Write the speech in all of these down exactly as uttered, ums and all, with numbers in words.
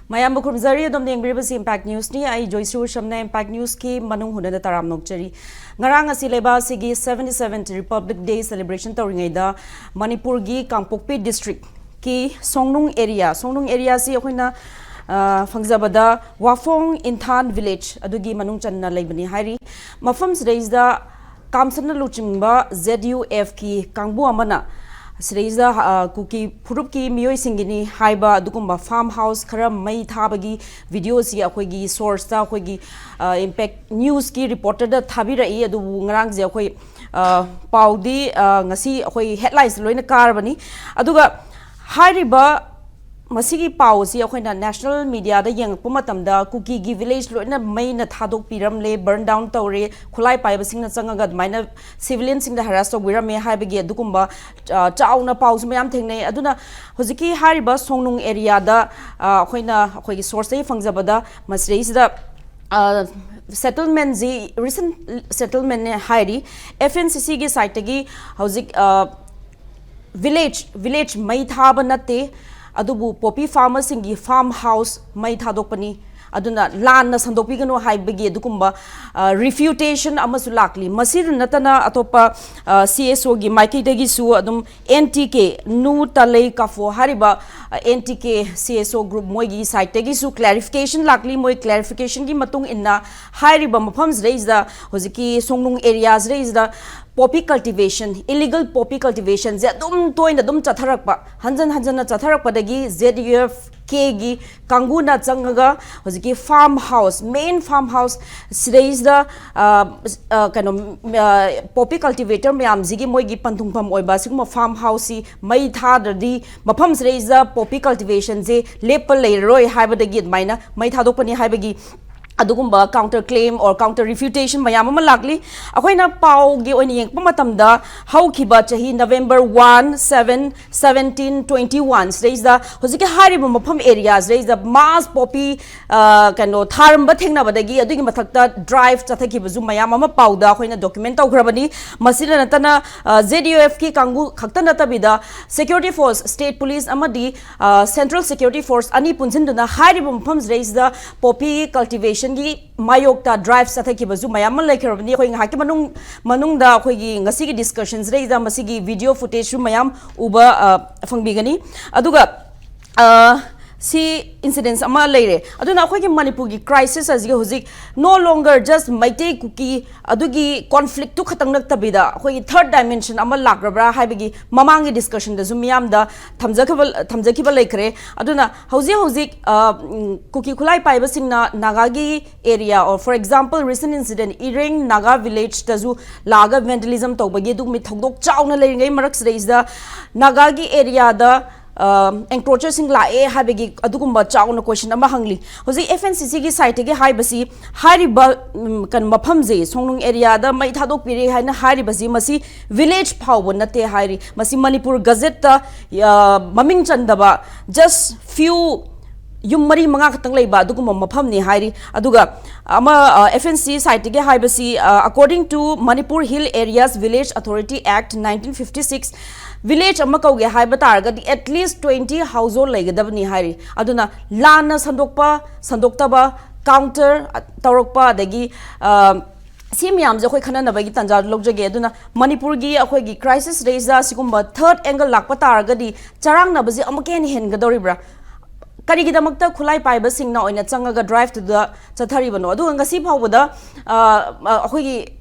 ꯃꯌꯥꯝꯕꯨ ꯈꯨꯔꯨꯝꯖꯔꯤ꯫ ꯑꯗꯣꯝꯅ ꯌꯦꯡꯕꯤꯔꯤꯕꯁꯤ Impact Newsꯅꯤ꯫ ꯑꯩ ꯖꯣꯏꯁ꯭ꯔꯤ ꯎꯁꯝꯅ Impact Newsꯀꯤ ꯃꯅꯨꯡ ꯍꯨꯠꯅꯗ ꯇꯔꯥꯝ ꯅꯣꯛꯆꯔꯤ꯫ ꯉꯔꯥꯡ ꯑꯁꯤ ꯂꯩꯕꯥꯛ ꯑꯁꯤꯒꯤ seventy seventh Republic Day celebration ꯇꯧꯔꯤꯉꯩꯗ ꯃꯅꯤꯄꯨꯔꯒꯤ ꯀꯥꯡꯄꯣꯛꯄꯤ districtꯀꯤ ꯁꯣꯡꯅꯨꯡ area, ꯁꯣꯡꯅꯨꯡ areaꯁꯤ ꯑꯩꯈꯣꯏꯅ, ꯑ, ꯐꯪꯖꯕꯗ ꯋꯥꯐꯣꯡ ꯏꯟꯊꯥꯟ village ꯑꯗꯨꯒꯤ ꯃꯅꯨꯡ ꯆꯟꯅ ꯂꯩꯕꯅꯤ ꯍꯥꯏꯔꯤ꯫ ꯃꯐꯝꯁꯤꯗꯩꯁꯤꯗ ꯀꯥꯝꯁꯟꯅ ꯂꯨꯆꯤꯡꯕ Z U Fꯀꯤ ꯀꯥꯡꯕꯨ ꯑꯃꯅ ꯁꯤꯗꯩꯁꯤꯗ, ꯑ, ꯀꯨꯀꯤ ꯐꯨꯔꯨꯞꯀꯤ ꯃꯤꯑꯣꯏꯁꯤꯡꯒꯤꯅꯤ ꯍꯥꯏꯕ ꯑꯗꯨꯒꯨꯝꯕ farm house ꯈꯔ ꯃꯩ ꯊꯥꯕꯒꯤ videoꯁꯤ ꯑꯩꯈꯣꯏꯒꯤ sourceꯇ, ꯑꯩꯈꯣꯏꯒꯤ, ꯑ, Impact Newsꯀꯤ reporterꯗ ꯊꯥꯕꯤꯔꯛꯏ꯫ ꯑꯗꯨꯕꯨ ꯉꯔꯥꯡꯁꯦ ꯑꯩꯈꯣꯏ, ꯑ, ꯄꯥꯎꯗꯤ, ꯑ, ꯉꯁꯤ ꯑꯩꯈꯣꯏ headlinesꯇ ꯂꯣꯏꯅ ꯀꯥꯔꯕꯅꯤ꯫ ꯑꯗꯨꯒ ꯍꯥꯏꯔꯤꯕ ꯃꯁꯤꯒꯤ ꯄꯥꯎ ꯑꯁꯤ ꯑꯩꯈꯣꯏꯅ national mediaꯗ ꯌꯦꯡꯉꯛꯄ ꯃꯇꯝꯗ ꯀꯨꯀꯤꯒꯤ village ꯂꯣꯏꯅ ꯃꯩꯅ ꯊꯥꯗꯣꯛꯄꯤꯔꯝꯂꯦ, burn down ꯇꯧꯔꯦ, ꯈꯨꯠꯂꯥꯏ ꯄꯥꯏꯕꯁꯤꯡꯅ ꯆꯪꯉꯒ ꯑꯗꯨꯃꯥꯏꯅ civilianꯁꯤꯡꯗ harass ꯇꯧꯕꯤꯔꯝꯃꯦ ꯍꯥꯏꯕꯒꯤ ꯑꯗꯨꯒꯨꯝꯕ, ꯑ, ꯆꯥꯎꯅ ꯄꯥꯎꯁꯨ ꯃꯌꯥꯝ ꯊꯦꯡꯅꯩ꯫ ꯑꯗꯨꯅ ꯍꯧꯖꯤꯛꯀꯤ ꯍꯥꯏꯔꯤꯕ ꯁꯣꯡꯅꯨꯡ areaꯗ, ꯑ, ꯑꯩꯈꯣꯏꯅ ꯑꯩꯈꯣꯏꯒꯤ sourceꯇꯒꯤ ꯐꯪꯖꯕꯗ ꯃꯁꯤꯗꯩꯁꯤꯗ, ꯑ, settlementꯁꯤ recent settlementꯅꯦ ꯍꯥꯏꯔꯤ꯫ F N C Cꯒꯤ sideꯇꯒꯤ ꯍꯧꯖꯤꯛ, ꯑ, village, village ꯃꯩ ꯊꯥꯕ ꯅꯠꯇꯦ, ꯑꯗꯨꯕꯨ poppy farmerꯁꯤꯡꯒꯤ farm house ꯃꯩ ꯊꯥꯗꯣꯛꯄꯅꯤ, ꯑꯗꯨꯅ ꯂꯥꯟꯅ ꯁꯟꯗꯣꯛꯄꯤꯒꯅꯨ ꯍꯥꯏꯕꯒꯤ ꯑꯗꯨꯒꯨꯝꯕ, ꯑ, refutation ꯑꯃꯁꯨ ꯂꯥꯛꯂꯤ꯫ ꯃꯁꯤꯗ ꯅꯠꯇꯅ ꯑꯇꯣꯞꯄ, ꯑ, C S Oꯒꯤ ꯃꯥꯏꯀꯩꯗꯒꯤꯁꯨ ꯑꯗꯨꯝ N T K, ꯅꯨ ꯇꯂꯩ ꯀꯥꯐꯣ ꯍꯥꯏꯔꯤꯕ, ꯑ, N T K C S O group ꯃꯣꯏꯒꯤ sideꯇꯒꯤꯁꯨ clarification ꯂꯥꯛꯂꯤ꯫ ꯃꯣꯏ clarificationꯒꯤ ꯃꯇꯨꯡ ꯏꯟꯅ ꯍꯥꯏꯔꯤꯕ ꯃꯐꯝꯁꯤꯗꯩꯁꯤꯗ, ꯍꯧꯖꯤꯛꯀꯤ ꯁꯣꯡꯅꯨꯡ areaꯁꯤꯗꯩꯁꯤꯗ poppy cultivation, illegal poppy cultivationꯁꯦ ꯑꯗꯨꯝ ꯇꯣꯏꯅ ꯑꯗꯨꯝ ꯆꯠꯊꯔꯛꯄ, ꯍꯟꯖꯟ ꯍꯟꯖꯟꯅ ꯆꯠꯊꯔꯛꯄꯗꯒꯤ Z U F Kꯒꯤ ꯀꯥꯡꯕꯨꯅ ꯆꯪꯉꯒ ꯍꯧꯖꯤꯛꯀꯤ farm house, main farm house ꯁꯤꯗꯩꯁꯤꯗ, ꯑ, ꯑ, ꯀꯩꯅꯣ, ꯑ, poppy cultivator ꯃꯌꯥꯝꯁꯤꯒꯤ ꯃꯣꯏꯒꯤ ꯄꯟꯊꯨꯡꯐꯝ ꯑꯣꯏꯕ ꯑꯁꯤꯒꯨꯝꯕ farm houseꯁꯤ ꯃꯩ ꯊꯥꯗ꯭ꯔꯗꯤ ꯃꯐꯝꯁꯤꯗꯩꯁꯤꯗ poppy cultivationꯁꯦ ꯂꯦꯞꯄ ꯂꯩꯔꯔꯣꯏ ꯍꯥꯏꯕꯗꯒꯤ ꯑꯗꯨꯃꯥꯏꯅ ꯃꯩ ꯊꯥꯗꯣꯛꯄꯅꯤ ꯍꯥꯏꯕꯒꯤ ꯑꯗꯨꯒꯨꯝꯕ counter claim or counter refutation ꯃꯌꯥꯝ ꯑꯃ ꯂꯥꯛꯂꯤ꯫ ꯑꯩꯈꯣꯏꯅ ꯄꯥꯎꯒꯤ ꯑꯣꯏꯅ ꯌꯦꯡꯉꯛꯄ ꯃꯇꯝꯗ, ꯍꯧꯈꯤꯕ ꯆꯍꯤ November one, seven, seventeen, twenty-one ꯁꯤꯗꯩꯁꯤꯗ ꯍꯧꯖꯤꯛꯀꯤ ꯍꯥꯏꯔꯤꯕ ꯃꯐꯝ area ꯁꯤꯗꯩꯁꯤꯗ mass poppy, ꯑ, ꯀꯩꯅꯣ, ꯊꯥꯔꯝꯕ ꯊꯦꯡꯅꯕꯗꯒꯤ ꯑꯗꯨꯒꯤ ꯃꯊꯛꯇ drive ꯆꯠꯊꯈꯤꯕꯁꯨ ꯃꯌꯥꯝ ꯑꯃ ꯄꯥꯎꯗ ꯑꯩꯈꯣꯏꯅ document ꯇꯧꯈ꯭ꯔꯕꯅꯤ꯫ ꯃꯁꯤꯗ ꯅꯠꯇꯅ, ꯑ, Z U F ꯀꯤ ꯀꯥꯡꯕꯨ ꯈꯛꯇ ꯅꯠꯇꯕꯤꯗ, security force, state police ꯑꯃꯗꯤ, ꯑ, central security force ꯑꯅꯤ ꯄꯨꯟꯁꯤꯟꯗꯨꯅ ꯍꯥꯏꯔꯤꯕ ꯃꯐꯝꯁꯤꯗꯩꯁꯤꯗ poppy cultivation ꯒꯤ ꯃꯥꯌꯣꯛꯇ drive ꯆꯠꯊꯈꯤꯕꯁꯨ ꯃꯌꯥꯝ ꯑꯃ ꯂꯩꯈ꯭ꯔꯕꯅꯤ꯫ ꯑꯩꯈꯣꯏ ꯉꯥꯏꯍꯥꯛꯀꯤ ꯃꯅꯨꯡ-, ꯃꯅꯨꯡꯗ ꯑꯩꯈꯣꯏꯒꯤ ꯉꯁꯤꯒꯤ discussion ꯁꯤꯗꯩꯁꯤꯗ ꯃꯁꯤꯒꯤ video footage ꯁꯨ ꯃꯌꯥꯝ ꯎꯕ, ꯑ, ꯐꯪꯕꯤꯒꯅꯤ꯫ ꯑꯗꯨꯒ, ꯑ, ꯁꯤ incidents ꯑꯃ ꯂꯩꯔꯦ꯫ ꯑꯗꯨꯅ ꯑꯩꯈꯣꯏꯒꯤ ꯃꯅꯤꯄꯨꯔꯒꯤ crisis ꯑꯁꯤꯒꯤ ꯍꯧꯖꯤꯛ no longer just ꯃꯩꯇꯩ ꯀꯨꯀꯤ ꯑꯗꯨꯒꯤ conflict ꯇꯨ ꯈꯛꯇꯪ ꯅꯠꯇꯕꯤꯗ, ꯑꯩꯈꯣꯏꯒꯤ third dimension ꯑꯃ ꯂꯥꯛꯂꯕ꯭ꯔꯥ ꯍꯥꯏꯕꯒꯤ ꯃꯃꯥꯡꯒꯤ discussion ꯗꯁꯨ ꯃꯤꯌꯥꯝꯗ ꯊꯝꯖꯈꯤꯕ, ꯊꯝꯖꯈꯤꯕ ꯂꯩꯈ꯭ꯔꯦ꯫ ꯑꯗꯨꯅ ꯍꯧꯖꯤꯛ ꯍꯧꯖꯤꯛ, ꯑ, ꯎꯝ, ꯀꯨꯀꯤ ꯈꯨꯠꯂꯥꯏ ꯄꯥꯏꯕꯁꯤꯡꯅ ꯅꯥꯒꯥꯒꯤ area, or for example, recent incident, ꯏꯔꯦꯡ Naga village ꯇꯁꯨ ꯂꯥꯛꯑꯒ vandalism ꯇꯧꯕꯒꯤ ꯑꯗꯨꯒꯨꯝꯕ ꯊꯧꯗꯣꯛ ꯆꯥꯎꯅ ꯂꯩꯔꯤꯉꯩ ꯃꯔꯛꯁꯤꯗꯩꯁꯤꯗ ꯅꯥꯒꯥꯒꯤ area ꯗ, ꯑ, encroacher ꯁꯤꯡ ꯂꯥꯛꯑꯦ ꯍꯥꯏꯕꯒꯤ ꯑꯗꯨꯒꯨꯝꯕ ꯆꯥꯎꯅ question ꯑꯃ ꯍꯪꯂꯤ꯫ ꯍꯧꯖꯤꯛ F N C C ꯒꯤ side ꯇꯒꯤ ꯍꯥꯏꯕꯁꯤ, ꯍꯥꯏꯔꯤꯕ, ꯎꯝ, ꯀꯩꯅꯣ, ꯃꯐꯝꯁꯦ, ꯁꯣꯡꯅꯨꯡ area ꯗ ꯃꯩ ꯊꯥꯗꯣꯛꯄꯤꯔꯦ ꯍꯥꯏꯅ ꯍꯥꯏꯔꯤꯕꯁꯤ, ꯃꯁꯤ village ꯐꯥꯎꯕ ꯅꯠꯇꯦ ꯍꯥꯏꯔꯤ꯫ ꯃꯁꯤ ꯃꯅꯤꯄꯨꯔ Gazette ꯇ, ꯑ, ꯃꯃꯤꯡ ꯆꯟꯗꯕ, just few ꯌꯨꯝ ꯃꯔꯤ ꯃꯉꯥ ꯈꯛꯇꯪ ꯂꯩꯕ ꯑꯗꯨꯒꯨꯝꯕ ꯃꯐꯝꯅꯤ ꯍꯥꯏꯔꯤ꯫ ꯑꯗꯨꯒ ꯑꯃ, ꯑ, F N C side ꯇꯒꯤ ꯍꯥꯏꯕꯁꯤ, ꯑ, according to Manipur Hill Areas Village Authority Act nineteen fifty six, village ꯑꯃ ꯀꯧꯒꯦ ꯍꯥꯏꯕ ꯇꯥꯔꯒꯗꯤ at least twenty household ꯂꯩꯒꯗꯕꯅꯤ ꯍꯥꯏꯔꯤ꯫ ꯑꯗꯨꯅ ꯂꯥꯟꯅ ꯁꯟꯗꯣꯛꯄ, ꯁꯟꯗꯣꯛꯇꯕ, counter ꯇꯧꯔꯛꯄ, ꯑꯗꯒꯤ, ꯑ, ꯁꯤ ꯃꯌꯥꯝꯁꯦ ꯑꯩꯈꯣꯏ ꯈꯟꯅꯅꯕꯒꯤ ꯇꯥꯟꯖꯥ ꯂꯧꯖꯒꯦ꯫ ꯑꯗꯨꯅ ꯃꯅꯤꯄꯨꯔꯒꯤ ꯑꯩꯈꯣꯏꯒꯤ crisis ꯁꯤꯗꯩꯁꯤꯗ ꯁꯤꯒꯨꯝꯕ third angle ꯂꯥꯛꯄ ꯇꯥꯔꯒꯗꯤ ꯆꯔꯥꯡꯅꯕꯁꯤ ꯑꯃꯨꯛꯀ ꯍꯦꯟꯅ ꯍꯦꯟꯒꯗꯧꯔꯤꯕ꯭ꯔꯥ? ꯀꯔꯤꯒꯤꯗꯃꯛꯇ ꯈꯨꯠꯂꯥꯏ ꯄꯥꯏꯕꯁꯤꯡꯅ ꯑꯣꯏꯅ ꯆꯪꯉꯒ drive ꯇꯨꯗ ꯆꯠꯊꯔꯤꯕꯅꯣ? ꯑꯗꯨꯒ ꯉꯁꯤ ꯐꯥꯎꯕꯗ, ꯑ, ꯑ, ꯑꯩꯈꯣꯏꯒꯤ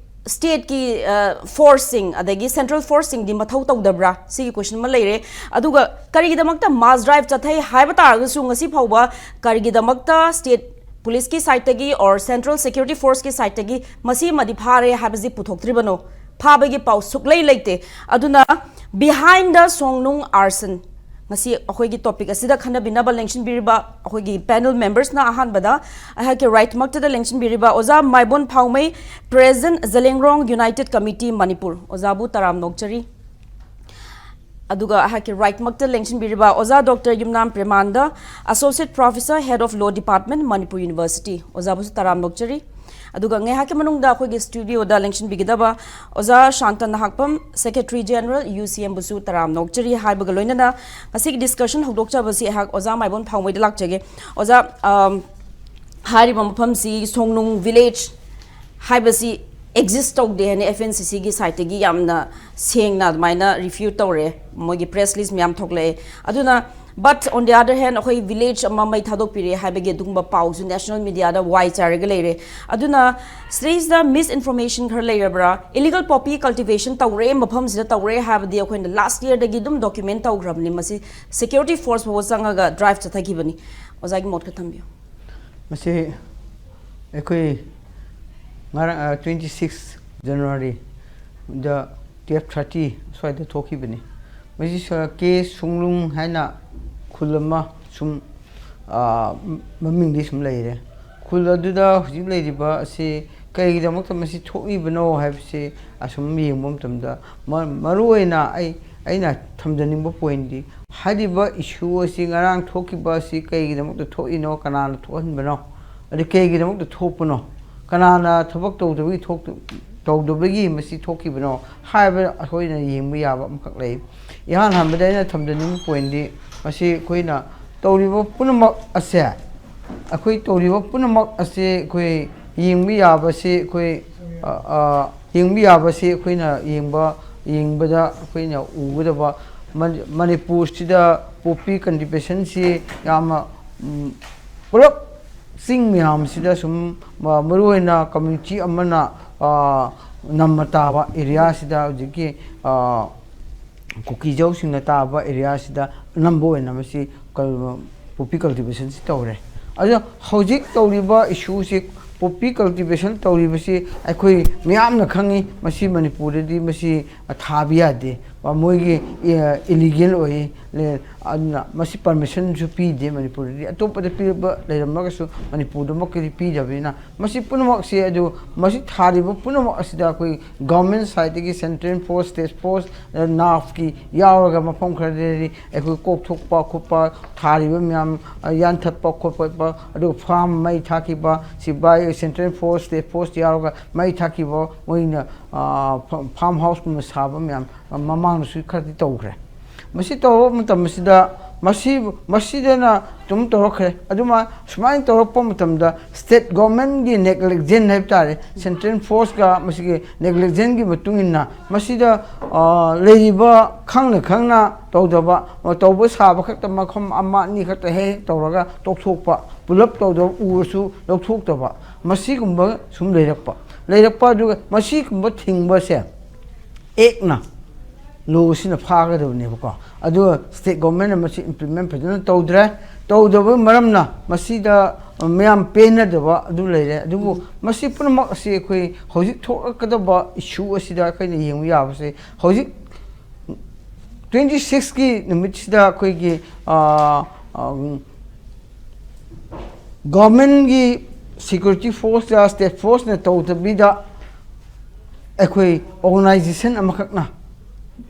state ꯀꯤ, ꯑ, force ꯁꯤꯡ ꯑꯗꯒꯤ central force ꯁꯤꯡꯗꯤ ꯃꯊꯧ ꯇꯧꯗꯕ꯭ꯔꯥ? ꯁꯤꯒꯤ question ꯑꯃ ꯂꯩꯔꯦ꯫ ꯑꯗꯨꯒ ꯀꯔꯤꯒꯤꯗꯃꯛꯇ mass drive ꯆꯠꯊꯩ ꯍꯥꯏꯕ ꯇꯥꯔꯒꯁꯨ ꯉꯁꯤ ꯐꯥꯎꯕ ꯀꯔꯤꯒꯤꯗꯃꯛꯇ state police ꯀꯤ side ꯇꯒꯤ or central security force ꯀꯤ side ꯇꯒꯤ ꯃꯁꯤꯃꯗꯤ ꯐꯥꯔꯦ ꯍꯥꯏꯕꯁꯤ ꯄꯨꯊꯣꯛꯇ꯭ꯔꯤꯕꯅꯣ? ꯐꯥꯕꯒꯤ ꯄꯥꯎ ꯁꯨꯛꯂꯩ ꯂꯩꯇꯦ꯫ ꯑꯗꯨꯅ behind the ꯁꯣꯡꯅꯨꯡ arson, ꯉꯁꯤ ꯑꯩꯈꯣꯏꯒꯤ ꯇꯣꯄꯤꯛ ꯑꯁꯤꯗ ꯈꯟꯅꯕꯤꯅꯕ ꯂꯦꯡꯁꯤꯟꯕꯤꯔꯤꯕ ꯑꯩꯈꯣꯏꯒꯤ ꯄꯦꯅꯦꯜ ꯃꯦꯝꯕꯔꯁꯅ ꯑꯍꯥꯟꯕꯗ ꯑꯩꯍꯥꯛꯀꯤ ꯔꯥꯏꯠꯃꯛꯇꯗ ꯂꯦꯡꯁꯤꯟꯕꯤꯔꯤꯕ ꯑꯣꯖꯥ Maibon Phaomei, president Zeliangrong united committee Manipur. ꯑꯣꯖꯥꯕꯨ ꯇꯔꯥꯝꯅ ꯑꯣꯛꯆꯔꯤ꯫ ꯑꯗꯨꯒ ꯑꯩꯍꯥꯛꯀꯤ ꯔꯥꯏꯠꯃꯛꯇ ꯂꯦꯡꯁꯤꯟꯕꯤꯔꯤꯕ ꯑꯣꯖꯥ doctor Yumnam Premanand, associate professor, head of law department, Manipur university. ꯑꯣꯖꯥꯕꯨꯁꯨ ꯇꯔꯥꯝꯅ ꯑꯣꯛꯆꯔꯤ꯫ ꯑꯗꯨꯒ ꯉꯥꯏꯍꯥꯛꯀꯤ ꯃꯅꯨꯡꯗ ꯑꯩꯈꯣꯏꯒꯤ ꯁ꯭ꯇꯨꯗꯤꯑꯣꯗ ꯂꯦꯡꯁꯤꯟꯕꯤꯒꯗꯕ ꯑꯣꯖꯥ Shanta Nahakpam, secretary general, U C ꯑꯦꯝꯕꯨꯁꯨ ꯇꯔꯥꯝꯅ ꯑꯣꯛꯆꯔꯤ ꯍꯥꯏꯕꯒ ꯂꯣꯏꯅꯅ ꯉꯁꯤꯒꯤ ꯗꯤꯁꯀꯁꯟ ꯍꯧꯗꯣꯛꯆꯕꯁꯤ ꯑꯩꯍꯥꯛ ꯑꯣꯖꯥ ꯃꯥꯏꯕꯣꯟ ꯐꯥꯎꯃꯩꯗ ꯂꯥꯛꯆꯒꯦ꯫ ꯑꯣꯖꯥ, ꯑꯝ, ꯍꯥꯏꯔꯤꯕ ꯃꯐꯝꯁꯤ ꯁꯣꯡꯅꯨꯡ ꯚꯤꯂꯦꯖ ꯍꯥꯏꯕꯁꯤ ꯑꯦꯛꯖꯤꯁ ꯇꯧꯗꯦ ꯍꯥꯏꯅ ꯑꯦꯐ ꯑꯦꯟ ꯁꯤ ꯁꯤꯒꯤ ꯁꯥꯏꯠꯇꯒꯤ ꯌꯥꯝꯅ ꯁꯦꯡꯅ ꯑꯗꯨꯃꯥꯏꯅ ꯔꯤꯐ꯭ꯌꯨꯠ ꯇꯧꯔꯦ꯫ ꯃꯣꯏꯒꯤ ꯄ꯭ꯔꯦꯁ ꯔꯤꯂꯤꯁ ꯃꯌꯥꯝ ꯊꯣꯛꯂꯛꯑꯦ꯫ ꯑꯗꯨꯅ, but on the other hand, ꯑꯩꯈꯣꯏ ꯚꯤꯂꯦꯖ ꯑꯃ ꯃꯩ ꯊꯥꯗꯣꯛꯄꯤꯔꯦ ꯍꯥꯏꯕꯒꯤ ꯑꯗꯨꯒꯨꯝꯕ ꯄꯥꯎꯁꯨ ꯅꯦꯁꯅꯦꯜ ꯃꯤꯗꯤꯌꯥꯗ ꯋꯥꯏ ꯆꯥꯏꯔꯒ ꯂꯩꯔꯦ꯫ ꯑꯗꯨꯅ ꯁꯤꯗꯩꯁꯤꯗ ꯃꯤꯁ ꯏꯟꯐꯣꯔꯃꯦꯁꯟ ꯈꯔ ꯂꯩꯔꯕ꯭ꯔꯥ? ꯏꯂꯤꯒꯜ ꯄꯣꯄꯤ ꯀꯜꯇꯤꯚꯦꯁꯟ ꯇꯧꯔꯦ, ꯃꯐꯝꯁꯤꯗ ꯇꯧꯔꯦ ꯍꯥꯏꯕꯗꯤ ꯑꯩꯈꯣꯏꯅ ꯂꯥꯁ ꯌꯔꯗꯒꯤ ꯑꯗꯨꯝ ꯗꯣꯀ꯭ꯌꯨꯃꯦꯟ ꯇꯧꯈ꯭ꯔꯕꯅꯤ꯫ ꯃꯁꯤ ꯁꯦꯀ꯭ꯌꯨꯔꯤꯇꯤ ꯐꯣꯔꯁ ꯐꯥꯎꯕ ꯆꯪꯉꯒ ꯗ꯭ꯔꯥꯏꯚ ꯆꯠꯊꯈꯤꯕꯅꯤ꯫ ꯑꯣꯖꯥꯒꯤ ꯃꯣꯠ ꯈꯔ ꯊꯝꯕꯤꯌꯨ꯫ ꯃꯁꯤ ꯑꯩꯈꯣꯏ ꯉꯔꯥꯡ, twenty six Januaryꯗ twelve thirty ꯁ꯭ꯋꯥꯏꯗ ꯊꯣꯛꯈꯤꯕꯅꯤ꯫ ꯃꯁꯤ ꯁ-, ꯀꯦ ꯁꯨꯡꯂꯨꯡ ꯍꯥꯏꯅ ꯈꯨꯜ ꯑꯃ ꯁꯨꯝ, ꯑ, ꯃꯃꯤꯡꯗꯤ ꯁꯨꯝ ꯂꯩꯔꯦ꯫ ꯈꯨꯜ ꯑꯗꯨꯗ ꯍꯧꯖꯤꯛ ꯂꯩꯔꯤꯕ ꯑꯁꯤ ꯀꯔꯤꯒꯤꯗꯃꯛꯇ ꯃꯁꯤ ꯊꯣꯛꯂꯤꯕꯅꯣ ꯍꯥꯏꯕꯁꯤ ꯑꯁꯨꯝ ꯌꯦꯡꯕ ꯃꯇꯝꯗ, ꯃ-, ꯃꯔꯨꯑꯣꯏꯅ ꯑꯩ, ꯑꯩꯅ ꯊꯝꯖꯅꯤꯡꯕ ꯄꯣꯏꯟꯗꯤ, ꯍꯥꯏꯔꯤꯕ ꯏꯁꯨ ꯑꯁꯤ ꯉꯔꯥꯡ ꯊꯣꯛꯈꯤꯕ ꯑꯁꯤ ꯀꯔꯤꯒꯤꯗꯃꯛꯇ ꯊꯣꯛꯏꯅꯣ, ꯀꯅꯥꯅ ꯊꯣꯛꯍꯟꯕꯅꯣ, ꯑꯗꯩ ꯀꯔꯤꯒꯤꯗꯃꯛꯇ ꯊꯣꯛꯄꯅꯣ, ꯀꯅꯥꯅ ꯊꯕꯛ ꯇꯧꯗꯕꯒꯤ ꯊꯣꯛꯇ-, ꯇꯧꯗꯕꯒꯤ ꯃꯁꯤ ꯊꯣꯛꯈꯤꯕꯅꯣ ꯍꯥꯏꯕ ꯑꯩꯈꯣꯏꯅ ꯌꯦꯡꯕ ꯌꯥꯕ ꯑꯃꯈꯛ ꯂꯩ꯫ ꯏꯍꯥꯟ ꯍꯥꯟꯕꯗ ꯑꯩꯅ ꯊꯝꯖꯅꯤꯡꯕ ꯄꯣꯏꯟꯗꯤ, ꯃꯁꯤ ꯑꯩꯈꯣꯏꯅ ꯇꯧꯔꯤꯕ ꯄꯨꯝꯅꯃꯛ ꯑꯁꯦ, ꯑꯩꯈꯣꯏ ꯇꯧꯔꯤꯕ ꯄꯨꯝꯅꯃꯛ ꯑꯁꯤ ꯑꯩꯈꯣꯏ ꯌꯦꯡꯕ ꯌꯥꯕꯁꯤ, ꯑꯩꯈꯣꯏ, ꯑ, ꯑ, ꯌꯦꯡꯕ ꯌꯥꯕꯁꯤ ꯑꯩꯈꯣꯏꯅ ꯌꯦꯡꯕ, ꯌꯦꯡꯕꯗ ꯑꯩꯈꯣꯏꯅ ꯎꯒꯗꯕ ꯃꯅꯤ-, ꯃꯅꯤꯄꯨꯔꯁꯤꯗ ꯄꯣꯄꯤ ꯀꯜꯇꯤꯚꯦꯁꯟꯁꯤ ꯌꯥꯝꯅ, ꯎꯝ, ꯄꯨꯂꯞ ꯆꯤꯡ ꯃꯌꯥꯝꯁꯤꯗ ꯁꯨꯝ, ꯑ, ꯃꯔꯨꯑꯣꯏꯅ ꯀꯝꯃ꯭ꯌꯨꯅꯤꯇꯤ ꯑꯃꯅ, ꯑ, ꯅꯝꯃ ꯇꯥꯕ ꯑꯦꯔꯤꯌꯥꯁꯤꯗ ꯍꯧꯖꯤꯛꯀꯤ, ꯑ, ꯀꯨꯀꯤꯖꯧꯁꯤꯡꯅ ꯇꯥꯕ ꯑꯦꯔꯤꯌꯥꯁꯤꯗ ꯑꯅꯝꯕ ꯑꯣꯏꯅ ꯃꯁꯤ ꯀꯜ-, ꯄꯣꯄꯤ ꯀꯜꯇꯤꯚꯦꯁꯟꯁꯤ ꯇꯧꯔꯦ꯫ ꯑꯗꯣ ꯍꯧꯖꯤꯛ ꯇꯧꯔꯤꯕ ꯏꯁꯨꯁꯤ, ꯄꯣꯄꯤ ꯀꯜꯇꯤꯚꯦꯁꯟ ꯇꯧꯔꯤꯕꯁꯤ ꯑꯩꯈꯣꯏ ꯃꯤꯌꯥꯝꯅ ꯈꯪꯉꯤ, ꯃꯁꯤ ꯃꯅꯤꯄꯨꯔꯗꯗꯤ ꯃꯁꯤ ꯊꯥꯕ ꯌꯥꯗꯦ꯫ ꯃꯣꯏꯒꯤ ꯏꯂꯤꯒꯦꯜ ꯑꯣꯏ꯫ ꯑꯗꯨꯅ ꯃꯁꯤ ꯄꯔꯃꯤꯁꯟꯁꯨ ꯄꯤꯗꯦ ꯃꯅꯤꯄꯨꯔꯗꯗꯤ꯫ ꯑꯇꯣꯞꯄꯗ ꯄꯤꯕ ꯂꯩꯔꯝꯃꯒꯁꯨ ꯃꯅꯤꯄꯨꯔꯗꯃꯛꯀꯤꯗꯤ ꯄꯤꯗꯕꯅꯤꯅ, ꯃꯁꯤ ꯄꯨꯝꯅꯃꯛꯁꯦ, ꯑꯗꯨ ꯃꯁꯤ ꯊꯥꯔꯤꯕ ꯄꯨꯝꯅꯃꯛ ꯑꯁꯤꯗ ꯑꯩꯈꯣꯏ ꯒꯚꯔꯟꯃꯦꯟ ꯁꯥꯏꯠꯇꯒꯤ, ꯁꯦꯟꯇ꯭ꯔꯦꯜ ꯐꯣꯔꯁ, ꯁ꯭ꯇꯦꯠ ꯐꯣꯔꯁ, ꯅꯥꯐꯀꯤ ꯌꯥꯎꯔꯒ, ꯃꯐꯝ ꯈꯔꯗꯗꯤ ꯑꯩꯈꯣꯏ ꯀꯣꯛꯊꯣꯛꯄ ꯈꯣꯠꯄ, ꯊꯥꯔꯤꯕ ꯃꯌꯥꯝ ꯌꯥꯟꯊꯠꯄ ꯈꯣꯠꯄ, ꯑꯗꯨꯒ ꯐꯥꯝ ꯃꯩ ꯊꯥꯈꯤꯕ, ꯁꯤꯐꯥꯏ, ꯁꯦꯟꯇ꯭ꯔꯦꯜ ꯐꯣꯔꯁ, ꯁ꯭ꯇꯦꯠ ꯐꯣꯔꯁ ꯌꯥꯎꯔꯒ ꯃꯩ ꯊꯥꯈꯤꯕ, ꯃꯣꯏꯅ ꯐꯥꯝ ꯍꯥꯎꯁꯀꯨꯝꯕ ꯁꯥꯕ ꯃꯌꯥꯝ ꯃꯃꯥꯡꯗꯁꯨ ꯈꯔꯗꯤ ꯇꯧꯈ꯭ꯔꯦ꯫ ꯃꯁꯤ ꯇꯧꯔꯕ ꯃꯇꯝ ꯑꯁꯤꯗ, ꯃꯁꯤ, ꯃꯁꯤꯗꯅ ꯑꯗꯨꯝ ꯇꯧꯔꯛꯈ꯭ꯔꯦ꯫ ꯑꯗꯨꯃ ꯁꯨꯃꯥꯏꯅ ꯇꯧꯔꯛꯄ ꯃꯇꯝꯗ, ꯁ꯭ꯇꯦꯠ ꯒꯣꯔꯃꯦꯟꯒꯤ ꯅꯦꯒ꯭ꯂꯤꯖꯦꯟ ꯍꯥꯏꯕ ꯇꯥꯔꯦ, ꯁꯦꯟꯇ꯭ꯔꯦꯜ ꯐꯣꯔꯁꯀ ꯃꯁꯤꯒꯤ ꯅꯦꯒ꯭ꯂꯤꯖꯦꯟꯒꯤ ꯃꯇꯨꯡ ꯏꯟꯅ, ꯃꯁꯤꯗ ꯂꯩꯔꯤꯕ ꯈꯪꯅ ꯈꯪꯅ ꯇꯧꯗꯕ, ꯇꯧꯕ ꯁꯥꯕ ꯈꯛꯇ, ꯃꯐꯝ ꯑꯃ ꯑꯅꯤ ꯈꯛꯇ ꯍꯦꯛ ꯍꯦꯛ ꯇꯧꯔꯒ ꯇꯣꯛꯊꯣꯛꯄ, ꯄꯨꯂꯞ ꯇꯧꯗꯕ, ꯎꯔꯁꯨ ꯂꯧꯊꯣꯛꯇꯕ, ꯃꯁꯤꯒꯨꯝꯕ ꯁꯨꯝ ꯂꯩꯔꯛꯄ꯫ ꯂꯩꯔꯛꯄ, ꯑꯗꯨꯒ ꯃꯁꯤꯒꯨꯝꯕ ꯊꯤꯡꯕꯁꯦ ꯑꯦꯛꯅ, ꯂꯣꯁꯤꯅ ꯐꯥꯒꯗꯕꯅꯦꯕꯀꯣ꯫ ꯑꯗꯨꯒ ꯁ꯭ꯇꯦꯠ ꯒꯣꯔꯃꯦꯟꯅ ꯃꯁꯤ ꯏꯝꯄ꯭ꯂꯤꯃꯦꯟ ꯐꯖꯅ ꯇꯧꯗ꯭ꯔꯦ꯫ ꯇꯧꯗꯕ ꯃꯔꯝꯅ ꯃꯁꯤꯗ ꯃꯌꯥꯝ ꯄꯦꯟꯅꯗꯕ ꯑꯗꯨ ꯂꯩꯔꯦ꯫ ꯑꯗꯨꯕꯨ ꯃꯁꯤ ꯄꯨꯝꯅꯃꯛ ꯑꯁꯤ ꯑꯩꯈꯣꯏ ꯍꯧꯖꯤꯛ ꯊꯣꯛꯂꯛꯀꯗꯕ ꯏꯁꯨ ꯑꯁꯤꯗ ꯑꯩꯈꯣꯏꯅ ꯌꯦꯡꯕ ꯌꯥꯕꯁꯦ, ꯍꯧꯖꯤꯛ ꯇ꯭ꯋꯦꯟꯇꯤ ꯁꯤꯛꯁꯀꯤ ꯅꯨꯃꯤꯠꯁꯤꯗ ꯑꯩꯈꯣꯏꯒꯤ, ꯑ, ꯑ, ꯒꯣꯔꯃꯦꯟꯒꯤ ꯁꯦꯀ꯭ꯌꯨꯔꯤꯇꯤ ꯐꯣꯔꯁꯇ, ꯁ꯭ꯇꯦꯠ ꯐꯣꯔꯁꯅ ꯇꯧꯗꯕꯤꯗ, ꯑꯩꯈꯣꯏ ꯑꯣꯔꯒꯅꯥꯏꯖꯦꯁꯟ ꯑꯃꯈꯛꯅ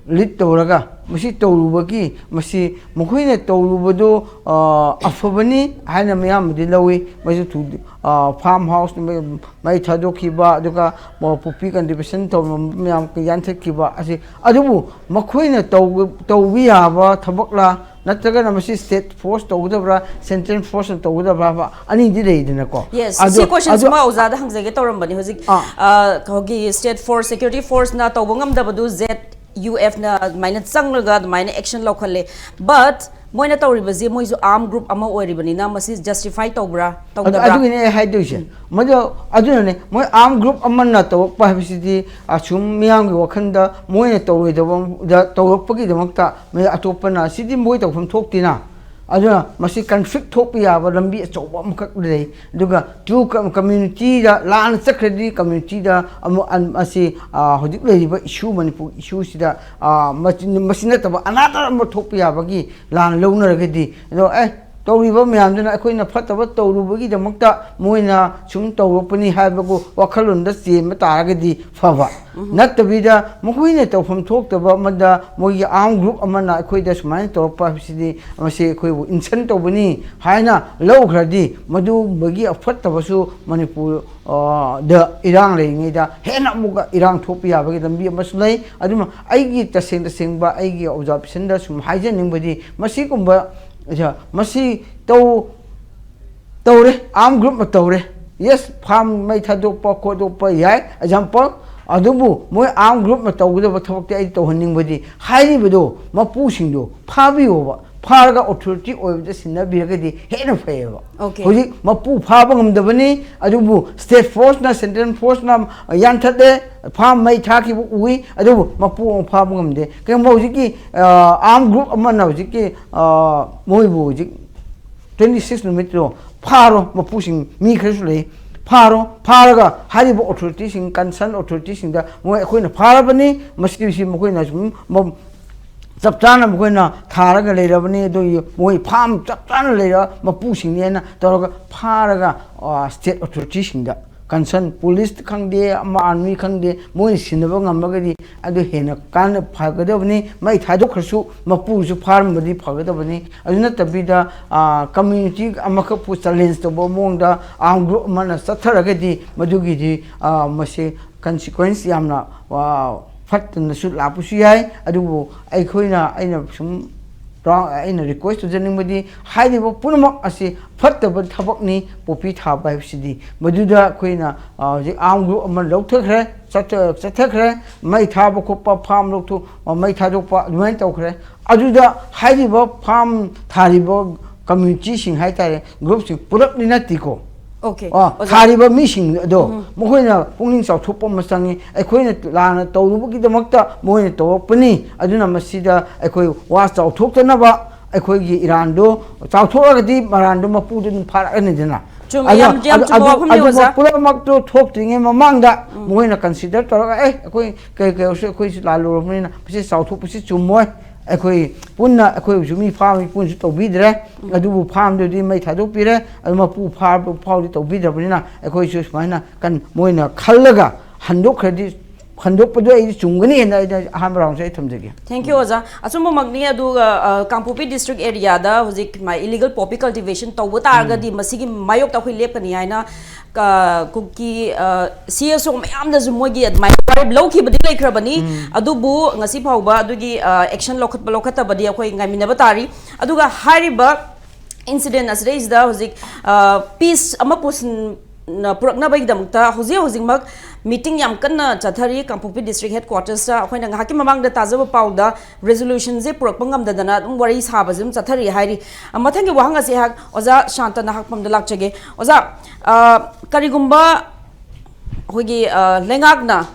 ꯂꯤꯗ ꯇꯧꯔꯒ ꯃꯁꯤ ꯇꯧꯔꯨꯕꯒꯤ, ꯃꯁꯤ ꯃꯈꯣꯏꯅ ꯇꯧꯔꯨꯕꯗꯨ, ꯑ, ꯑꯐꯕꯅꯤ ꯍꯥꯏꯅ ꯃꯌꯥꯝꯅꯗꯤ ꯂꯧꯏ꯫ ꯃꯁꯤ ꯊꯨ-, ꯑ, ꯐꯥꯔꯝ ꯍꯥꯎꯁ ꯃꯩ, ꯃꯩ ꯊꯥꯗꯣꯛꯈꯤꯕ, ꯑꯗꯨꯒ ꯃ-, ꯄꯣꯄꯤ ꯀꯜꯇꯤꯚꯦꯁꯟ ꯇꯧꯔꯝꯕ ꯃꯌꯥꯝ ꯌꯥꯟꯊꯠꯈꯤꯕ ꯑꯁꯤ, ꯑꯗꯨꯕꯨ ꯃꯈꯣꯏꯅ ꯇꯧꯕ, ꯇꯧꯕ ꯌꯥꯕ ꯊꯕꯛꯂ, ꯅꯠꯇ꯭ꯔꯒꯅ ꯃꯁꯤ ꯁ꯭ꯇꯦꯠ ꯐꯣꯔꯁ ꯇꯧꯒꯗꯕ꯭ꯔꯥ, ꯁꯦꯟꯇ꯭ꯔꯦꯜ ꯐꯣꯔꯁꯅ ꯇꯧꯒꯗꯕ꯭ꯔꯥ ꯍꯥꯏꯕ ꯑꯅꯤꯗꯤ ꯂꯩꯗꯅꯀꯣ꯫ ꯌꯦꯁ, ꯑꯗꯣ, ꯁꯤ ꯀꯣꯏꯁꯟꯁꯤꯃ ꯑꯗꯣ ꯑꯣꯖꯥꯗ ꯍꯪꯖꯒꯦ ꯇꯧꯔꯝꯕꯅꯤ꯫ ꯍꯧꯖꯤꯛ, ꯑꯥ꯫ ꯑ, ꯑꯩꯈꯣꯏꯒꯤ ꯁ꯭ꯇꯦꯠ ꯐꯣꯔꯁ, ꯁꯦꯀ꯭ꯌꯨꯔꯤꯇꯤ ꯐꯣꯔꯁꯅ ꯇꯧꯕ ꯉꯝꯗꯕꯗꯨ ꯖꯦꯠ ꯌꯨ ꯑꯦꯐꯅ ꯑꯗꯨꯃꯥꯏꯅ ꯆꯪꯂꯒ ꯑꯗꯨꯃꯥꯏꯅ ꯑꯦꯛꯁꯟ ꯂꯧꯈꯠꯂꯦ꯫ ꯕꯠ ꯃꯣꯏꯅ ꯇꯧꯔꯤꯕꯁꯤ, ꯃꯣꯏꯁꯨ ꯑꯥꯔꯝ ꯒ꯭ꯔꯨꯞ ꯑꯃ ꯑꯣꯏꯔꯤꯕꯅꯤꯅ, ꯃꯁꯤ ꯖꯁꯇꯤꯐꯥꯏ ꯇꯧꯕ꯭ꯔꯥ, ꯑꯗꯨ, ꯇꯧꯗꯕ꯭ꯔꯥ? ꯑꯗꯨꯒꯤꯅꯦ ꯑꯩ ꯍꯥꯏꯗꯣꯏꯁꯦ꯫ ꯃꯗꯨ, ꯑꯗꯨꯅꯅꯦ, ꯃꯣꯏ ꯑꯥꯔꯝ ꯒ꯭ꯔꯨꯞ ꯑꯃꯅ ꯇꯧꯔꯛꯄ ꯍꯥꯏꯕꯁꯤꯗꯤ, ꯑꯁꯨꯝ ꯃꯤꯌꯥꯝꯒꯤ ꯋꯥꯈꯜꯗ ꯃꯣꯏꯅ ꯇꯧꯔꯣꯏꯗꯕꯗ ꯇꯧꯔꯛꯄꯒꯤꯗꯃꯛꯇ ꯃꯤ ꯑꯇꯣꯞꯄꯅ, "ꯁꯤꯗꯤ ꯃꯣꯏ ꯇꯧꯐꯝ ꯊꯣꯛꯇꯦꯅ, ꯑꯗꯨꯅ ꯃꯁꯤ ꯀꯟꯐ꯭ꯂꯤꯛ ꯊꯣꯛꯄ ꯌꯥꯕ ꯂꯝꯕꯤ ꯑꯆꯧꯕ ꯑꯃꯈꯛ ꯂꯩ꯫ ꯑꯗꯨꯒ ꯇꯨ ꯀꯝ-, ꯀꯝꯃ꯭ꯌꯨꯅꯤꯇꯤꯗ ꯂꯥꯟꯅ ꯆꯠꯈ꯭ꯔꯗꯤ ꯀꯝꯃ꯭ꯌꯨꯅꯤꯇꯤꯗ ꯑꯃꯨꯛ ꯑꯟ-, ꯃꯁꯤ, ꯑ, ꯍꯧꯖꯤꯛ ꯂꯩꯔꯤꯕ ꯏꯁꯨ, ꯃꯅꯤꯄꯨꯔ ꯏꯁꯨꯁꯤꯗ, ꯑ, ꯃꯁꯤ, ꯃꯁꯤ ꯅꯠꯇꯕ ꯑꯅꯥꯗ ꯑꯃ ꯊꯣꯛꯄ ꯌꯥꯕꯒꯤ ꯂꯥꯟ ꯂꯧꯅꯔꯒꯗꯤ, ꯑꯗꯣ ꯑꯦ, ꯇꯧꯔꯤꯕ ꯃꯌꯥꯝꯗꯨꯅ ꯑꯩꯈꯣꯏꯅ ꯐꯠꯇꯕ ꯇꯧꯔꯨꯕꯒꯤꯗꯃꯛꯇ ꯃꯣꯏꯅ ꯁꯨꯝ ꯇꯧꯔꯛꯄꯅꯤ ꯍꯥꯏꯕꯒꯨ ꯋꯥꯈꯜꯂꯣꯟꯗ ꯆꯦꯟꯕ ꯇꯥꯔꯒꯗꯤ ꯐꯕ꯫ ꯅꯠꯇꯕꯤꯗ ꯃꯈꯣꯏꯅ ꯇꯧꯐꯝ ꯊꯣꯛꯇꯕ ꯑꯃꯗ ꯃꯣꯏꯒꯤ ꯑꯥꯔꯝ ꯒ꯭ꯔꯨꯞ ꯑꯃꯅ ꯑꯩꯈꯣꯏꯗ ꯁꯨꯃꯥꯏꯅ ꯇꯧꯔꯛꯄ ꯍꯥꯏꯕꯁꯤꯗꯤ ꯃꯁꯤ ꯑꯩꯈꯣꯏꯕꯨ ꯏꯟꯁꯟ ꯇꯧꯕꯅꯤ ꯍꯥꯏꯅ ꯂꯧꯈ꯭ꯔꯗꯤ ꯃꯗꯨꯒꯨꯝꯕꯒꯤ ꯑꯐꯠꯇꯕꯁꯨ ꯃꯅꯤꯄꯨꯔ, ꯑ, ꯗ ꯏꯔꯥꯡ ꯂꯩꯔꯤꯉꯩꯗ ꯍꯦꯟꯅ ꯑꯃꯨꯛꯀ ꯏꯔꯥꯡ ꯊꯣꯛꯄ ꯌꯥꯕꯒꯤ ꯂꯝꯕꯤ ꯑꯃꯁꯨ ꯂꯩ꯫ ꯑꯗꯨꯅ ꯑꯩꯒꯤ ꯇꯁꯦꯡ ꯇꯁꯦꯡꯕ ꯑꯩꯒꯤ ꯑꯣꯕꯖꯥꯔꯕꯦꯁꯟꯗ ꯁꯨꯝ ꯍꯥꯏꯖꯅꯤꯡꯕꯗꯤ ꯃꯁꯤꯒꯨꯝꯕ, ꯃꯁꯤ ꯇꯧ-, ꯇꯧꯔꯦ, ꯑꯥꯔꯝ ꯒ꯭ꯔꯨꯞꯅ ꯇꯧꯔꯦ꯫ ꯌꯦꯁ, ꯐꯥꯔꯝ ꯃꯩ ꯊꯥꯗꯣꯛꯄ ꯈꯣꯠꯇꯣꯛꯄ ꯌꯥꯏ, ꯑꯦꯛꯖꯥꯝꯄꯜ꯫ ꯑꯗꯨꯕꯨ ꯃꯣꯏ ꯑꯥꯔꯝ ꯒ꯭ꯔꯨꯞꯅ ꯇꯧꯒꯗꯕ ꯊꯕꯛꯇꯤ ꯑꯩ ꯇꯧꯍꯟꯅꯤꯡꯕꯗꯤ ꯍꯥꯏꯔꯤꯕꯗꯣ ꯃꯄꯨꯁꯤꯡꯗꯣ ꯐꯥꯕꯤꯌꯣꯕ, ꯐꯥꯔꯒ ꯑꯣꯊꯣꯔꯤꯇꯤ ꯑꯣꯏꯕꯗ ꯁꯤꯟꯅꯕꯤꯔꯒꯗꯤ ꯍꯦꯟꯅ ꯐꯩꯌꯦꯕ꯫ Okay. ꯍꯧꯖꯤꯛ ꯃꯄꯨ ꯐꯥꯕ ꯉꯝꯗꯕꯅꯤ, ꯑꯗꯨꯕꯨ ꯁ꯭ꯇꯦꯠ ꯐꯣꯔꯁꯅ, ꯁꯦꯟꯇ꯭ꯔꯦꯜ ꯐꯣꯔꯁꯅ ꯌꯥꯟꯊꯠꯂꯦ, ꯐꯥꯔꯝ ꯃꯩ ꯊꯥꯈꯤꯕ ꯎꯏ, ꯑꯗꯨꯕꯨ ꯃꯄꯨ ꯑꯃ ꯐꯥꯕ ꯉꯝꯗꯦ꯫ ꯀꯔꯤꯒꯨꯝꯕ ꯍꯧꯖꯤꯛꯀꯤ, ꯑ, ꯑꯥꯔꯝ ꯒ꯭ꯔꯨꯞ ꯑꯃꯅ ꯍꯧꯖꯤꯛꯀꯤ, ꯑ, ꯃꯣꯏꯕꯨ ꯍꯧꯖꯤꯛ ꯇ꯭ꯋꯦꯟꯇꯤ ꯁꯤꯛꯁ ꯅꯨꯃꯤꯠꯇꯣ ꯐꯥꯔꯣ, ꯃꯄꯨꯁꯤꯡ ꯃꯤ ꯈꯔꯁꯨ ꯂꯩ, ꯐꯥꯔꯣ, ꯐꯥꯔꯒ ꯍꯥꯏꯔꯤꯕ ꯑꯣꯊꯣꯔꯤꯇꯤꯁꯤꯡ, ꯀꯟꯁꯔꯟ ꯑꯣꯊꯣꯔꯤꯇꯤꯁꯤꯡꯗ ꯃꯣꯏ ꯑꯩꯈꯣꯏꯅ ꯐꯥꯔꯕꯅꯤ, ꯃꯁꯤꯁꯤ ꯃꯈꯣꯏꯅ ꯁꯨꯝ ꯃ-, ꯆꯞ ꯆꯥꯅ ꯃꯈꯣꯏꯅ ꯊꯥꯔꯒ ꯂꯩꯔꯕꯅꯤ, ꯑꯗꯨꯒꯤ ꯃꯣꯏ ꯐꯥꯔꯝ ꯆꯞ ꯆꯥꯅ ꯂꯩꯔ ꯃꯄꯨꯁꯤꯡꯅꯤ ꯍꯥꯏꯅ ꯇꯧꯔꯒ ꯐꯥꯔꯒ, ꯑ, ꯁ꯭ꯇꯦꯠ ꯑꯣꯊꯣꯔꯤꯇꯤꯁꯤꯡꯗ, ꯀꯟꯁꯔꯟ ꯄꯨꯂꯤꯁ ꯈꯪꯗꯦ, ꯑꯃ ꯑꯥꯔꯃꯤ ꯈꯪꯗꯦ, ꯃꯣꯏꯅ ꯁꯤꯟꯅꯕ ꯉꯝꯃꯒꯗꯤ ꯑꯗꯨ ꯍꯦꯟꯅ ꯀꯥꯟꯅ ꯐꯒꯗꯕꯅꯤ꯫ ꯃꯩ ꯊꯥꯗꯣꯛꯈ꯭ꯔꯁꯨ ꯃꯄꯨꯁꯨ ꯐꯥꯔꯝꯕꯗꯤ ꯐꯒꯗꯕꯅꯤ꯫ ꯑꯗꯨ ꯅꯠꯇꯕꯤꯗ, ꯑ, ꯀꯝꯃ꯭ꯌꯨꯅꯤꯇꯤ ꯑꯃꯈꯛꯄꯨ ꯆꯦꯂꯦꯟꯖ ꯇꯧꯕ ꯃꯑꯣꯡꯗ ꯑꯥꯔꯝ ꯒ꯭ꯔꯨꯞ ꯑꯃꯅ ꯆꯠꯊꯔꯒꯗꯤ ꯃꯗꯨꯒꯤꯗꯤ, ꯑ, ꯃꯁꯤ ꯀꯟꯁꯤꯀ꯭ꯋꯦꯟꯁ ꯌꯥꯝꯅ, ꯑ, ꯐꯠꯇꯅꯁꯨ ꯂꯥꯛꯄꯁꯨ ꯌꯥꯏ꯫ ꯑꯗꯨꯕꯨ ꯑꯩꯈꯣꯏꯅ, ꯑꯩꯅ ꯁꯨꯝ ꯔꯥꯎ-, ꯑꯩꯅ ꯔꯤꯀ꯭ꯋꯦꯁ ꯇꯧꯖꯅꯤꯡꯕꯗꯤ ꯍꯥꯏꯔꯤꯕ ꯄꯨꯝꯅꯃꯛ ꯑꯁꯤ ꯐꯠꯇꯕ ꯊꯕꯛꯅꯤ꯫ ꯄꯣꯄꯤ ꯊꯥꯕ ꯍꯥꯏꯕꯁꯤꯗꯤ ꯃꯗꯨꯗ ꯑꯩꯈꯣꯏꯅ, ꯑ, ꯍꯧꯖꯤꯛ ꯑꯥꯔꯝ ꯒ꯭ꯔꯨꯞ ꯑꯃ ꯂꯧꯊꯈ꯭ꯔꯦ, ꯆꯠꯊ-, ꯆꯠꯊꯈ꯭ꯔꯦ, ꯃꯩ ꯊꯥꯕ ꯈꯣꯠꯄ, ꯐꯥꯔꯝ ꯂꯧꯊꯣꯛ-, ꯑ, ꯃꯩ ꯊꯥꯗꯣꯛꯄ ꯑꯗꯨꯃꯥꯏꯅ ꯇꯧꯈ꯭ꯔꯦ꯫ ꯑꯗꯨꯗ ꯍꯥꯏꯔꯤꯕ ꯐꯥꯔꯝ ꯊꯥꯔꯤꯕ ꯀꯝꯃ꯭ꯌꯨꯅꯤꯇꯤꯁꯤꯡ ꯍꯥꯏꯇꯥꯔꯦ, ꯒ꯭ꯔꯨꯞꯁꯤꯡ ꯄꯨꯂꯞꯅꯤ ꯅꯠꯇꯦꯀꯣ꯫ Okay. ꯑ, ꯑꯣꯖꯥ꯫ ꯊꯥꯔꯤꯕ ꯃꯤꯁꯤꯡ ꯑꯗꯣ ꯃꯈꯣꯏꯅ ꯄꯨꯛꯅꯤꯡ ꯆꯥꯎꯊꯣꯛꯄ ꯑꯃ ꯆꯪꯉꯤ꯫ ꯑꯩꯈꯣꯏꯅ ꯂꯥꯟꯅ ꯇꯧꯔꯨꯕꯒꯤꯗꯃꯛꯇ ꯃꯣꯏꯅ ꯇꯧꯔꯛꯄꯅꯤ꯫ ꯑꯗꯨꯅ ꯃꯁꯤꯗ ꯑꯩꯈꯣꯏ ꯋꯥ ꯆꯥꯎꯊꯣꯛꯇꯅꯕ, ꯑꯩꯈꯣꯏꯒꯤ ꯏꯔꯥꯟꯗꯣ ꯆꯥꯎꯊꯣꯛꯑꯒꯗꯤ ꯃꯔꯥꯟꯗꯣ ꯃꯄꯨꯗꯣ ꯑꯗꯨꯝ ꯐꯥꯔꯛꯑꯅꯤꯗꯅ꯫ ꯆꯨꯝꯃꯦ, ꯌꯥꯝ- ꯌꯥꯝ ꯆꯨꯝꯕ ꯋꯥꯐꯝꯅꯤ, ꯑꯣꯖꯥ꯫ ꯄꯨꯝꯅꯃꯛꯇꯣ ꯊꯣꯛꯇ꯭ꯔꯤꯉꯩ ꯃꯃꯥꯡꯗ ꯃꯣꯏꯅ ꯀꯟꯁꯤꯗꯔ ꯇꯧꯔꯒ, "ꯑꯦ, ꯑꯩꯈꯣꯏ ꯀꯩ ꯀꯩ ꯑꯣꯏꯔꯁꯨ ꯑꯩꯈꯣꯏꯁꯨ ꯂꯥꯜꯂꯨꯔꯕꯅꯤꯅ ꯃꯁꯤ ꯆꯥꯎꯊꯣꯛꯄꯁꯤ ꯆꯨꯝꯃꯣꯏ꯫ ꯑꯩꯈꯣꯏ ꯄꯨꯟꯅ ꯑꯩꯈꯣꯏꯕꯨꯁꯨ ꯃꯤ ꯐꯥꯕ ꯃꯤꯄꯨꯟꯁꯨ ꯇꯧꯕꯤꯗ꯭ꯔꯦ꯫ ꯑꯗꯨꯕꯨ ꯐꯥꯝꯗꯨꯗꯤ ꯃꯩ ꯊꯥꯗꯣꯛꯄꯤꯔꯦ꯫ ꯑꯗꯨ ꯃꯄꯨ ꯐꯥꯕ ꯐꯥꯎꯗꯤ ꯇꯧꯕꯤꯗ꯭ꯔꯕꯅꯤꯅ ꯑꯩꯈꯣꯏꯁꯨ ꯁꯨꯃꯥꯏꯅ ꯀꯟ-, ꯃꯣꯏꯅ ꯈꯜꯂꯒ ꯍꯟꯗꯣꯛꯈ꯭ꯔꯗꯤ, ꯍꯟꯗꯣꯛꯄꯗꯣ ꯑꯩꯗꯤ ꯆꯨꯝꯒꯅꯤ ꯍꯥꯏꯅ ꯑꯩꯅ ꯑꯍꯥꯟꯕ ꯔꯥꯎꯟꯁꯦ ꯑꯩ ꯊꯝꯖꯒꯦ꯫ Thank you, ꯑꯣꯖꯥ꯫ ꯑꯆꯨꯝꯕꯃꯛꯅꯤ꯫ ꯑꯗꯨꯒ, ꯑ, ꯀꯥꯡꯄꯣꯛꯄꯤ district areaꯗ ꯍꯧꯖꯤꯛ ꯃꯥ illegal poppy cultivation ꯇꯧꯕ ꯇꯥꯔꯒꯗꯤ ꯃꯁꯤꯒꯤ ꯃꯥꯌꯣꯛꯇ ꯑꯩꯈꯣꯏ ꯂꯦꯞꯀꯅꯤ ꯍꯥꯏꯅ, ꯑ, ꯀꯨꯀꯤ, ꯑ, C S O ꯃꯌꯥꯝꯅꯁꯨ ꯃꯣꯏꯒꯤ ꯑꯗꯨꯃꯥꯏꯅ ꯋꯥꯔꯦꯞ ꯂꯧꯈꯤꯕꯗꯤ ꯂꯩꯈ꯭ꯔꯕꯅꯤ꯫ ꯑꯗꯨꯕꯨ ꯉꯁꯤ ꯐꯥꯎꯕ ꯑꯗꯨꯒꯤ, ꯑ, action ꯂꯧꯈꯠꯄ ꯂꯧꯈꯠꯇꯕꯗꯤ ꯑꯩꯈꯣꯏ ꯉꯥꯏꯃꯤꯟꯅꯕ ꯇꯥꯔꯤ꯫ ꯑꯗꯨꯒ ꯍꯥꯏꯔꯤꯕ incident ꯑꯁꯤꯗꯩꯁꯤꯗ ꯍꯧꯖꯤꯛ, ꯑ, peace ꯑꯃ ꯄꯨꯁꯤꯟ-, ꯅ-, ꯄꯨꯔꯛꯅꯕꯒꯤꯗꯃꯛꯇ ꯍꯧꯖꯤꯛ ꯍꯧꯖꯤꯛꯃꯛ meeting ꯌꯥꯝ ꯀꯟꯅ ꯆꯠꯊꯔꯤ ꯀꯥꯡꯄꯣꯛꯄꯤ district headquartersꯇ꯫ ꯑꯩꯈꯣꯏꯅ ꯉꯥꯏꯍꯥꯛꯀꯤ ꯃꯃꯥꯡꯗ ꯇꯥꯖꯕ ꯄꯥꯎꯗ resolutionꯁꯦ ꯄꯨꯔꯛꯄ ꯉꯝꯗꯗꯅ ꯑꯗꯨꯝ ꯋꯥꯔꯤ ꯁꯥꯕꯁꯦ ꯑꯗꯨꯝ ꯆꯠꯊꯔꯤ ꯍꯥꯏꯔꯤ꯫ ꯑ, ꯃꯊꯪꯒꯤ ꯋꯥꯍꯪ ꯑꯁꯤ ꯑꯩꯍꯥꯛ ꯑꯣꯖꯥ ꯁꯥꯟꯇꯅ ꯍꯥꯛꯄꯝꯗ ꯂꯥꯛꯆꯒꯦ꯫ ꯑꯣꯖꯥ, ꯑ, ꯀꯔꯤꯒꯨꯝꯕ ꯑꯩꯈꯣꯏꯒꯤ, ꯑ, ꯂꯩꯉꯥꯛꯅ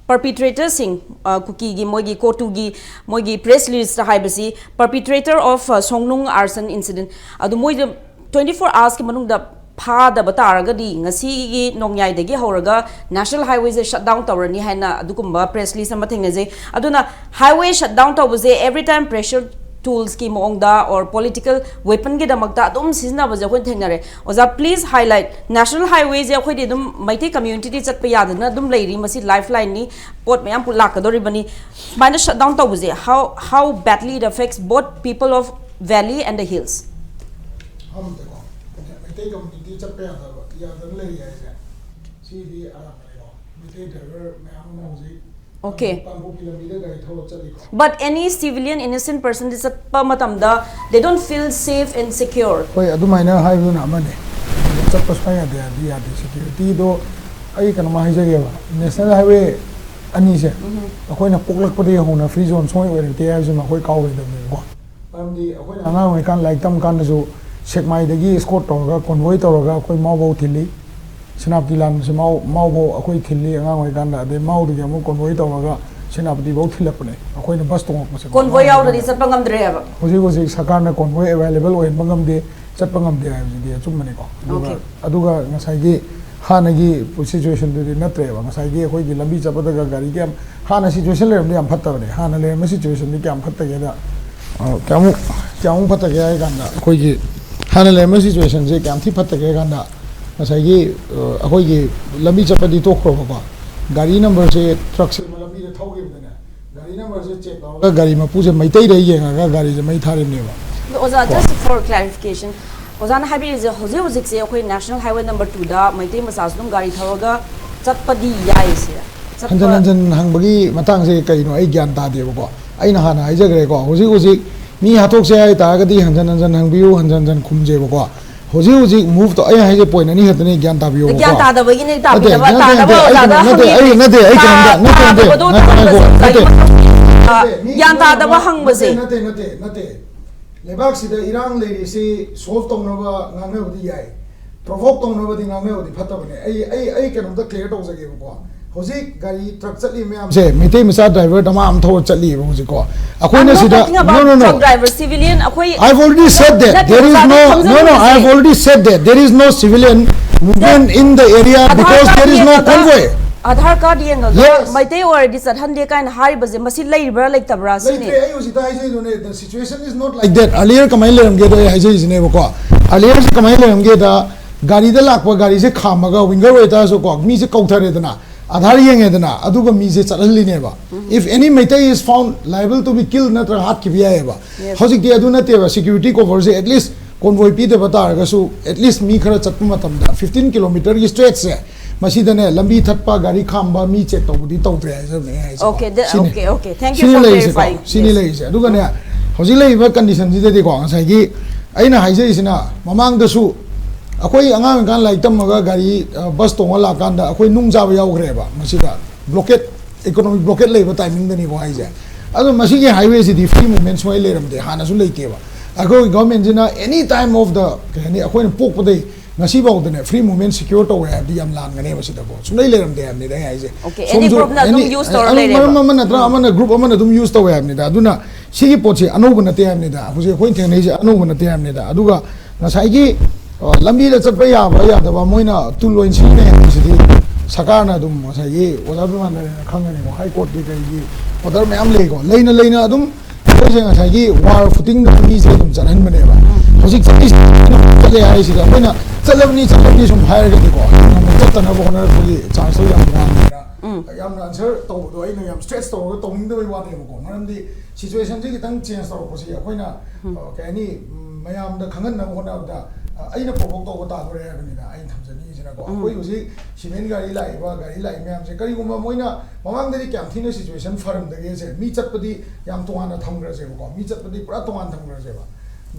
perpetratorꯁꯤꯡ, ꯑ, ꯀꯨꯀꯤꯒꯤ ꯃꯣꯏꯒꯤ ꯀꯣꯇꯨꯒꯤ ꯃꯣꯏꯒꯤ press releaseꯇ ꯍꯥꯏꯕꯁꯤ perpetrator of, ꯑ, ꯁꯣꯡꯅꯨꯡ arson incident ꯑꯗꯨ ꯃꯣꯏꯗ twenty four hoursꯀꯤ ꯃꯅꯨꯡꯗ ꯐꯥꯗꯕ ꯇꯥꯔꯒꯗꯤ ꯉꯁꯤꯒꯤ ꯅꯣꯡꯌꯥꯏꯗꯒꯤ ꯍꯧꯔꯒ national highwayꯁꯦ shut down ꯇꯧꯔꯅꯤ ꯍꯥꯏꯅ ꯑꯗꯨꯒꯨꯝꯕ press release ꯑꯃ ꯊꯦꯡꯅꯖꯩ꯫ ꯑꯗꯨꯅ highway shut down ꯇꯧꯕꯁꯦ every time pressure toolsꯀꯤ ꯃꯑꯣꯡꯗ or political weaponꯒꯤꯗꯃꯛꯇ ꯑꯗꯨꯝ ꯁꯤꯖꯤꯟꯅꯕꯁꯦ ꯑꯩꯈꯣꯏꯅ ꯊꯦꯡꯅꯔꯦ꯫ ꯑꯣꯖꯥ, please highlight, national highwayꯁꯦ ꯑꯩꯈꯣꯏꯗꯤ ꯑꯗꯨꯝ ꯃꯩꯇꯩ communityꯗꯤ ꯆꯠꯄ ꯌꯥꯗꯅ ꯑꯗꯨꯝ ꯂꯩꯔꯤ, ꯃꯁꯤ lifelineꯅꯤ, ꯄꯣꯠ ꯃꯌꯥꯝ ꯄꯨ-, ꯂꯥꯛꯀꯗꯧꯔꯤꯕꯅꯤ꯫ ꯁꯨꯃꯥꯏꯅ shut down ꯇꯧꯕꯁꯦ, how, how badly it affects both people of valley and the hills? ꯑꯍꯥꯟꯕꯗꯀꯣ, Meitei community ꯆꯠꯄ ꯌꯥꯗꯕ, ꯌꯥꯗꯅ ꯂꯩꯔꯤ ꯍꯥꯏꯁꯦ, ꯁꯤꯗꯤ ꯑꯔꯥꯟꯕꯅꯤꯀꯣ꯫ ꯃꯩꯇꯩ driver ꯃꯌꯥꯝ ꯑꯃ ꯍꯧꯖꯤꯛ Okay. ꯀꯥꯡꯄꯣꯛꯄꯤ ꯂꯝꯕꯤꯗ ꯒꯥꯔꯤ ꯊꯧꯔ ꯆꯠꯂꯤꯀꯣ꯫ But any civilian innocent personꯗꯤ ꯆꯠꯄ ꯃꯇꯝꯗ they don't feel safe and secure. ꯍꯣꯏ, ꯑꯗꯨꯃꯥꯏꯅ ꯍꯥꯏꯕꯗꯨꯅ ꯑꯃꯅꯤ꯫ ꯆꯠꯄ ꯁꯨꯡꯌꯥ ꯌꯥꯗꯦ, ꯌꯥꯗꯤ ꯌꯥꯗꯦ꯫ Securityꯗꯣ ꯑꯩ ꯀꯩꯅꯣꯝꯃ ꯍꯥꯏꯖꯒꯦꯕ, national highway ꯑꯅꯤꯁꯦ ꯑꯩꯈꯣꯏꯅ ꯄꯣꯛꯂꯛꯄꯗꯒꯤ ꯍꯧꯅ free zone ꯁꯨꯡꯑꯣꯏ ꯑꯣꯏꯔꯛꯇꯦ ꯍꯥꯏꯕꯁꯤꯃ ꯑꯩꯈꯣꯏ ꯀꯥꯎꯔꯣꯏꯗꯕꯅꯦꯕꯀꯣ꯫ ꯃꯔꯝꯗꯤ ꯑꯩꯈꯣꯏꯅ ꯑꯉꯥꯡ ꯑꯣꯏꯔꯤꯀꯥꯟꯗ ꯂꯥꯏꯔꯤꯛ ꯇꯝ ꯀꯥꯟꯗꯁꯨ ꯁꯦꯛꯃꯥꯏꯗꯒꯤ escort ꯇꯧꯔꯒ, convoy ꯇꯧꯔꯒ ꯑꯩꯈꯣꯏ ꯃꯥꯎꯕꯧ ꯊꯤꯜꯂꯤ꯫ ꯁꯦꯅꯥꯄꯇꯤ ꯂꯥꯟꯕꯁꯦ ꯃꯥꯎ-, ꯃꯥꯎꯕꯧ ꯑꯩꯈꯣꯏ ꯊꯤꯜꯂꯤ ꯑꯉꯥꯡ ꯑꯣꯏꯔꯤꯀꯥꯟꯗ꯫ ꯑꯗꯩ ꯃꯥꯎꯗꯒꯤ ꯑꯃꯨꯛ convoy ꯇꯧꯔꯒ ꯁꯦꯅꯥꯄꯇꯤꯐꯥꯎ ꯊꯤꯜꯂꯛꯄꯅꯦ ꯑꯩꯈꯣꯏꯅ ꯕꯁ ꯇꯣꯡꯉꯛꯄꯁꯦ꯫ ꯀꯣꯟꯚꯣꯏ ꯌꯥꯎꯗ꯭ꯔꯗꯤ ꯆꯠꯄ ꯉꯝꯗ꯭ꯔꯦꯕ꯫ ꯍꯧꯖꯤꯛ ꯍꯧꯖꯤꯛ ꯁꯔꯀꯥꯔꯅ ꯀꯣꯟꯚꯣꯏ ꯑꯦꯕꯥꯏꯂꯦꯕꯜ ꯑꯣꯏꯍꯟꯕ ꯉꯝꯗꯦ, ꯆꯠꯄ ꯉꯝꯗꯦ ꯍꯥꯏꯕꯁꯤꯗꯤ ꯑꯆꯨꯝꯕꯅꯤꯀꯣ꯫ ꯑꯗꯨꯒ Okay. ꯑꯗꯨꯒ ꯉꯁꯥꯏꯒꯤ ꯍꯥꯟꯅꯒꯤ ꯁꯤꯆꯨꯋꯦꯁꯟꯗꯨꯗꯤ ꯅꯠꯇ꯭ꯔꯦꯕ꯫ ꯉꯁꯥꯏꯒꯤ ꯑꯩꯈꯣꯏꯒꯤ ꯂꯝꯕꯤ ꯆꯠꯄꯗꯒ ꯒꯥꯔꯤ ꯀꯌꯥꯝ, ꯍꯥꯟꯅ ꯁꯤꯆꯨꯋꯦꯁꯟ ꯂꯩꯔꯝꯗꯤ ꯌꯥꯝ ꯐꯠꯇꯕꯅꯦ꯫ ꯍꯥꯟꯅ ꯂꯩꯔꯝꯕ ꯁꯤꯆꯨꯋꯦꯁꯟꯗꯤ ꯀꯌꯥꯝ ꯐꯠꯇꯒꯦꯗ, ꯑ, ꯀꯌꯥꯃꯨꯛ ꯀꯌꯥꯃꯨꯛ ꯐꯠꯇꯒꯦ ꯍꯥꯏ ꯀꯥꯟꯗ, ꯑꯩꯈꯣꯏꯒꯤ ꯍꯥꯟꯅ ꯂꯩꯔꯝꯕ ꯁꯤꯆꯨꯋꯦꯁꯟꯁꯦ ꯀꯌꯥꯝ ꯊꯤ ꯐꯠꯇꯒꯦ ꯍꯥꯏ ꯀꯥꯟꯗ, ꯉꯁꯥꯏꯒꯤ, ꯑ, ꯑꯩꯈꯣꯏꯒꯤ ꯂꯝꯕꯤ ꯆꯠꯄꯗꯤ ꯇꯣꯛꯈ꯭ꯔꯣꯕꯀꯣ, ꯒꯥꯔꯤ ꯅꯝꯕꯔꯁꯦ, ꯇ꯭ꯔꯛꯁꯦ ꯂꯝꯕꯤꯗ ꯊꯧꯈꯤꯕꯗꯅꯦ, ꯒꯥꯔꯤ ꯅꯝꯕꯔꯁꯦ ꯆꯦꯛ ꯇꯧꯔꯒ ꯒꯥꯔꯤ ꯃꯄꯨꯁꯦ ꯃꯩꯇꯩꯗ ꯌꯦꯡꯉꯒ ꯒꯥꯔꯤꯁꯦ ꯃꯩ ꯊꯥꯔꯤꯕꯅꯦꯕ꯫ ꯑꯗꯣ ꯑꯣꯖꯥ, just for clarification, ꯑꯣꯖꯥꯅ ꯍꯥꯏꯕꯤꯔꯤꯁꯦ ꯍꯧꯖꯤꯛ ꯍꯧꯖꯤꯛꯁꯦ ꯑꯩꯈꯣꯏ National Highway number twoꯗ ꯃꯩꯇꯩ ꯃꯆꯥꯁꯨ ꯑꯗꯨꯝ ꯒꯥꯔꯤ ꯊꯧꯔꯒ ꯆꯠꯄꯗꯤ ꯌꯥꯏ ꯁꯤꯔ? ꯆꯠꯄ- ꯍꯟꯖꯟ ꯍꯟꯖꯟ ꯍꯪꯕꯒꯤ ꯃꯇꯥꯡꯁꯦ ꯀꯩꯅꯣ ꯑꯩ ꯒ꯭ꯌꯥꯟ ꯇꯥꯗꯦꯕꯀꯣ꯫ ꯑꯩꯅ ꯍꯥꯟꯅ ꯍꯥꯏꯖꯈ꯭ꯔꯦꯀꯣ, ꯍꯧꯖꯤꯛ ꯍꯧꯖꯤꯛ ꯃꯤ ꯍꯥꯠꯇꯣꯛꯁꯦ ꯍꯥꯏ ꯇꯥꯔꯒꯗꯤ ꯍꯟꯖꯟ ꯍꯟꯖꯟ ꯍꯪꯕꯤꯌꯨ, ꯍꯟꯖꯟ ꯍꯟꯖꯟ ꯈꯨꯝꯖꯦꯕꯀꯣ꯫ ꯍꯧꯖꯤꯛ ꯍꯧꯖꯤꯛ ꯃꯨꯚꯇꯣ, ꯑꯩ ꯍꯥꯏꯁꯦ ꯄꯣꯏꯟ ꯑꯅꯤ ꯈꯛꯇꯅꯤ, ꯒ꯭ꯌꯥꯟ ꯇꯥꯕꯤꯌꯣꯕꯀꯣ꯫ ꯒ꯭ꯌꯥꯟ ꯇꯥꯗꯕꯒꯤꯅꯦ ꯅꯠꯇꯦ, ꯇꯥꯕꯤꯅꯕ, ꯅꯠꯇꯦ, ꯇꯥꯅꯕ ꯅꯠꯇꯦ, ꯑꯩ ꯑꯣꯖꯥꯗ ꯀꯩꯅꯣ, ꯅꯠꯇꯦ, ꯍꯪꯉꯤꯅꯦ꯫ ꯑꯩ, ꯅꯠꯇꯦ, ꯑꯩ ꯀꯩꯅꯣꯝꯇ, ꯇꯥ-, ꯅꯠꯇꯦ, ꯅꯠꯇꯦ, ꯇꯥꯗꯕꯗꯣ ꯉꯥꯏꯈꯣ, ꯇꯝꯕꯁꯦ ꯉꯥꯏꯈꯣ, ꯑꯣꯖꯥꯒꯤ ꯅꯠꯇꯦ꯫ ꯃꯇꯝ-, ꯑ, ꯅꯠꯇꯦ, ꯃꯤ ꯒ꯭ꯌꯥꯟ ꯈꯔ ꯇꯥꯗꯕ ꯑꯃ, ꯍꯪꯕꯁꯦ꯫ ꯅꯠꯇꯦ, ꯅꯠꯇꯦ, ꯅꯠꯇꯦ, ꯅꯠꯇꯦ꯫ ꯂꯩꯕꯥꯛꯁꯤꯗ ꯏꯔꯥꯡ ꯂꯩꯔꯤꯁꯤ ꯁꯣꯜꯕ ꯇꯧꯅꯕ ꯉꯥꯡꯅꯕꯗꯤ ꯌꯥꯏ, ꯄ꯭ꯔꯣꯚꯣꯛ ꯇꯧꯅꯕꯗꯤ ꯉꯥꯡꯅꯕꯗꯤ ꯐꯠꯇꯕꯅꯦ꯫ ꯑꯩ, ꯑꯩ, ꯑꯩ ꯀꯩꯅꯣꯝꯇ ꯀ꯭ꯂꯤꯌꯥꯔ ꯇꯧꯖꯒꯦꯕꯀꯣ꯫ ꯍꯧꯖꯤꯛ ꯒꯥꯔꯤ, ꯇ꯭ꯔꯛ ꯆꯠꯂꯤ ꯃꯌꯥꯝꯁꯦ ꯃꯩꯇꯩ ꯃꯆꯥ ꯗ꯭ꯔꯥꯏꯚꯔ ꯗꯃꯥ ꯑꯃ ꯊꯧꯔ ꯆꯠꯂꯤꯕ ꯍꯧꯖꯤꯛꯀꯣ꯫ ꯑꯩꯈꯣꯏꯅ I'm not ꯁꯤꯗ, talking about no, no, no. Truck driver, civilian, ꯑꯩꯈꯣꯏ I've already said that ꯅꯠꯇꯦ, there is ꯑꯣꯖꯥꯅ no, no, no, ꯈꯪꯖꯍꯧꯔꯤꯁꯦ꯫ I've already said that there is no civilian movement in the area Aadhaar because card there is no ꯌꯦꯡꯉꯒ, convoy. Aadhaar card ꯌꯦꯡꯉꯒ Yes. Meitei ꯑꯣꯏꯔꯗꯤ ꯆꯠꯍꯟꯗꯦ ꯀꯥꯏꯅ ꯍꯥꯏꯔꯤꯕꯁꯦ ꯃꯁꯤ ꯂꯩꯔꯤꯕ꯭ꯔꯥ ꯂꯩꯇꯕ꯭ꯔꯥ ꯁꯤꯅꯤ? ꯂꯩꯇ꯭ꯔꯦ, ꯑꯩ ꯍꯧꯖꯤꯛꯇ ꯍꯥꯏꯖꯩꯗꯨꯅꯦ, the situation is not like that. Earlier ꯀꯃꯥꯏꯅ ꯂꯩꯔꯝꯒꯦꯗꯣ ꯑꯩ ꯍꯥꯏꯖꯩꯁꯤꯅꯦꯕꯀꯣ꯫ Earlierꯁꯦ ꯀꯃꯥꯏꯅ ꯂꯩꯔꯝꯒꯦꯗ, ꯒꯥꯔꯤꯗ ꯂꯥꯛꯄ ꯒꯥꯔꯤꯁꯦ ꯈꯥꯝꯃꯒ, ꯋꯤꯡꯒꯔ ꯑꯣꯏꯇꯥꯔꯁꯨꯀꯣ, ꯃꯤꯁꯦ ꯀꯧꯊꯔꯦꯗꯅ, ꯑꯥꯙꯥꯔ ꯌꯦꯡꯉꯦꯗꯅ, ꯑꯗꯨꯒ ꯃꯤꯁꯦ ꯆꯠꯍꯜꯂꯤꯅꯦꯕ꯫ If any Meitei is found liable to be killed ꯅꯠꯇ꯭ꯔꯒ ꯍꯥꯠꯈꯤꯕ ꯌꯥꯏꯑꯕ꯫ Yes. ꯍꯧꯖꯤꯛꯇꯤ ꯑꯗꯨ ꯅꯠꯇꯦꯕ, ꯁꯦꯀ꯭ꯌꯨꯔꯤꯇꯤ ꯀꯣꯚꯔꯁꯦ at least ꯀꯣꯟꯚꯣꯏ ꯄꯤꯗꯕ ꯇꯥꯔꯒꯁꯨ, at least ꯃꯤ ꯈꯔ ꯆꯠꯄ ꯃꯇꯝꯗ fifteen kilometerꯒꯤ stretchꯁꯦ, ꯃꯁꯤꯗꯅꯦ, ꯂꯝꯕꯤ ꯊꯠꯄ, ꯒꯥꯔꯤ ꯈꯥꯝꯕ, ꯃꯤ ꯆꯦꯛ ꯇꯧꯕꯗꯤ ꯇꯧꯗ꯭ꯔꯦ ꯍꯥꯏꯖꯕꯅꯦ ꯑꯩ ꯍꯥꯏꯁꯦꯀꯣ꯫ Okay, the-, ꯁꯤꯅꯤ꯫ okay, thank you ꯁꯤꯅꯤ for ꯂꯩꯔꯤꯁꯦꯀꯣ, clarifying. ꯁꯤꯅꯤ Yes. ꯂꯩꯔꯤꯁꯦ꯫ ꯑꯗꯨꯒꯅꯦ, ꯍꯧꯖꯤꯛ ꯂꯩꯔꯤꯕ conditionꯁꯤꯗꯗꯤꯀꯣ, ꯉꯁꯥꯏꯒꯤ ꯑꯩꯅ ꯍꯥꯏꯖꯔꯤꯁꯤꯅ, ꯃꯃꯥꯡꯗꯁꯨ ꯑꯩꯈꯣꯏ ꯑꯉꯥꯡ ꯑꯣꯏꯔꯤꯀꯥꯟꯗ ꯂꯥꯏꯔꯤꯛ ꯇꯝꯃꯒ ꯒꯥꯔꯤ, ꯑ, ꯕꯁ ꯇꯣꯡꯉ ꯂꯥꯛꯀꯥꯟꯗ ꯑꯩꯈꯣꯏ ꯅꯨꯡ ꯆꯥꯕ ꯌꯥꯎꯈ꯭ꯔꯦꯕ꯫ ꯃꯁꯤꯗ blockade, economic blockade ꯂꯩꯕ timingꯗꯅꯤꯀꯣ ꯍꯥꯏꯁꯦ꯫ ꯑꯗꯣ ꯃꯁꯤꯒꯤ highwayꯁꯤꯗꯤ free movement ꯁꯨꯡꯂꯩ ꯂꯩꯔꯝꯗꯦ, ꯍꯥꯟꯅꯁꯨ ꯂꯩꯇꯦꯕ꯫ ꯑꯩꯈꯣꯏ governmentꯁꯤꯅ any time of the, ꯀꯩ ꯍꯥꯏꯅꯤ, ꯑꯩꯈꯣꯏꯅ ꯄꯣꯛꯄꯗꯩ ꯉꯁꯤꯐꯥꯎꯗꯅꯦ free movement secure ꯇꯧꯋꯦ ꯍꯥꯏꯕꯗꯤ ꯌꯥꯝ ꯂꯥꯟꯒꯅꯦꯕ ꯁꯤꯗꯀꯣ꯫ ꯁꯨꯡꯂꯩ ꯂꯩꯔꯝꯗꯦ ꯍꯥꯏꯕꯅꯤꯗ ꯑꯩ ꯍꯥꯏꯁꯦ꯫ Okay, ꯁꯣꯝꯁꯨ any group ꯅ ꯑꯗꯨꯝ any- use ꯇꯧꯔ ꯑꯗꯨꯝ ꯂꯩꯔꯦꯕ꯫ ꯃꯔꯝ ꯑꯃ ꯅꯠꯇ꯭ꯔꯒ ꯑꯃꯅ group ꯑꯃꯅ ꯑꯗꯨꯝ use ꯇꯧꯋꯦ ꯍꯥꯏꯕꯅꯤꯗ꯫ ꯑꯗꯨꯅ ꯁꯤꯒꯤ ꯄꯣꯠꯁꯤ ꯑꯅꯧꯕ ꯅꯠꯇꯦ ꯍꯥꯏꯕꯅꯤꯗ꯫ ꯍꯧꯖꯤꯛ ꯑꯩꯈꯣꯏꯅ ꯊꯦꯡꯅꯩꯁꯦ ꯑꯅꯧꯕ ꯅꯠꯇꯦ ꯍꯥꯏꯕꯅꯤꯗ꯫ ꯑꯗꯨꯒ ꯉꯁꯥꯏꯒꯤ ꯑ, ꯂꯝꯕꯤꯗ ꯆꯠꯄ ꯌꯥꯕ ꯌꯥꯗꯕ ꯃꯣꯏꯅ ꯇꯨꯜ ꯑꯣꯏꯅ ꯁꯤꯖꯤꯟꯅꯩ ꯍꯥꯏꯕꯁꯤꯗꯤ ꯁꯔꯀꯥꯔꯅ ꯑꯗꯨꯝ ꯉꯁꯥꯏꯒꯤ ꯑꯣꯖꯥ ꯕꯤꯃꯥꯟꯗꯅ ꯈꯪꯒꯅꯤꯀꯣ, ꯍꯥꯏ ꯀꯣꯔꯠꯀꯤ ꯀꯩꯒꯤ order ꯃꯌꯥꯝ ꯂꯩꯀꯣ꯫ ꯂꯩꯅ ꯂꯩꯅ ꯑꯗꯨꯝ ꯑꯩꯈꯣꯏꯁꯦ ꯉꯁꯥꯏꯒꯤ war footing ꯗ ꯃꯤꯁꯦ ꯑꯗꯨꯝ ꯆꯠꯍꯟꯕꯅꯦꯕ꯫ ꯍꯧꯖꯤꯛ ꯆꯠꯂꯤꯁꯤ ꯆꯠꯂꯦ ꯍꯥꯏꯁꯤꯗ ꯑꯩꯈꯣꯏꯅ ꯆꯠꯂꯕꯅꯤ ꯆꯠꯂꯕꯅꯤ ꯁꯨꯝ ꯍꯥꯏꯔꯒꯗꯤꯀꯣ, ꯑꯃꯨꯛ ꯆꯠꯇꯅꯕ ꯍꯣꯠꯅꯔꯛꯄꯒꯤ chance ꯇꯣ ꯌꯥꯝ ꯋꯥꯡꯉꯦꯅ ꯌꯥꯝꯅ answer ꯇꯧꯕꯗꯣ ꯑꯩꯅ ꯌꯥꯝ stress ꯇꯧꯔꯒ ꯇꯧꯅꯤꯡꯗꯕꯩ ꯋꯥꯅꯦꯕꯀꯣ꯫ ꯃꯔꯝꯗꯤ situation ꯁꯦ ꯈꯤꯇꯪ change ꯇꯧꯔꯛꯄꯁꯤ ꯑꯩꯈꯣꯏꯅ ꯑ, ꯀꯩ ꯍꯥꯏꯅꯤ, ꯎꯝ, ꯃꯌꯥꯝꯗ ꯈꯪꯍꯟꯅꯕ ꯍꯣꯠꯅꯕꯗ ꯑ, ꯑꯩꯅ provoke ꯇꯧꯕ ꯇꯥꯗꯣꯔꯦ ꯍꯥꯏꯕꯅꯤꯗ ꯑꯩꯅ ꯊꯝꯖꯅꯤꯡꯉꯤꯁꯤꯅꯀꯣ꯫ ꯑꯩꯈꯣꯏ ꯍꯧꯖꯤꯛ cement ꯒꯥꯔꯤ ꯂꯥꯛꯏꯕ, ꯒꯥꯔꯤ ꯂꯥꯛꯏ ꯃꯌꯥꯝꯁꯦ ꯀꯔꯤꯒꯨꯝꯕ ꯃꯣꯏꯅ ꯃꯃꯥꯡꯗꯗꯤ ꯀꯌꯥꯝ ꯊꯤꯅ situation ꯐꯔꯝꯗꯒꯦꯁꯦ, ꯃꯤ ꯆꯠꯄꯗꯤ ꯌꯥꯝ ꯇꯣꯉꯥꯟꯅ ꯊꯝꯈ꯭ꯔꯁꯦꯕꯀꯣ, ꯃꯤ ꯆꯠꯄꯗꯤ ꯄꯨꯔꯥ ꯇꯣꯉꯥꯟꯅ ꯊꯝꯈ꯭ꯔꯁꯦꯕ꯫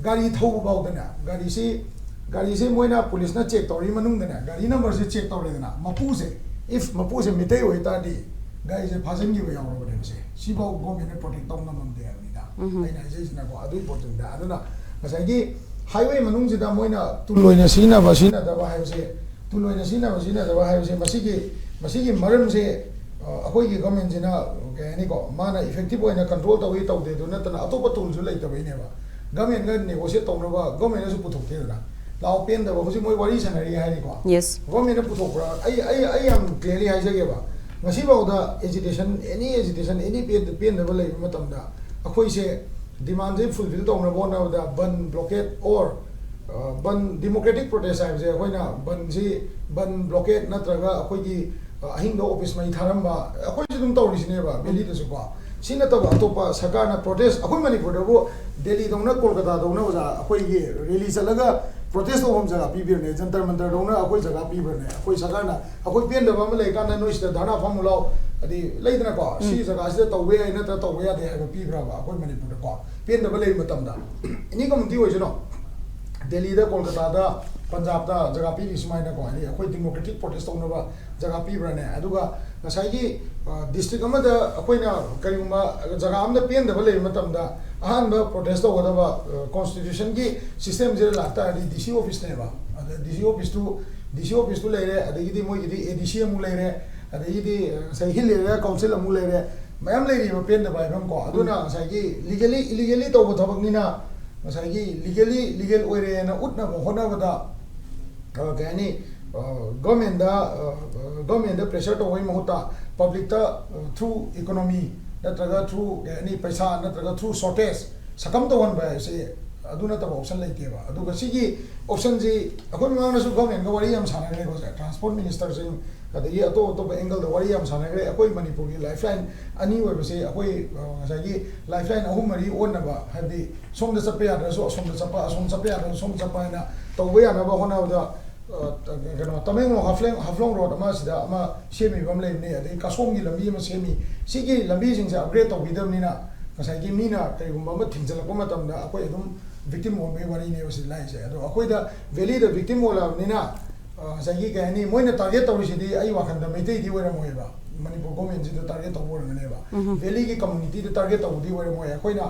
ꯒꯥꯔꯤ ꯊꯧꯕ ꯐꯥꯎꯗꯅꯦ, ꯒꯥꯔꯤꯁꯤ ꯒꯥꯔꯤꯁꯤ ꯃꯣꯏꯅ ꯄꯨꯂꯤꯁꯅ check ꯇꯧꯔꯤ ꯃꯅꯨꯡꯗꯅꯦ, ꯒꯥꯔꯤ number ꯁꯦ check ꯇꯧꯔꯦꯗꯅ, ꯃꯄꯨꯁꯦ, if ꯃꯄꯨꯁꯦ ꯃꯤꯇꯩ ꯑꯣꯏꯇꯥꯔꯗꯤ ꯒꯥꯔꯤꯁꯦ ꯐꯥꯖꯤꯟꯈꯤꯕ ꯌꯥꯎꯔꯕꯅꯦꯕꯁꯦ꯫ ꯁꯤꯐꯥꯎ government ꯅ protect ꯇꯧ ꯉꯝꯃꯝꯗꯦ ꯍꯥꯏꯕꯅꯤꯗ ꯑꯩꯅ ꯍꯥꯏꯖꯩꯁꯤꯅꯀꯣ꯫ ꯑꯗꯨꯒꯤ ꯄꯣꯠꯇꯨꯅꯤꯗ꯫ ꯑꯗꯨꯅ ꯉꯁꯥꯏꯒꯤ highway ꯃꯅꯨꯡꯁꯤꯗ ꯃꯣꯏꯅ ꯇꯨꯜ ꯑꯣꯏꯅ ꯁꯤꯖꯤꯟꯅꯕ ꯁꯤꯖꯤꯟꯅꯗꯕ ꯍꯥꯏꯕꯁꯦ, ꯇꯨꯜ ꯑꯣꯏꯅ ꯁꯤꯖꯤꯟꯅꯕ ꯁꯤꯖꯤꯟꯅꯗꯕ ꯍꯥꯏꯕꯁꯦ, ꯃꯁꯤꯒꯤ ꯃꯁꯤꯒꯤ ꯃꯔꯝꯁꯦ ꯑ, ꯑꯩꯈꯣꯏꯒꯤ government ꯁꯤꯅ ꯀꯩ ꯍꯥꯏꯅꯤꯀꯣ, ꯃꯥꯅ effective ꯑꯣꯏꯅ control ꯇꯧꯏ ꯇꯧꯗꯦꯗꯨ ꯅꯠꯇꯅ ꯑꯇꯣꯞꯄ ꯇꯨꯜꯁꯨ ꯂꯩꯇꯕꯩꯅꯦꯕ꯫ Government ꯒ negotiate ꯇꯧꯅꯕ government ꯅꯁꯨ ꯄꯨꯊꯣꯛꯇꯦꯗꯅ꯫ ꯂꯥꯛꯑꯣ, ꯄꯦꯟꯗꯕ, ꯍꯧꯖꯤꯛ ꯃꯣꯏ ꯋꯥꯔꯤ ꯁꯥꯟꯅꯔꯤ ꯍꯥꯏꯔꯤꯀꯣ꯫ Yes. Government ꯅ ꯄꯨꯊꯣꯛꯄ꯭ꯔꯥ? ꯑꯩ ꯑꯩ ꯑꯩ ꯌꯥꯝ clearly ꯍꯥꯏꯖꯒꯦꯕ, ꯉꯁꯤꯐꯥꯎꯗ agitation, any agitation, any ꯄꯦꯟ- ꯄꯦꯟꯗꯕ ꯂꯩꯕ ꯃꯇꯝꯗ ꯑꯩꯈꯣꯏꯁꯦ demand ꯁꯦ fulfill ꯇꯧꯅꯕ ꯍꯣꯠꯅꯕꯗ ꯕꯟ, blockade or ban, democratic protest ꯍꯥꯏꯕꯁꯦ ꯑꯩꯈꯣꯏꯅ ꯕꯟꯁꯤ, ꯕꯟ, blockade ꯅꯠꯇ꯭ꯔꯒ ꯑꯩꯈꯣꯏꯒꯤ ꯑ, ꯑꯍꯤꯡꯗ office ꯃꯩ ꯊꯥꯔꯝꯕ, ꯑꯩꯈꯣꯏꯁꯨ ꯑꯗꯨꯝ ꯇꯧꯔꯤꯁꯤꯅꯦꯕ valley ꯗꯁꯨꯀꯣ꯫ ꯁꯤ ꯅꯠꯇꯕ ꯑꯇꯣꯞꯄ ꯁꯔꯀꯥꯔꯅ protest, ꯑꯩꯈꯣꯏ ꯃꯅꯤꯄꯨꯔꯗꯕꯨ ꯗꯦꯜꯂꯤꯗꯧꯅ ꯀꯣꯜꯀꯇꯥꯗꯧꯅ ꯑꯣꯖꯥ ꯑꯩꯈꯣꯏꯒꯤ rally ꯆꯠꯂꯒ protest ꯇꯧꯐꯝ ꯖꯒꯥ ꯄꯤꯕꯤꯔꯅꯦ, ꯖꯟꯇꯔ ꯃꯟꯇꯔꯗꯧꯅ ꯑꯩꯈꯣꯏ ꯖꯒꯥ ꯄꯤꯕ꯭ꯔꯅꯦ? ꯑꯩꯈꯣꯏ ꯁꯔꯀꯥꯔꯅ ꯑꯩꯈꯣꯏ ꯄꯦꯟꯗꯕ ꯑꯃ ꯂꯩꯔꯀꯥꯟꯗ ꯅꯣꯏ ꯁꯤꯗ ꯙꯔꯅꯥ ꯐꯝꯃꯨ ꯂꯥꯎ, ꯍꯥꯏꯗꯤ ꯂꯩꯗꯅꯀꯣ, ꯁꯤ ꯖꯒꯥꯁꯤꯗ ꯇꯧꯕ ꯌꯥꯏ ꯅꯠꯇ꯭ꯔꯒ ꯇꯧꯕ ꯌꯥꯗꯦ ꯍꯥꯏꯕ ꯄꯤꯕ꯭ꯔꯕ ꯑꯩꯈꯣꯏ ꯃꯅꯤꯄꯨꯔꯗꯀꯣ? ꯄꯦꯟꯗꯕ ꯂꯩꯕ ꯃꯇꯝꯗ any community ꯑꯣꯏꯁꯅꯣ, ꯗꯦꯜꯂꯤꯗ, ꯀꯣꯜꯀꯇꯥꯗ, ꯄꯟꯖꯥꯕꯇ ꯖꯒꯥ ꯄꯤꯔꯤ ꯁꯨꯃꯥꯏꯅꯀꯣ, ꯍꯥꯏꯗꯤ ꯑꯩꯈꯣꯏ democratic protest ꯇꯧꯅꯕ ꯖꯒꯥ ꯄꯤꯕ꯭ꯔꯅꯦ? ꯑꯗꯨꯒ ꯉꯁꯥꯏꯒꯤ district ꯑꯃꯗ ꯑꯩꯈꯣꯏꯅ ꯀꯔꯤꯒꯨꯝꯕ ꯖꯒꯥ ꯑꯃꯗ ꯄꯦꯟꯗꯕ ꯂꯩꯕ ꯃꯇꯝꯗ ꯑꯍꯥꯟꯕ ꯄ꯭ꯔꯣꯇꯦꯁ ꯇꯧꯒꯗꯕ ꯀꯣꯟꯁꯇꯤꯇ꯭ꯌꯨꯁꯟꯒꯤ ꯁꯤꯁꯇꯦꯝꯁꯤꯗ ꯂꯥꯛꯇꯥꯔꯗꯤ ꯗꯤ ꯁꯤ ꯑꯣꯐꯤꯁꯅꯦꯕ꯫ ꯑꯗ ꯗꯤ ꯁꯤ ꯑꯣꯐꯤꯁꯇꯨ, ꯗꯤ ꯁꯤ ꯑꯣꯐꯤꯁꯇꯨ ꯂꯩꯔꯦ, ꯑꯗꯒꯤꯗꯤ ꯃꯣꯏꯒꯤꯗꯤ ꯑꯦ ꯗꯤ ꯁꯤ ꯑꯃꯨꯛ ꯂꯩꯔꯦ, ꯑꯗꯒꯤꯗꯤ ꯉꯁꯥꯏ ꯍꯤꯜ ꯑꯦꯔꯤꯌꯥ ꯀꯥꯎꯟꯁꯤꯜ ꯑꯃꯨꯛ ꯂꯩꯔꯦ, ꯃꯌꯥꯝ ꯂꯩꯔꯤꯕ ꯄꯦꯟꯗꯕ ꯍꯥꯏꯐꯝꯀꯣ꯫ ꯑꯗꯨꯅ ꯉꯁꯥꯏꯒꯤ ꯂꯤꯒꯦꯂꯤ ꯏꯂꯤꯒꯦꯂꯤ ꯇꯧꯕ ꯊꯕꯛꯅꯤꯅ ꯉꯁꯥꯏꯒꯤ ꯂꯤꯒꯦꯂꯤ ꯂꯤꯒꯦꯜ ꯑꯣꯏꯔꯦꯅ ꯎꯠꯅꯕ ꯍꯣꯠꯅꯕꯗ ꯑ, ꯀꯩ ꯍꯥꯏꯅꯤ, ꯒꯣꯔꯃꯦꯟꯗ ꯒꯣꯔꯃꯦꯟꯗ ꯄ꯭ꯔꯦꯁꯔ ꯇꯧꯕꯒꯤ ꯃꯍꯨꯠꯇ ꯄꯕ꯭ꯂꯤꯛꯇ ꯊ꯭ꯔꯨ ꯏꯀꯣꯅꯣꯃꯤ ꯅꯠꯇ꯭ꯔꯒ ꯊ꯭ꯔꯨ ꯀꯩ ꯍꯥꯏꯅꯤ ꯄꯩꯁꯥ ꯅꯠꯇ꯭ꯔꯒ ꯊ꯭ꯔꯨ ꯁꯣꯔꯇꯦꯖ ꯁꯀꯝ ꯇꯧꯍꯟꯕ ꯍꯥꯏꯕꯁꯤ ꯑꯗꯨ ꯅꯠꯇꯕ ꯑꯣꯞꯁꯟ ꯂꯩꯇꯦꯕ꯫ ꯑꯗꯨꯒ ꯁꯤꯒꯤ ꯑꯣꯞꯁꯟꯁꯤ ꯑꯩꯈꯣꯏ ꯃꯃꯥꯡꯗꯁꯨ ꯒꯣꯔꯃꯦꯟꯒ ꯋꯥꯔꯤ ꯌꯥꯝ ꯁꯥꯟꯅꯈ꯭ꯔꯦꯀꯣ, ꯁꯦ, ꯇ꯭ꯔꯥꯟꯁꯄꯣꯔꯠ ꯃꯤꯅꯤꯁꯇꯔꯁꯤꯡ ꯑꯗꯒꯤ ꯑꯇꯣꯞ ꯑꯇꯣꯞꯄ ꯑꯦꯡꯒꯜꯗ ꯋꯥꯔꯤ ꯌꯥꯝ ꯁꯥꯟꯅꯈ꯭ꯔꯦ꯫ ꯑꯩꯈꯣꯏ ꯃꯅꯤꯄꯨꯔꯒꯤ ꯂꯥꯏꯐ ꯂꯥꯏꯟ ꯑꯅꯤ ꯑꯣꯏꯕꯁꯤ ꯑꯩꯈꯣꯏ ꯑ, ꯉꯁꯥꯏꯒꯤ ꯂꯥꯏꯐ ꯂꯥꯏꯟ ꯑꯍꯨꯝ ꯃꯔꯤ ꯑꯣꯟꯅꯕ, ꯍꯥꯏꯕꯗꯤ ꯁꯣꯝꯗ ꯆꯠꯄ ꯌꯥꯗ꯭ꯔꯁꯨ ꯑꯁꯣꯝꯗ ꯆꯠꯄ, ꯑꯁꯣꯝ ꯆꯠꯄ ꯌꯥꯗ꯭ꯔꯁꯨ ꯁꯣꯝ ꯆꯠꯄ ꯍꯥꯏꯅ ꯇꯧꯕ ꯌꯥꯅꯕ ꯍꯣꯠꯅꯕꯗ ꯑ, ꯀꯩꯅꯣ ꯇꯃꯦꯡꯂꯣꯡ ꯍꯥꯐꯂꯣꯡ ꯍꯥꯐꯂꯣꯡ ꯔꯣꯗ ꯑꯃ ꯁꯤꯗ ꯑꯃ ꯁꯦꯝꯃꯤꯕ ꯑꯃ ꯂꯩꯕꯅꯤ, ꯑꯗꯩ ꯀꯥꯁꯣꯝꯒꯤ ꯂꯝꯕꯤ ꯑꯃ ꯁꯦꯝꯃꯤ꯫ ꯁꯤꯒꯤ ꯂꯝꯕꯤꯁꯤꯡꯁꯦ ꯑꯞꯒ꯭ꯔꯦꯗ ꯇꯧꯕꯤꯗꯕꯅꯤꯅ ꯉꯁꯥꯏꯒꯤ ꯃꯤꯅ ꯀꯔꯤꯒꯨꯝꯕ ꯑꯃ ꯊꯤꯡꯖꯤꯜꯂꯛꯄ ꯃꯇꯝꯗ ꯑꯩꯈꯣꯏ ꯑꯗꯨꯝ ꯚꯤꯛꯇꯤꯝ ꯑꯣꯟꯕꯒꯤ ꯋꯥꯔꯤꯅꯦꯕ ꯁꯤ ꯂꯥꯛꯏꯁꯦ꯫ ꯑꯗꯣ ꯑꯩꯈꯣꯏꯗ ꯚꯦꯂꯤꯗ ꯚꯤꯛꯇꯤꯝ ꯑꯣꯜꯂꯛꯑꯕꯅꯤꯅ ꯑ, ꯉꯁꯥꯏꯒꯤ ꯀꯩ ꯍꯥꯏꯅꯤ, ꯃꯣꯏꯅ ꯇꯥꯔꯒꯦꯠ ꯇꯧꯔꯤꯁꯤꯗꯤ ꯑꯩ ꯋꯥꯈꯟꯗ ꯃꯩꯇꯩꯗꯤ ꯑꯣꯏꯔꯝꯃꯣꯏꯕ, ꯃꯅꯤꯄꯨꯔ ꯒꯣꯔꯃꯦꯟꯁꯤꯗ ꯇꯥꯔꯒꯦꯠ ꯇꯧꯕ ꯑꯣꯏꯔꯝꯒꯅꯦꯕ꯫ ꯎꯝ꯫ ꯚꯦꯂꯤꯒꯤ ꯀꯝꯃꯨꯅꯤꯇꯤꯗ ꯇꯥꯔꯒꯦꯠ ꯇꯧꯕꯗꯤ ꯑꯣꯏꯔꯝꯃꯣꯏ꯫ ꯑꯩꯈꯣꯏꯅ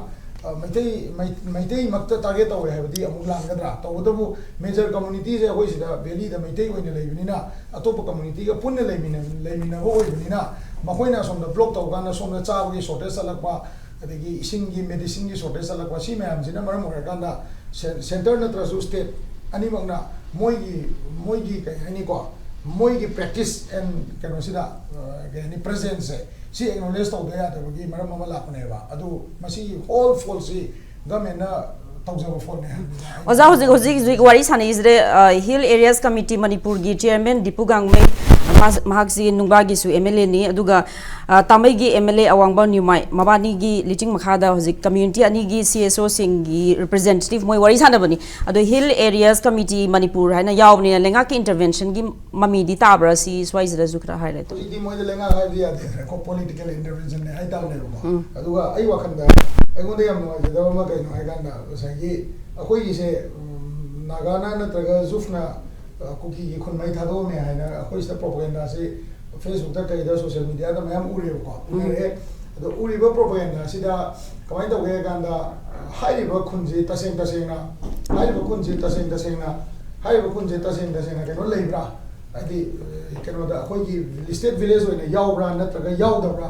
ꯑ, ꯃꯩꯇꯩ ꯃꯩ- ꯃꯩꯇꯩꯃꯛꯇ ꯇꯥꯔꯒꯦꯠ ꯇꯧꯋꯦ ꯍꯥꯏꯕꯗꯤ ꯑꯃꯨꯛ ꯂꯥꯟꯒꯗ꯭ꯔꯥ? ꯇꯧꯕꯇꯕꯨ ꯃꯦꯖꯔ ꯀꯝꯃꯨꯅꯤꯇꯤꯁꯦ ꯑꯩꯈꯣꯏ ꯁꯤꯗ ꯚꯦꯂꯤꯗ ꯃꯩꯇꯩ ꯑꯣꯏꯅ ꯂꯩꯕꯅꯤꯅ, ꯑꯇꯣꯞꯄ ꯀꯝꯃꯨꯅꯤꯇꯤꯒ ꯄꯨꯟꯅ ꯂꯩꯃꯤꯟꯅ- ꯂꯩꯃꯤꯟꯅꯕ ꯑꯣꯏꯕꯅꯤꯅ, ꯃꯈꯣꯏꯅ ꯑꯁꯣꯝꯗ ꯕ꯭ꯂꯣꯛ ꯇꯧꯀꯥꯟꯗ ꯁꯣꯝꯗ ꯆꯥꯕꯒꯤ ꯁꯣꯔꯇꯦꯖ ꯆꯠꯂꯛꯄ, ꯑꯗꯒꯤ ꯏꯁꯤꯡꯒꯤ, ꯃꯦꯗꯤꯁꯤꯟꯒꯤ ꯁꯣꯔꯇꯦꯖ ꯆꯠꯂꯛꯄ, ꯁꯤ ꯃꯌꯥꯝꯁꯤꯅ ꯃꯔꯝ ꯑꯣꯏꯔꯀꯥꯟꯗ ꯁꯦꯟ- ꯁꯦꯟꯇꯔ ꯅꯠꯇ꯭ꯔꯁꯨ ꯁ꯭ꯇꯦꯠ ꯑꯅꯤꯃꯛꯅ ꯃꯣꯏꯒꯤ ꯃꯣꯏꯒꯤ ꯀꯩ ꯍꯥꯏꯅꯤꯀꯣ, ꯃꯣꯏꯒꯤ ꯄ꯭ꯔꯦꯛꯇꯤꯁ ꯑꯦꯟ ꯀꯩꯅꯣꯁꯤꯗ, ꯑ, ꯀꯩ ꯍꯥꯏꯅꯤ, ꯄ꯭ꯔꯦꯖꯦꯟꯁꯁꯦ ꯁꯤ ꯑꯦꯛꯅꯣꯂꯦꯖ ꯇꯧꯗ ꯌꯥꯗꯕꯒꯤ ꯃꯔꯝ ꯑꯃ ꯂꯥꯛꯄꯅꯦꯕ꯫ ꯑꯗꯨ ꯃꯁꯤꯒꯤ ꯍꯣꯜ ꯐꯣꯜꯁꯤ ꯒꯃꯦꯟꯅ ꯇꯧꯖꯕ ꯐꯣꯜꯅꯦ ꯍꯥꯏꯕꯅꯤꯗ꯫ ꯑꯣꯖꯥ, ꯍꯧꯖꯤꯛ ꯍꯧꯖꯤꯛ ꯍꯧꯖꯤꯛ ꯋꯥꯔꯤ ꯁꯥꯟꯅꯩꯁꯤꯗ, ꯑ, ꯍꯤꯜ ꯑꯦꯔꯤꯌꯥꯁ ꯀꯃꯤꯇꯤ ꯃꯅꯤꯄꯨꯔꯒꯤ ꯆꯤꯌꯔꯃꯦꯟ ꯗꯤꯄꯨ ꯒꯥꯡꯃꯩ, ꯃꯍꯥꯛ- ꯃꯍꯥꯛꯁꯤ ꯅꯨꯡꯕꯥꯒꯤꯁꯨ ꯑꯦꯝ ꯑꯦꯜ ꯑꯦꯅꯤ, ꯑꯗꯨꯒ ꯑ, ꯇꯥꯃꯩꯒꯤ ꯑꯦꯝ ꯑꯦꯜ ꯑꯦ ꯑꯋꯥꯡꯕ ꯅ꯭ꯌꯨꯃꯥꯏ, ꯃꯕꯥꯅꯤꯒꯤ ꯂꯤꯆꯤꯡ ꯃꯈꯥꯗ ꯍꯧꯖꯤꯛ ꯀꯝꯃ꯭ꯌꯨꯅꯤꯇꯤ ꯑꯅꯤꯒꯤ ꯁꯤ ꯑꯦꯁ ꯑꯣꯁꯤꯡꯒꯤ ꯔꯤꯄ꯭ꯔꯖꯦꯟꯇꯦꯇꯤꯚ ꯃꯣꯏ ꯋꯥꯔꯤ ꯁꯥꯟꯅꯕꯅꯤ꯫ ꯑꯗꯣ ꯍꯤꯜ ꯑꯦꯔꯤꯌꯥꯁ ꯀꯃꯤꯇꯤ ꯃꯅꯤꯄꯨꯔ ꯍꯥꯏꯅ ꯌꯥꯎꯕꯅꯤꯅ ꯂꯩꯉꯥꯛꯀꯤ ꯏꯟꯇꯔꯚꯦꯟꯁꯟꯒꯤ ꯃꯃꯤꯗꯤ ꯇꯥꯕ꯭ꯔꯥ, ꯁꯤ ꯁ꯭ꯋꯥꯏꯁꯤꯗꯁꯨ ꯈꯔ ꯍꯥꯏꯂꯥꯏꯠ ꯇꯧ꯫ ꯍꯧꯖꯤꯛꯇꯤ ꯃꯣꯏꯗ ꯂꯩꯉꯥꯛ ꯍꯥꯏꯕꯗꯤ ꯌꯥꯗꯦꯗꯅꯀꯣ, ꯄꯣꯂꯤꯇꯤꯀꯦꯜ ꯏꯟꯇꯔꯚꯦꯟꯁꯟꯅꯦ ꯍꯥꯏꯇꯥꯕꯅꯦꯕꯀꯣ꯫ ꯎꯝ꯫ ꯑꯗꯨꯒ ꯑꯩ ꯋꯥꯈꯜꯗ ꯑꯩꯉꯣꯟꯗ ꯌꯥꯝ ꯅꯨꯡꯉꯥꯏꯖꯗꯕ ꯑꯃ ꯀꯩꯅꯣ ꯍꯥꯏꯀꯥꯟꯗ, ꯉꯁꯥꯏꯒꯤ ꯑꯩꯈꯣꯏꯒꯤꯁꯦ, ꯎꯝ, ꯅꯥꯒꯥꯅ ꯅꯠꯇ꯭ꯔꯒ ꯖꯨꯐꯅ, ꯑ, ꯀꯨꯀꯤꯒꯤ ꯈꯨꯟꯃꯩ ꯊꯥꯗꯣꯛꯑꯝꯃꯦ ꯍꯥꯏꯅ ꯑꯩꯈꯣꯏ ꯁꯤꯗ ꯄ꯭ꯔꯣꯄꯒꯦꯟꯗꯥꯁꯤ ꯐꯦꯁꯕꯨꯛꯇ ꯀꯩꯗ ꯁꯣꯁꯤꯌꯦꯜ ꯃꯤꯗꯤꯌꯥꯗ ꯃꯌꯥꯝ ꯎꯔꯦꯕꯀꯣ, ꯎꯝ꯫ ꯎꯅꯔꯦ꯫ ꯑꯗꯣ ꯎꯔꯤꯕ propaganda ꯑꯁꯤꯗ ꯀꯃꯥꯏꯅ ꯇꯧꯒꯦ ꯍꯥꯏ ꯀꯥꯟꯗ, ꯍꯥꯏꯔꯤꯕ ꯈꯨꯟꯁꯤ ꯇꯁꯦꯡ ꯇꯁꯦꯡꯅ, ꯍꯥꯏꯔꯤꯕ ꯈꯨꯟꯁꯤ ꯇꯁꯦꯡ ꯇꯁꯦꯡꯅ, ꯍꯥꯏꯔꯤꯕ ꯈꯨꯟꯁꯤ ꯇꯁꯦꯡ ꯇꯁꯦꯡꯅ ꯀꯩꯅꯣ ꯂꯩꯕ꯭ꯔꯥ? ꯍꯥꯏꯗꯤ, ꯀꯩꯅꯣꯗ ꯑꯩꯈꯣꯏꯒꯤ listed village ꯑꯣꯏꯅ ꯌꯥꯎꯕ꯭ꯔꯥ ꯅꯠꯇ꯭ꯔꯒ ꯌꯥꯎꯗꯕ꯭ꯔꯥ?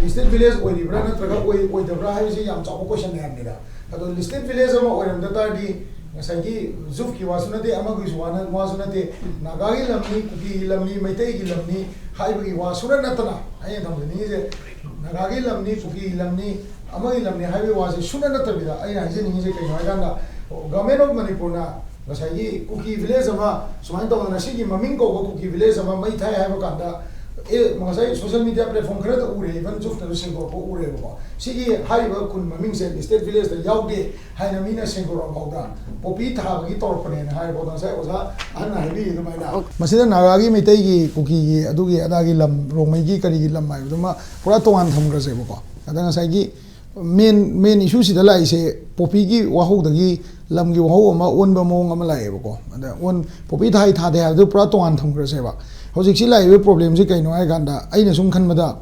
Listed village ꯑꯣꯏꯔꯤꯕ꯭ꯔꯥ ꯅꯠꯇ꯭ꯔꯒ ꯑꯣꯏ-, ꯑꯣꯏꯗꯕ꯭ꯔꯥ ꯍꯥꯏꯕꯁꯤ ꯌꯥꯝ ꯆꯥꯎꯕ question ꯃꯌꯥꯝꯅꯤꯗ꯫ ꯑꯗꯣ listed village ꯑꯃ ꯑꯣꯏꯔꯝꯗ ꯇꯥꯔꯗꯤ, ꯉꯁꯥꯏꯒꯤ ꯖꯨꯐꯀꯤ ꯋꯥꯁꯨ ꯅꯠꯇꯦ, ꯑꯃꯒꯤꯁꯨ ꯋꯥꯅ-, ꯋꯥꯁꯨ ꯅꯠꯇꯦ, ꯅꯥꯒꯥꯒꯤ ꯂꯝꯅꯤ, ꯀꯨꯀꯤꯒꯤ ꯂꯝꯅꯤ, ꯃꯩꯇꯩꯒꯤ ꯂꯝꯅꯤ ꯍꯥꯏꯕꯒꯤ ꯋꯥ ꯁꯨꯅꯠ ꯅꯠꯇꯅ, ꯑꯩꯅ ꯊꯝꯖꯅꯤꯡꯉꯤꯁꯦ, ꯅꯥꯒꯥꯒꯤ ꯂꯝꯅꯤ, ꯀꯨꯀꯤꯒꯤ ꯂꯝꯅꯤ, ꯑꯃꯒꯤ ꯂꯝꯅꯤ ꯍꯥꯏꯕꯒꯤ ꯋꯥꯁꯦ ꯁꯨꯅꯠ ꯅꯠꯇꯕꯤꯗ, ꯑꯩꯅ ꯍꯥꯏꯖꯅꯤꯡꯉꯤꯁꯦ ꯀꯩꯅꯣ ꯍꯥꯏꯀꯥꯟꯗ, Government of ꯃꯅꯤꯄꯨꯔꯅ ꯉꯁꯥꯏꯒꯤ ꯀꯨꯀꯤ village ꯑꯃ ꯁꯨꯃꯥꯏꯅ ꯇꯧꯗꯅ, ꯁꯤꯒꯤ ꯃꯃꯤꯡ ꯀꯧꯕ ꯀꯨꯀꯤ village ꯑꯃ ꯃꯩ ꯊꯥꯏ ꯍꯥꯏꯕ ꯀꯥꯟꯗ, ꯑꯦ, ꯉꯁꯥꯏ social media platform ꯈꯔꯗ ꯎꯔꯦ, even ꯖꯨꯐꯇꯁꯨ ꯁꯦꯡꯗꯣꯔꯛꯄ ꯎꯔꯦꯕꯀꯣ, ꯁꯤꯒꯤ ꯍꯥꯏꯔꯤꯕ ꯈꯨꯟ ꯃꯃꯤꯡꯁꯦ listed village ꯇ ꯌꯥꯎꯗꯦ ꯍꯥꯏꯅ ꯃꯤꯅ ꯁꯦꯡꯗꯣꯔꯛꯑ ꯐꯥꯎꯗ, ꯄꯣꯄꯤ ꯊꯥꯕꯒꯤ ꯇꯧꯔꯛꯄꯅꯦꯅ ꯍꯥꯏꯔ ꯐꯥꯎꯗ, ꯉꯁꯥꯏ ꯑꯣꯖꯥ ꯑꯍꯟꯅ ꯍꯥꯏꯕꯤꯔꯤ ꯑꯗꯨꯃꯥꯏꯅ꯫ ꯃꯁꯤꯗ ꯅꯥꯒꯥꯒꯤ, ꯃꯩꯇꯩꯒꯤ, ꯀꯨꯀꯤꯒꯤ, ꯑꯗꯨꯒꯤ ꯑꯗꯥꯒꯤ ꯂꯝ, ꯔꯣꯡꯃꯩꯒꯤ ꯀꯔꯤꯒꯤ ꯂꯝ ꯍꯥꯏꯕꯗꯨꯃ ꯄꯨꯔꯥ ꯇꯣꯉꯥꯟ ꯊꯝꯈ꯭ꯔꯁꯦꯕꯀꯣ꯫ ꯑꯗ ꯉꯁꯥꯏꯒꯤ main, main issue ꯁꯤꯗ ꯂꯥꯛꯏꯁꯦ, ꯄꯣꯄꯤꯒꯤ ꯋꯥꯍꯧꯗꯒꯤ ꯂꯝꯒꯤ ꯋꯥꯍꯧ ꯑꯃ ꯑꯣꯟꯕ ꯃꯑꯣꯡ ꯑꯃ ꯂꯥꯛꯑꯦꯕꯀꯣ꯫ ꯑꯗ ꯑꯣꯟ-, ꯄꯣꯄꯤ ꯊꯥꯏ ꯊꯥꯗꯦ ꯍꯥꯏꯕꯗꯨ ꯄꯨꯔꯥ ꯇꯣꯉꯥꯟ ꯊꯝꯈ꯭ꯔꯁꯦꯕ꯫ ꯍꯧꯖꯤꯛꯁꯤ ꯂꯥꯛꯏꯕ problem ꯁꯤ ꯀꯩꯅꯣ ꯍꯥꯏ ꯀꯥꯟꯗ, ꯑꯩꯅ ꯁꯨꯝ ꯈꯟꯕꯗ,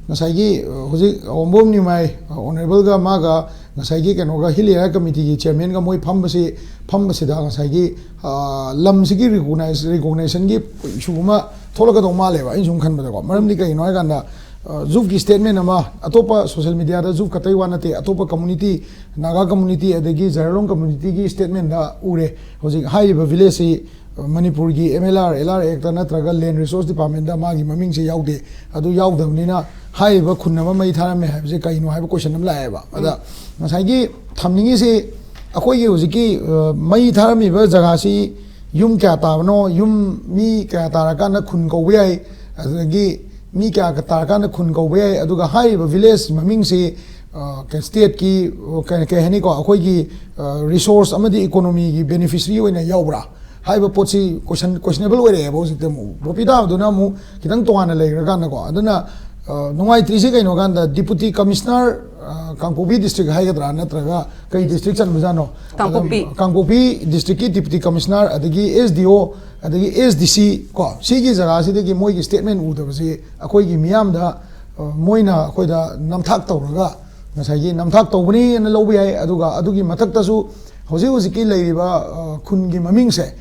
ꯉꯁꯥꯏꯒꯤ, ꯑ, ꯍꯧꯖꯤꯛ ꯑꯋꯥꯡꯕꯝ ꯅꯤꯎꯃꯥꯏ, ꯑ, Honourable ꯒ ꯃꯥꯒ ꯉꯁꯥꯏꯒꯤ ꯀꯩꯅꯣꯒ, Hill Area Committee ꯒꯤ chairman ꯒ ꯃꯣꯏ ꯐꯝꯕꯁꯤ, ꯐꯝꯕꯁꯤꯗ ꯉꯁꯥꯏꯒꯤ, ꯑ, ꯂꯝꯁꯤꯒꯤ recognize-, recognition ꯒꯤ issue ꯑꯃ ꯊꯣꯛꯂꯛꯀꯗꯧ ꯃꯥꯜꯂꯦꯕ, ꯑꯩꯅ ꯁꯨꯝ ꯈꯟꯕꯗꯀꯣ꯫ ꯃꯔꯝꯗꯤ ꯀꯩꯒꯤꯅꯣ ꯍꯥꯏ ꯀꯥꯟꯗ, ꯑ, ꯖꯨꯐꯀꯤ statement ꯑꯃ ꯑꯇꯣꯞꯄ social media ꯗ, ꯖꯨꯐ ꯈꯛꯇꯒꯤ ꯋꯥ ꯅꯠꯇꯦ, ꯑꯇꯣꯞꯄ community, ꯅꯥꯒꯥ community ꯑꯗꯒꯤ ꯖꯥꯔꯣꯡ community ꯒꯤ statement ꯗ ꯎꯔꯦ꯫ ꯍꯧꯖꯤꯛ ꯍꯥꯏꯔꯤꯕ village ꯁꯤ ꯃꯅꯤꯄꯨꯔꯒꯤ M L R, L R Act ꯅꯠꯇ꯭ꯔꯒ Land Resource Department ꯇ ꯃꯥꯒꯤ ꯃꯃꯤꯡꯁꯦ ꯌꯥꯎꯗꯦ꯫ ꯑꯗꯨ ꯌꯥꯎꯗꯕꯅꯤꯅ ꯍꯥꯏꯔꯤꯕ ꯈꯨꯟ ꯑꯃ ꯃꯩ ꯊꯥꯔꯝꯃꯦ ꯍꯥꯏꯕꯁꯦ ꯀꯩꯅꯣ ꯍꯥꯏꯕ question ꯑꯃ ꯂꯥꯛꯑꯦꯕ꯫ ꯑꯗ ꯉꯁꯥꯏꯒꯤ ꯊꯝꯅꯤꯡꯉꯤꯁꯤ, ꯑꯩꯈꯣꯏꯒꯤ ꯍꯧꯖꯤꯛꯀꯤ, ꯑ, ꯃꯩ ꯊꯥꯔꯝꯃꯤꯕ ꯖꯒꯥꯁꯤ ꯌꯨꯝ ꯀꯌꯥ ꯇꯥꯕꯅꯣ, ꯌꯨꯝ ꯃꯤ ꯀꯌꯥ ꯇꯥꯔꯀꯥꯟꯗ ꯈꯨꯟ ꯀꯧꯕ ꯌꯥꯏ, ꯑꯗꯨꯗꯒꯤ ꯃꯤ ꯀꯌꯥ ꯇꯥꯔꯀꯥꯟꯗ ꯈꯨꯟ ꯀꯧꯕ ꯌꯥꯏ, ꯑꯗꯨꯒ ꯍꯥꯏꯔꯤꯕ village ꯃꯃꯤꯡꯁꯤ, ꯑ, ꯀ-, state ꯀꯤ, ꯑ, ꯀ-, ꯀꯩ ꯍꯥꯏꯅꯤꯀꯣ, ꯑꯩꯈꯣꯏꯒꯤ, ꯑ, resource ꯑꯃꯗꯤ economy ꯒꯤ beneficiary ꯑꯣꯏꯅ ꯌꯥꯎꯕ꯭ꯔꯥ ꯍꯥꯏꯕ ꯄꯣꯠꯁꯤ question, questionable ꯑꯣꯏꯔꯛꯑꯦꯕ ꯍꯧꯖꯤꯛꯇꯤ꯫ ꯑꯃꯨꯛ ꯄꯣꯄꯤ ꯊꯥꯕꯗꯨꯅ ꯑꯃꯨꯛ ꯈꯤꯇꯪ ꯇꯣꯉꯥꯟꯅ ꯂꯩꯈ꯭ꯔꯀꯥꯟꯗꯀꯣ꯫ ꯑꯗꯨꯅ, ꯑ, ꯅꯨꯡꯉꯥꯏꯇ꯭ꯔꯤꯁꯤ ꯀꯩꯅꯣ ꯀꯥꯟꯗ, Deputy Commissioner, ꯑ, ꯀꯥꯡꯄꯣꯛꯄꯤ district ꯍꯥꯏꯒꯗ꯭ꯔꯥ, ꯅꯠꯇ꯭ꯔꯒ ꯀꯩ district ꯆꯟꯕꯖꯥꯠꯅꯣ? ꯀꯥꯡꯄꯣꯛꯄꯤ꯫ ꯑꯗꯨꯝ ꯀꯥꯡꯄꯣꯛꯄꯤ district ꯀꯤ Deputy Commissioner, ꯑꯗꯒꯤ S D O, ꯑꯗꯒꯤ S D C ꯀꯣ, ꯁꯤꯒꯤ ꯖꯒꯥꯁꯤꯗꯒꯤ ꯃꯣꯏꯒꯤ statement ꯎꯗꯕꯁꯤ ꯑꯩꯈꯣꯏꯒꯤ ꯃꯤꯌꯥꯝꯗ ꯃꯣꯏꯅ ꯑꯩꯈꯣꯏꯗ ꯅꯝꯊꯥꯛ ꯇꯧꯔꯒ, ꯉꯁꯥꯏꯒꯤ ꯅꯝꯊꯥꯛ ꯇꯧꯕꯅꯤ ꯍꯥꯏꯅ ꯂꯧꯕ ꯌꯥꯏ꯫ ꯑꯗꯨꯒ ꯑꯗꯨꯒꯤ ꯃꯊꯛꯇꯁꯨ ꯍꯧꯖꯤꯛ ꯍꯧꯖꯤꯛꯀꯤ ꯂꯩꯔꯤꯕ ꯈꯨꯟꯒꯤ ꯃꯃꯤꯡꯁꯦ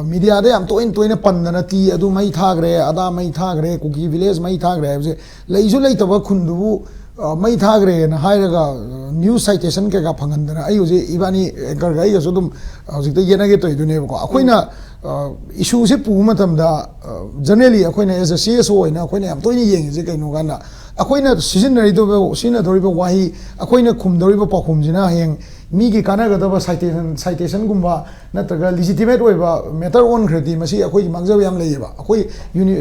ꯃꯤꯗꯤꯌꯥꯗ ꯌꯥꯝ ꯇꯣꯏꯅ ꯇꯣꯏꯅ ꯄꯟꯗꯅ, ꯇꯤ ꯑꯗꯨ ꯃꯩ ꯊꯥꯈ꯭ꯔꯦ, ꯑꯗꯥ ꯃꯩ ꯊꯥꯈ꯭ꯔꯦ, ꯀꯨꯀꯤ ꯚꯤꯂꯦꯖ ꯃꯩ ꯊꯥꯈ꯭ꯔꯦ ꯍꯥꯏꯕꯁꯦ, ꯂꯩꯁꯨ ꯂꯩꯇꯕ ꯈꯨꯟꯗꯨꯕꯨ ꯃꯩ ꯊꯥꯈ꯭ꯔꯦꯅ ꯍꯥꯏꯔꯒ ꯅ꯭ꯌꯨꯁ ꯁꯥꯏꯇꯦꯁꯟ ꯀꯩꯀꯥ ꯐꯪꯍꯟꯗꯅ, ꯑꯩ ꯍꯧꯖꯤꯛ ꯏꯕꯥꯅꯤ ꯑꯦꯡꯀꯔꯒ ꯑꯩꯒꯁꯨ ꯑꯗꯨꯝ ꯍꯧꯖꯤꯛꯇ ꯌꯦꯠꯅꯒꯦ ꯇꯧꯔꯤꯗꯨꯅꯦꯕꯀꯣ꯫ ꯑꯩꯈꯣꯏꯅ ꯏꯁꯨꯁꯦ ꯄꯨꯕ ꯃꯇꯝꯗ, ꯖꯦꯅꯔꯦꯂꯤ ꯑꯩꯈꯣꯏꯅ ꯑꯦꯁ ꯑꯦ ꯁꯤ ꯑꯦꯁ ꯑꯣ ꯑꯣꯏꯅ ꯑꯩꯈꯣꯏꯅ ꯌꯥꯝ ꯇꯣꯏꯅ ꯌꯦꯡꯉꯤꯁꯦ ꯀꯩꯅꯣ ꯀꯥꯟꯗ, ꯑꯩꯈꯣꯏꯅ ꯁꯤꯖꯤꯟꯅꯔꯤꯗꯧꯕ, ꯁꯤꯖꯤꯟꯅꯗꯧꯔꯤꯕ ꯋꯥꯍꯩ, ꯑꯩꯈꯣꯏꯅ ꯈꯨꯝꯗꯧꯔꯤꯕ ꯄꯥꯎꯈꯨꯝꯁꯤꯅ ꯍꯌꯦꯡ ꯃꯤꯒꯤ ꯀꯥꯟꯅꯒꯗꯕ ꯁꯥꯏꯇꯦꯁꯟ, ꯁꯥꯏꯇꯦꯁꯟꯒꯨꯝꯕ ꯅꯠꯇ꯭ꯔꯒ ꯂꯤꯖꯤꯇꯤꯃꯦꯠ ꯑꯣꯏꯕ ꯃꯦꯇꯔ ꯑꯣꯟꯈ꯭ꯔꯗꯤ ꯃꯁꯤ ꯑꯩꯈꯣꯏꯒꯤ ꯃꯥꯡꯖꯕ ꯌꯥꯝ ꯂꯩꯌꯦꯕ꯫ ꯑꯩꯈꯣꯏ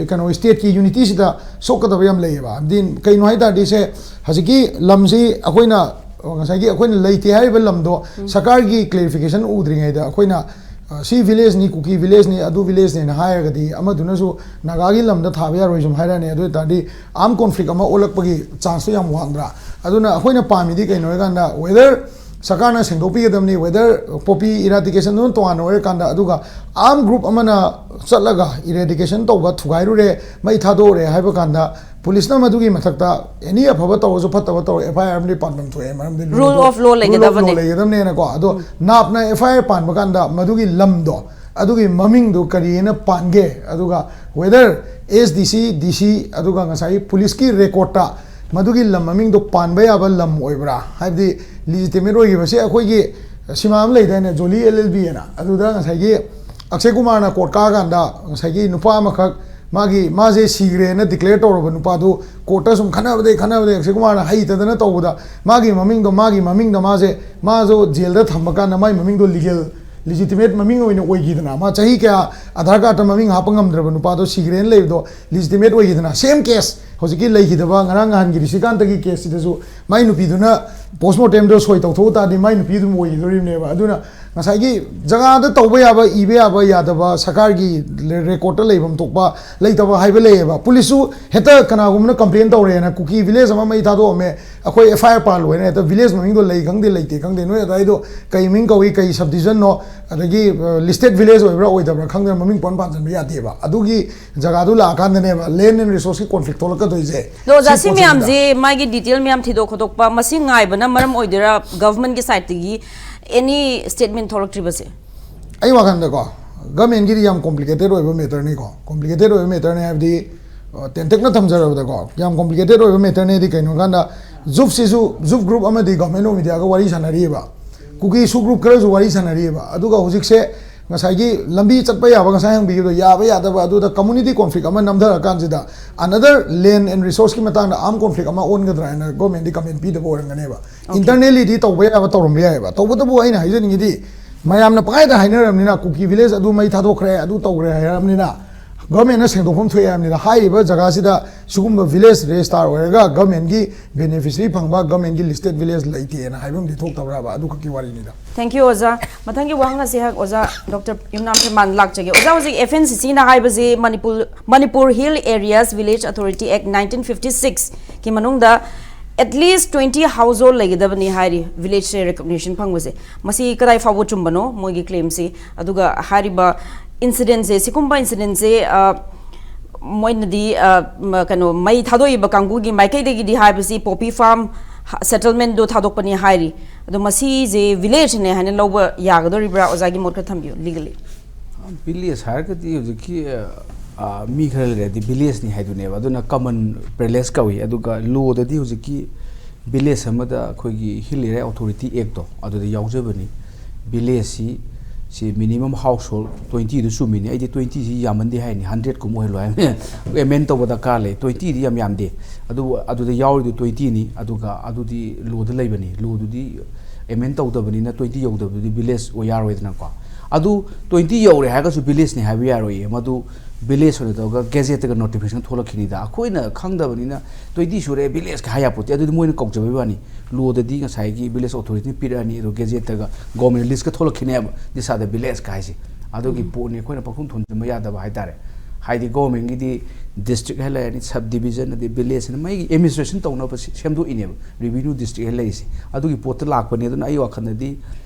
ꯀꯩꯅꯣ, ꯁ꯭ꯇꯦꯠꯀꯤ ꯌꯨꯅꯤꯇꯤꯁꯤꯗ ꯁꯣꯛꯀꯗꯕ ꯌꯥꯝ ꯂꯩꯌꯦꯕ꯫ ꯍꯥꯏꯕꯗꯤ ꯀꯩꯅꯣ ꯍꯥꯏ ꯇꯥꯔꯗꯤ, ꯁꯦ, ꯍꯧꯖꯤꯛꯀꯤ ꯂꯝꯁꯤ ꯑꯩꯈꯣꯏꯅ ꯉꯁꯥꯏꯒꯤ ꯑꯩꯈꯣꯏꯅ ꯂꯩꯇꯦ ꯍꯥꯏꯔꯤꯕ ꯂꯝꯗꯣ ꯁꯔꯀꯥꯔꯒꯤ ꯀ꯭ꯂꯦꯔꯤꯐꯤꯀꯦꯁꯟ ꯎꯗ꯭ꯔꯤꯉꯩꯗ ꯑꯩꯈꯣꯏꯅ, ꯑ, ꯁꯤ ꯚꯤꯂꯦꯖꯅꯤ, ꯀꯨꯀꯤ ꯚꯤꯂꯦꯖꯅꯤ, ꯑꯗꯨ ꯚꯤꯂꯦꯖꯅꯤꯅ ꯍꯥꯏꯔꯒꯗꯤ ꯑꯃꯗꯨꯅꯁꯨ ꯅꯥꯒꯥꯒꯤ ꯂꯝꯗ ꯊꯥꯕ ꯌꯥꯔꯣꯏ ꯁꯨꯝ ꯍꯥꯏꯔꯛꯑꯅꯤ꯫ ꯑꯗꯨ ꯑꯣꯏ ꯇꯥꯔꯗꯤ ꯑꯥꯔꯝ ꯀꯣꯟꯐ꯭ꯂꯤꯛ ꯑꯃ ꯑꯣꯜꯂꯛꯄꯒꯤ ꯆꯥꯟꯁꯇꯣ ꯌꯥꯝ ꯋꯥꯡꯗ꯭ꯔꯥ? ꯑꯗꯨꯅ ꯑꯩꯈꯣꯏꯅ ꯄꯥꯝꯃꯤꯗꯤ ꯀꯩꯅꯣ ꯍꯥꯏꯀꯥꯟꯗ, ꯋꯦꯗꯔ ꯁꯔꯀꯥꯔꯅ ꯁꯦꯡꯗꯣꯛꯄꯤꯒꯗꯕꯅꯤ, ꯋꯦꯗꯔ ꯄꯣꯄꯤ ꯏꯔꯥꯗꯤꯀꯦꯁꯟꯗꯨꯅ ꯇꯣꯉꯥꯟꯅ ꯑꯣꯏꯔꯀꯥꯟꯗ, ꯑꯗꯨꯒ ꯑꯥꯔꯝ ꯒ꯭ꯔꯨꯞ ꯑꯃꯅ ꯆꯠꯂꯒ ꯏꯔꯦꯗꯤꯀꯦꯁꯟ ꯇꯧꯕ ꯊꯨꯒꯥꯏꯔꯨꯔꯦ, ꯃꯩ ꯊꯥꯗꯣꯛꯎꯔꯦ ꯍꯥꯏꯕ ꯀꯥꯟꯗ ꯄꯨꯂꯤꯁꯅ ꯃꯗꯨꯒꯤ ꯃꯊꯛꯇ ꯑꯦꯅꯤ ꯑꯐꯕ ꯇꯧꯔꯁꯨ ꯐꯠꯇꯕ ꯇꯧꯔꯁꯨ ꯑꯦꯐ ꯑꯥꯏ ꯑꯥꯔ ꯑꯃꯗꯤ ꯄꯥꯟꯐꯝ ꯊꯣꯛꯑꯦ꯫ ꯃꯔꯝꯗꯤ ꯔꯨꯜ ꯑꯣꯐ ꯂꯣ ꯂꯩꯒꯗꯕꯅꯤ꯫ ꯂꯩꯒꯗꯕꯅꯦꯅꯀꯣ꯫ ꯑꯗꯣ ꯅꯥꯞꯅ ꯑꯦꯐ ꯑꯥꯏ ꯑꯥꯔ ꯄꯥꯟꯕ ꯀꯥꯟꯗ ꯃꯗꯨꯒꯤ ꯂꯝꯗꯣ, ꯑꯗꯨꯒꯤ ꯃꯃꯤꯡꯗꯣ ꯀꯔꯤꯅ ꯄꯥꯟꯒꯦ, ꯑꯗꯨꯒ ꯋꯦꯗꯔ ꯑꯦꯁ ꯗꯤ ꯁꯤ, ꯗꯤ ꯁꯤ, ꯑꯗꯨꯒ ꯉꯁꯥꯏꯒꯤ ꯄꯨꯂꯤꯁꯀꯤ ꯔꯦꯀꯣꯔꯠꯇ ꯃꯗꯨꯒꯤ ꯂꯝ ꯃꯃꯤꯡꯗꯣ ꯄꯥꯟꯕ ꯌꯥꯕ ꯂꯝ ꯑꯣꯏꯕ꯭ꯔꯥ? ꯍꯥꯏꯕꯗꯤ ꯂꯤꯖꯤꯇꯤꯃꯦꯠ ꯑꯣꯏꯈꯤꯕꯁꯦ, ꯑꯩꯈꯣꯏꯒꯤ ꯁꯤꯃꯥ ꯑꯃ ꯂꯩꯗꯥꯏꯅꯦ, ꯖꯣꯂꯤ ꯑꯦꯜ ꯑꯦꯜ ꯕꯤ ꯑꯅ, ꯑꯗꯨꯗ ꯉꯁꯥꯏꯒꯤ ꯑꯛꯁꯦ ꯀꯨꯃꯥꯔꯅ ꯀꯣꯔꯠ ꯀꯥꯔꯀꯥꯟꯗ ꯉꯁꯥꯏꯒꯤ ꯅꯨꯄꯥ ꯑꯃꯈꯛ ꯃꯥꯒꯤ, ꯃꯥꯁꯦ ꯁꯤꯈ꯭ꯔꯦꯅ ꯗꯤꯀ꯭ꯂꯦꯌꯔ ꯇꯧꯔꯕ ꯅꯨꯄꯥꯗꯨ ꯀꯣꯔꯠꯇ ꯁꯨꯝ ꯈꯠꯅꯕꯗꯩ ꯈꯠꯅꯕꯗꯩ ꯑꯛꯁꯦ ꯀꯨꯃꯥꯔꯅ ꯍꯩꯇꯗꯅ ꯇꯧꯕꯗ ꯃꯥꯒꯤ ꯃꯃꯤꯡꯗꯣ, ꯃꯥꯒꯤ ꯃꯃꯤꯡꯗꯣ ꯃꯥꯁꯦ, ꯃꯥꯁꯨ ꯖꯦꯜꯗ ꯊꯝꯕ ꯀꯥꯟꯗ ꯃꯥꯒꯤ ꯃꯃꯤꯡꯗꯣ ꯂꯤꯒꯦꯜ, ꯂꯤꯖꯤꯇꯤꯃꯦꯠ ꯃꯃꯤꯡ ꯑꯣꯏꯅ ꯑꯣꯏꯈꯤꯗꯅ, ꯃꯥ ꯆꯍꯤ ꯀꯌꯥ ꯑꯙꯥꯔ ꯀꯥꯔꯠꯇ ꯃꯃꯤꯡ ꯍꯥꯞꯄ ꯉꯝꯗ꯭ꯔꯕ ꯅꯨꯄꯥꯗꯣ ꯁꯤꯈ꯭ꯔꯦꯅ ꯂꯩꯕꯗꯣ ꯂꯤꯖꯤꯇꯤꯃꯦꯠ ꯑꯣꯏꯈꯤꯗꯅ, ꯁꯦꯝ ꯀꯦꯁ, ꯍꯧꯖꯤꯛꯀꯤ ꯂꯩꯈꯤꯗꯕ ꯉꯔꯥꯡ ꯅꯍꯥꯟꯒꯤ ꯔꯤꯁꯤꯀꯥꯟꯇꯒꯤ ꯀꯦꯁꯁꯤꯗꯁꯨ ꯃꯥꯏ ꯅꯨꯄꯤꯗꯨꯅ ꯄꯣꯁꯃꯣꯔꯇꯦꯝꯗꯣ ꯁꯣꯏ ꯇꯧꯊꯣꯛ ꯇꯥꯔꯗꯤ ꯃꯥꯏ ꯅꯨꯄꯤ ꯑꯗꯨꯝ ꯑꯣꯏꯈꯤꯗꯣꯔꯤꯕꯅꯦꯕ꯫ ꯑꯗꯨꯅ ꯉꯁꯥꯏꯒꯤ ꯖꯒꯥꯗ ꯇꯧꯕ ꯌꯥꯕ, ꯏꯕ ꯌꯥꯕ ꯌꯥꯗꯕ, ꯁꯔꯀꯥꯔꯒꯤ ꯔꯦꯀꯣꯔꯠꯇ ꯂꯩꯐꯝ ꯊꯣꯛꯄ ꯂꯩꯇꯕ ꯍꯥꯏꯕ ꯂꯩꯌꯦꯕ꯫ ꯄꯨꯂꯤꯁꯁꯨ ꯍꯦꯛꯇ ꯀꯅꯥꯒꯨꯝꯕꯅ ꯀꯝꯄ꯭ꯂꯦꯟ ꯇꯧꯔꯦꯅ, ꯀꯨꯀꯤ ꯚꯤꯂꯦꯖ ꯑꯃ ꯃꯩ ꯊꯥꯗꯣꯛꯑꯝꯃꯦ, ꯑꯩꯈꯣꯏ ꯑꯦꯐ ꯑꯥꯏ ꯑꯥꯔ ꯄꯥꯜꯂꯣꯏꯅ ꯍꯦꯛꯇ ꯚꯤꯂꯦꯖ ꯃꯃꯤꯡꯗꯣ ꯂꯩ ꯈꯪꯗꯦ ꯂꯩꯇꯦ ꯈꯪꯗꯦ, ꯅꯣꯏ ꯑꯗꯨꯋꯥꯏꯗꯣ ꯀꯩ ꯃꯤꯡ ꯀꯧꯏ, ꯀꯩ ꯁꯕ ꯗꯤꯕꯤꯖꯟꯅꯣ, ꯑꯗꯒꯤ ꯂꯤꯁꯇꯦꯠ ꯚꯤꯂꯦꯖ ꯑꯣꯏꯕ꯭ꯔꯥ ꯑꯣꯏꯗꯕ꯭ꯔꯥ ꯈꯪꯗꯅ ꯃꯃꯤꯡ ꯄꯪꯄꯥꯟ ꯄꯥꯟꯁꯤꯟꯕ ꯌꯥꯗꯦꯕ꯫ ꯑꯗꯨꯒꯤ ꯖꯒꯥꯗꯨ ꯂꯥꯛꯑꯀꯥꯟꯗꯅꯦꯕ ꯂꯦꯟ ꯑꯦꯟ ꯔꯤꯁꯣꯔꯁꯀꯤ ꯀꯣꯟꯐ꯭ꯂꯤꯛ ꯊꯣꯛꯂꯛꯀꯗꯣꯏꯁꯦ꯫ ꯇꯧꯔꯤꯁꯦ꯫ ꯑꯗꯣ ꯑꯣꯖꯥ, ꯁꯤ ꯁꯤ ꯄꯣꯠꯁꯤꯗ ꯃꯌꯥꯝꯁꯦ ꯃꯥꯒꯤ detail ꯃꯌꯥꯝ ꯊꯤꯗꯣꯛ ꯈꯣꯠꯇꯣꯛꯄ, ꯃꯁꯤ ꯉꯥꯏꯕꯅ ꯃꯔꯝ ꯑꯣꯏꯗꯣꯏꯔꯥ government ꯀꯤ side ꯇꯒꯤ any statement ꯊꯣꯛꯂꯛꯇ꯭ꯔꯤꯕꯁꯦ? ꯑꯩ ꯋꯥꯈꯜꯗꯀꯣ, government ꯀꯤꯗꯤ ꯌꯥꯝ complicated ꯑꯣꯏꯕ matter ꯅꯤꯀꯣ꯫ Complicated ꯑꯣꯏꯕ matter ꯅꯤ ꯍꯥꯏꯕꯗꯤ, ꯑ, ꯇꯦꯟꯇꯛꯅ ꯊꯝꯖꯔꯕꯗꯀꯣ, ꯌꯥꯝ complicated ꯑꯣꯏꯕ matter ꯅꯤ꯫ ꯍꯥꯏꯗꯤ ꯀꯩꯅꯣ ꯍꯥꯏ ꯀꯥꯟꯗ, ZUF ꯁꯤꯁꯨ, ZUF group ꯑꯃꯗꯤ Government of India ꯒ ꯋꯥꯔꯤ ꯁꯥꯟꯅꯔꯤꯑꯕ, ꯀꯨꯀꯤ sub group ꯈꯔꯁꯨ ꯋꯥꯔꯤ ꯁꯥꯟꯅꯔꯤꯑꯕ꯫ ꯑꯗꯨꯒ ꯍꯧꯖꯤꯛꯁꯦ ꯉꯁꯥꯏꯒꯤ ꯂꯝꯕꯤ ꯆꯠꯄ ꯌꯥꯕ, ꯉꯁꯥꯏ ꯍꯪꯕꯤꯈꯤꯕꯗꯣ, ꯌꯥꯕ ꯌꯥꯗꯕ, ꯑꯗꯨꯗ community conflict ꯑꯃ ꯅꯝꯊꯔꯀꯥꯟꯁꯤꯗ, another land and resource ꯀꯤ ꯃꯇꯥꯡꯗ arm conflict ꯑꯃ ꯑꯣꯟꯒꯗ꯭ꯔꯥ ꯍꯥꯏꯅ government ꯗꯤ comment ꯄꯤꯗꯕ ꯑꯣꯏꯔꯝꯒꯅꯦꯕ꯫ Internally ꯗꯤ ꯇꯧꯕ ꯌꯥꯕ ꯇꯧꯔꯝꯕ ꯌꯥꯏꯑꯕ꯫ ꯇꯧꯕꯇꯕꯨ ꯑꯩꯅ ꯍꯥꯏꯖꯅꯤꯡꯉꯤꯗꯤ, ꯃꯌꯥꯝꯅ ꯄꯪꯍꯥꯏꯗ ꯍꯥꯏꯅꯔꯕꯅꯤꯅ, ꯀꯨꯀꯤ village ꯑꯗꯨ ꯃꯩ ꯊꯥꯗꯣꯛꯈ꯭ꯔꯦ, ꯑꯗꯨ ꯇꯧꯈ꯭ꯔꯦ ꯍꯥꯏꯔꯕꯅꯤꯅ, government ꯅ ꯁꯦꯡꯗꯣꯛꯐꯝ ꯊꯣꯛꯑꯦ ꯍꯥꯏꯕꯅꯤꯅ, ꯍꯥꯏꯔꯤꯕ ꯖꯒꯥꯁꯤꯗ ꯁꯤꯒꯨꯝꯕ village register ꯑꯣꯏꯔꯒ government ꯒꯤ beneficiary ꯐꯪꯕ, government ꯒꯤ listed village ꯂꯩꯇꯦꯅ ꯍꯥꯏꯕ ꯑꯃꯗꯤ ꯊꯣꯛꯇꯕ꯭ꯔꯕ? ꯑꯗꯨ ꯈꯛꯀꯤ ꯋꯥꯔꯤꯅꯤꯗ꯫ Thank you, ꯑꯣꯖꯥ꯫ ꯃꯊꯪꯒꯤ ꯋꯥꯍꯪ ꯑꯁꯤ ꯍꯛ ꯑꯣꯖꯥ ꯗꯣꯛꯇꯔ ꯌꯨꯝꯅꯥꯝ ꯄ꯭ꯔꯦꯃꯥꯟ ꯂꯥꯛꯆꯒꯦ꯫ ꯑꯣꯖꯥ, ꯍꯧꯖꯤꯛ F N C C ꯅ ꯍꯥꯏꯕꯁꯤ Manipur, Manipur Hill Areas Village Authority Act nineteen fifty six ꯀꯤ ꯃꯅꯨꯡꯗ at least twenty household ꯂꯩꯒꯗꯕꯅꯤ ꯍꯥꯏꯔꯤ village ꯁꯦ recognition ꯐꯪꯕꯁꯦ꯫ ꯃꯁꯤ ꯀꯗꯥꯏ ꯐꯥꯎꯕ ꯆꯨꯝꯕꯅꯣ ꯃꯣꯏꯒꯤ claim ꯁꯤ? ꯑꯗꯨꯒ ꯍꯥꯏꯔꯤꯕ incident ꯁꯦ, ꯁꯤꯒꯨꯝꯕ incident ꯁꯦ, ꯑ, ꯃꯣꯏꯅꯗꯤ, ꯑ, ꯃ-, ꯀꯩꯅꯣ, ꯃꯩ ꯊꯥꯗꯣꯛꯏꯕ ꯀꯥꯡꯕꯨꯒꯤ ꯃꯥꯏꯀꯩꯗꯒꯤꯗꯤ ꯍꯥꯏꯕꯁꯤ poppy farm settlement ꯗꯣ ꯊꯥꯗꯣꯛꯄꯅꯤ ꯍꯥꯏꯔꯤ꯫ ꯑꯗꯣ ꯃꯁꯤꯁꯦ village ꯅꯦ ꯍꯥꯏꯅ ꯂꯧꯕ ꯌꯥꯒꯗꯧꯔꯤꯕ꯭ꯔꯥ? ꯑꯣꯖꯥꯒꯤ ꯃꯣꯠ ꯈꯔ ꯊꯝꯕꯤꯌꯨ, legally꯫ Village ꯍꯥꯏꯔꯒꯗꯤ ꯍꯧꯖꯤꯛꯀꯤ, ꯑ, ꯃꯤ ꯈꯔ ꯂꯩꯔꯗꯤ village ꯅꯤ ꯍꯥꯏꯗꯨꯅꯦꯕ꯫ ꯑꯗꯨꯅ common parlance ꯀꯧꯏ꯫ ꯑꯗꯨꯒ law ꯗꯗꯤ ꯍꯧꯖꯤꯛꯀꯤ village ꯑꯃꯗ ꯑꯩꯈꯣꯏꯒꯤ Hill Area Authority Act ꯇꯣ ꯑꯗꯨꯗ ꯌꯥꯎꯖꯕꯅꯤ꯫ Village ꯁꯤ, ꯁꯤ minimum household twenty ꯗꯨ ꯆꯨꯝꯃꯤꯅꯤ꯫ ꯑꯩꯗꯤ twenty ꯁꯤ ꯌꯥꯝꯃꯟꯗꯦ ꯍꯥꯏꯅꯤ, hundred ꯀꯨꯝꯕ ꯑꯣꯏꯍꯜꯂꯣ ꯍꯥꯏꯕꯅꯤ꯫ Amend ꯇꯧꯕ ꯗꯔꯀꯥꯔ ꯂꯩ꯫ Twenty ꯗꯤ ꯌꯥꯝ ꯌꯥꯝꯗꯦ꯫ ꯑꯗꯨꯕꯨ ꯑꯗꯨꯗ ꯌꯥꯎꯔꯤꯗꯨ twenty ꯅꯤ꯫ ꯑꯗꯨꯒ ꯑꯗꯨꯗꯤ law ꯗ ꯂꯩꯕꯅꯤ꯫ Law ꯗꯨꯗꯤ amend ꯇꯧꯗꯕꯅꯤꯅ twenty ꯌꯧꯗꯕꯗꯨꯗꯤ village ꯑꯣꯏ ꯌꯥꯔꯣꯏꯗꯅꯀꯣ꯫ ꯑꯗꯨ twenty ꯌꯧꯔꯦ ꯍꯥꯏꯔꯒꯁꯨ village ꯅꯤ ꯍꯥꯏꯕ ꯌꯥꯔꯣꯏꯌꯦ꯫ ꯃꯗꯨ village ꯑꯣꯏꯅ ꯇꯧꯔꯒ gazette ꯇꯒ notification ꯊꯣꯛꯂꯛꯈꯤꯅꯤꯗ꯫ ꯑꯩꯈꯣꯏꯅ ꯈꯪꯗꯕꯅꯤꯅ twenty ꯁꯨꯔꯦ village ꯀ ꯍꯥꯏ ꯌꯥꯄꯣꯠꯇꯦ꯫ ꯑꯗꯨꯗꯤ ꯃꯣꯏꯅ ꯀꯧꯖꯕꯩ ꯋꯥꯅꯤ꯫ Law ꯗꯗꯤ ꯉꯁꯥꯏꯒꯤ village authority ꯅ ꯄꯤꯔꯛꯑꯅꯤ, ꯑꯗꯣ gazette ꯇꯒ government list ꯀ ꯊꯣꯛꯂꯛꯈꯤꯅꯦꯕ, "These are the village" ꯀ ꯍꯥꯏꯁꯦ꯫ ꯑꯗꯨꯒꯤ ꯄꯣꯠꯅꯤ ꯑꯩꯈꯣꯏꯅ ꯄꯪꯊꯣꯟ ꯊꯣꯟꯖꯤꯟꯕ ꯌꯥꯗꯕ ꯍꯥꯏꯇꯥꯔꯦ꯫ ꯍꯥꯏꯗꯤ government ꯀꯤꯗꯤ district ꯍꯥꯏ ꯂꯩꯔꯅꯤ, sub division, ꯑꯗꯩ village ꯍꯥꯏꯅ ꯃꯩꯒꯤ administration ꯇꯧꯅꯕ ꯁꯦ-, ꯁꯦꯝꯗꯣꯛꯏꯅꯦꯕ revenue district ꯍꯥꯏ ꯂꯩꯔꯤꯁꯦ꯫ ꯑꯗꯨꯒꯤ ꯄꯣꯠꯇ ꯂꯥꯛꯄꯅꯦ꯫ ꯑꯗꯨꯅ ꯑꯩ ꯋꯥꯈꯜꯗꯗꯤ,